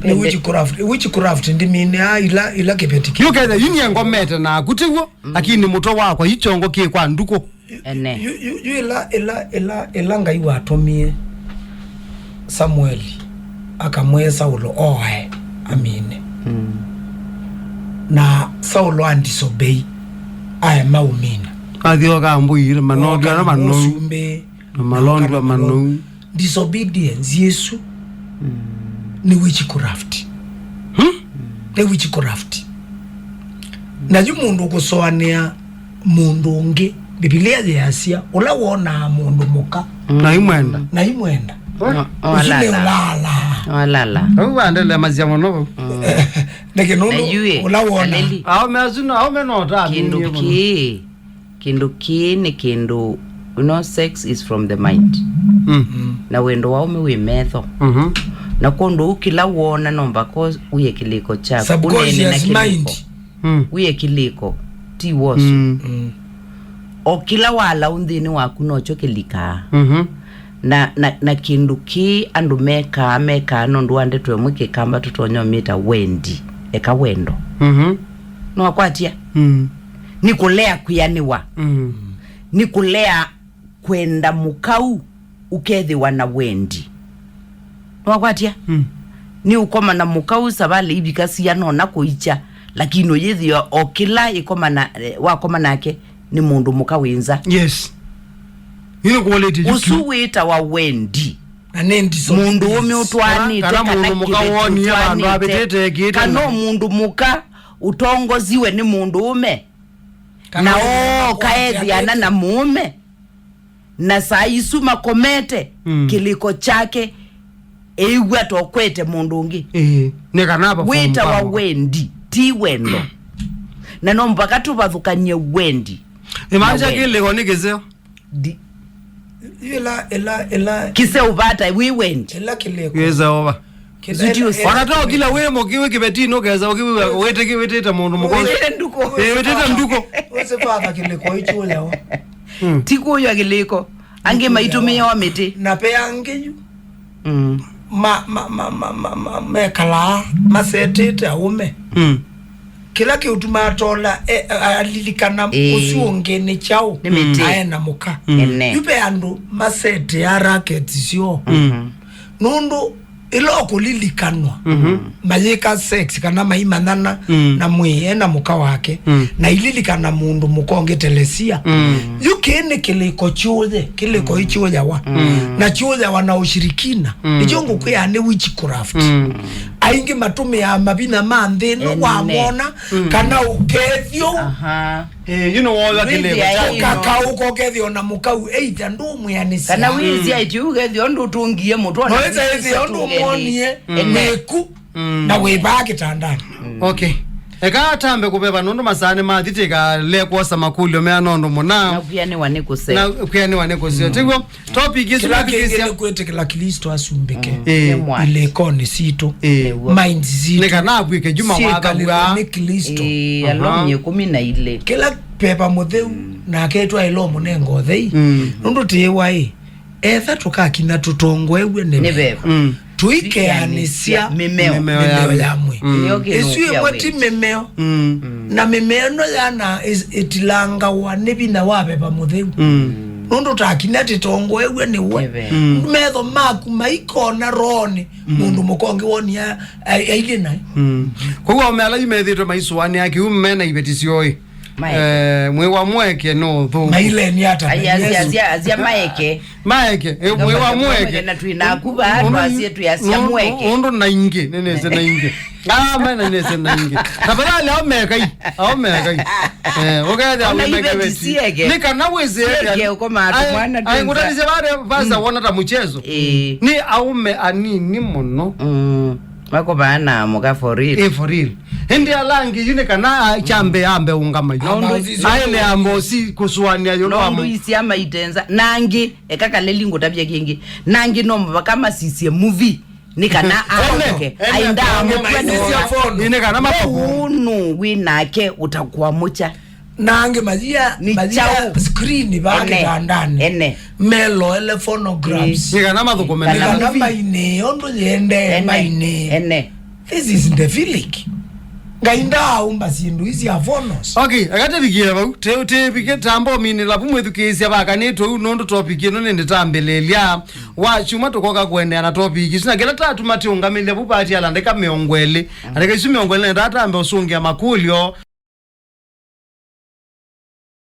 Nĩ witchcraft. Witchcraft ndiminĩa ila, ila kĩveti kĩ- Yu kethe, yu niengomete naku, tiguo? Mm. Lakini mũtwe wakwa, yu kyongo kĩ kwa ndukũ. Ene. Yu, yu, yu ila, ila, ila, ila Ngai watũmie Samueli akamwĩe Saulo oae amine. Mm. Na Saulo andisobei, aema ũmina. Kathio ka mbũi, manondwa na manou. Mũsumbĩ, na malondwa manou. Disobedience Yesu, mm, nĩ witchcraft. Hmm? Nĩ witchcraft. Na yu mũndũ ũkũsũanĩa mũndũ ũngĩ. Mbivilia yĩasya, ũla wonaa mũndũ mũka, mm, na imwenda. Na imwenda. No, ũsu nĩ walala. Walala. Walala. Au waendelea mazia mũno vau. Mm. Nĩkĩ nũndũ na yu ĩ, ũla wona. Aleli. Aũme asu no, aũme no ta kĩndũ kĩĩ, kĩndũ kĩĩ nĩ kĩndũ, you know, sex is from the mind. Mm. Mm. Na wendo wa aũme wĩ metho. Mhm. Na kwondũ ũu kĩla wona no mbaka wĩe kĩlĩko kyaku. Subconscious ũneene na kĩlĩko mind. Mm. Wĩe kĩlĩko, ti wosu. Mm. Mm. O kĩla walaũ nthĩnĩ waku nokyo kĩlikaa. Mhm. Na, na, na kĩndũ kĩĩ andũ mekaa, mekaa nũndũ wa ndeto ĩmwe kĩkamba tũtonya ũmĩta wendi. Eka wendo. Mhm. Nĩwakwatya? Mm. Nĩ kũlea kwĩanĩwa. Mm. Nĩ kũlea kwenda mũkau ũkethĩwa na wendi. Nĩwakwatya? Mm. Nĩ ũkoma na mũkau savalĩ ivika sianona kũikya, lakini ũyĩthĩwa o kĩla ĩkoma na, eh, wakoma nake nĩ mũndũ mũka wĩ nza. Yes. Yu nĩ kũolĩtye yu ũsu kĩu. Wĩtawa wendi. Na nĩ ndiso. Mũndũ ũme ũtwaanĩte kana, kana mũndũ mũka kĩveti wonie vandũ ũtwaanĩte, avĩtĩte ekĩte kana na mũndũ mũka ũtongosiwe nĩ mũndũ ũme. Kana na mũndũ mũka ooka ethiana na mũũme. Na saa isu makomete, mm, kĩlĩko kyake, ĩw'a tokwete mũndũ ũngĩ. Ĩĩ, nĩ kana aba wĩtawa wendi, ti wendo. Na no mpaka tũvathũkany'e wendi na wendo. Ĩmaanisha kĩlĩko nĩ kĩseo. Ndi- Ĩla, ĩla, ĩla. Kĩseo vata wĩ wendi. Ĩla kĩlĩko. Kĩseo va. Kĩla- Zuti ũsĩ- Ona to kila wĩ mũkĩ wĩ kĩvetinĩ ũkesa ũkĩ wĩ wĩtĩkĩ wĩtĩte mũndũ mũkũ. Wĩtĩte nduko. Ĩĩ, wĩtĩte nduko. Ũsĩ father kĩlĩko ichũyawa. Mm. Ti kũywa kĩlĩko. Angĩ maitũmĩawa mĩtĩ. Na pe angĩ yu. Mm. Ma, ma, ma, mekalaa, masetĩte aũme. Mm. Kĩla kĩũtumaa tola, e, a-, alilikana, ĩĩ, ũsu ũngĩ nĩ kyaũ? Nĩ mĩtĩ. Ae na mũka. Mm. Ene. Yu ve andũ masetea racket syoo. Mm. Nũndũ ĩla ũkũlilikanwa, mhm, mayĩka sex kana maimanyana, mm, na mwĩĩ e na mũka wake, mm, na ililikana mũndũ mũka ũngĩ Telesia. Mm. Yu kĩĩ nĩ kĩlĩko kyũye, kĩlĩko, mm, ikyũyawa. Mm. Na kyũyawa na ũshirikina. Mm. Nĩkyo ngũkwĩaa nĩ witchcraft. Mm. Aingĩ matũmĩaa mavinya ma nthĩ ĩno, ene, wamwona, mm, kana ũkethyo. Aha. Eh, you know, woywa kĩlĩko. Wĩthĩa kya ĩno. Ũkakaũka ũkethĩa ona mũkau either ndũmwĩanĩsya. Kana wĩsya ĩtĩ ũkethĩa ũndũ ũtũngie mũtwe, no ona ĩsa wĩsya ĩthĩa ũndũ ũtũngeni. Ũmwonie, ene, nĩku, mm, na wĩvaa kĩtandanĩ. Mm. Okay. Eka atambe kũveva nũndũ masaa nĩmathi, tĩkale kwosa makũlyo mea nũndũ mũna. Na kwĩanĩwa nĩ kũseo. Na kwĩanĩwa nĩ kũseo. Mm. Tiguo? Topic isu kĩla kĩngĩ nĩtũkĩsya nĩ kwĩtĩkĩla Klĩsto asumbĩke, mm, ĩĩ, nĩ mwaki, ilĩkonĩ sitũ, ĩĩ, minds sitũ. Nĩ kana avw'ĩke yu mawatho syĩkalĩlwe wa nĩ Klĩsto. Ĩĩ, aha. Alomi ĩkũmi na ilĩ. Kĩla Veva Mũtheu, mm, nake twaĩle ũmũnenga ũthei. Mm. Nũndũ tĩĩwa ĩ, etha tũkakinya tũtongoew'e nĩ, nĩ veva, veva. Mm. Tũikeanĩsya mĩmeo, mĩmeo ya, mĩmeo ya mwĩĩ. Mm. Nĩyo kĩnũkĩa. Ĩsu ĩmwe ti wĩti. Mĩmeo. Mm. Na mĩmeo ĩno yana ĩ-, ĩtilangawa nĩ vinya wa Veva Mũtheu. Mm. Nũndũ takinya tĩtongoew'e nĩwe. Nĩwe. Mm. Metho maku maikona roonĩ, mm, mũndũ mũkongi wonia a-, a-, ailyĩ naĩ. Mm. Kwoou aũme ala yu methĩĩtwe maisũanĩa kĩu mena iveti syoo ĩ. Maeke. Eh, mwĩĩ wa mũeke no ũthũku. Maileni ata? Ai, asia, asia, asia maeke. Maeke, eh, mwĩĩ wa mũeke. Na twĩ naku vaa, ũndũ, twasie twĩ asia mũeke. Ũndũ na ingĩ, nĩnĩsĩ na ingĩ. Ah, mena nĩsĩ na ingĩ. Tafadhali, aũme ekai. Aũme ekai. Eh, ũkethĩa ona wĩna iveti kĩveti. Sieke. Nĩ kana wĩsĩ sieke ũkoma ai, mwana ai, twinza. Ngũtanisye vale, vasa, mm, wona ta mũchezo. Eh. Nĩ aũme anini mũno. Mm. Makũvaa na mũka for real. Eh, for real. Ĩndĩ ala angĩ yu nĩ kana a-, kyambe ambe ũngama yu. Nũndũ aĩle ambosi kũsũanĩa yu nũndũ amo. Isi ama itenza. Na angĩ, eka kaleli ngũtavya kĩngĩ. Na angĩ no mũvaka masisye movie. Nĩ kana ene, aoke. Ene, aenda amũkua nĩ maisisya phone. Nĩ kana makopo. Ũũ nũ wĩ nake ũtakwamũkya. Na angĩ mathia, nĩ mathia kyaũ? Screen va kĩtandanĩ. Ene. Meloele phonographs. Nĩ kana mathũkũme. Kana nĩ kana movie. Mainĩe ũndũ yĩendee, ene, mainĩe. Ene. This is dephilic. Ngai ndaaũmba syĩndũ ii sya phonos. Okay, eka tĩvikĩe vau. Tĩ-, tĩvike tambo minĩla vu mwĩthukĩĩsya vakanĩtwe ũu nũndũ topic ĩno nĩ ndĩtambĩlĩlya. Wa kyumwa tũkoka kũendeea na topic isu. Na kĩla tatuma tĩũngamĩlya vu vati ala ndeka mĩongo ĩlĩ. Andĩka isu mĩongo ĩlĩ na ndatambe ũsũngĩa makũlyo.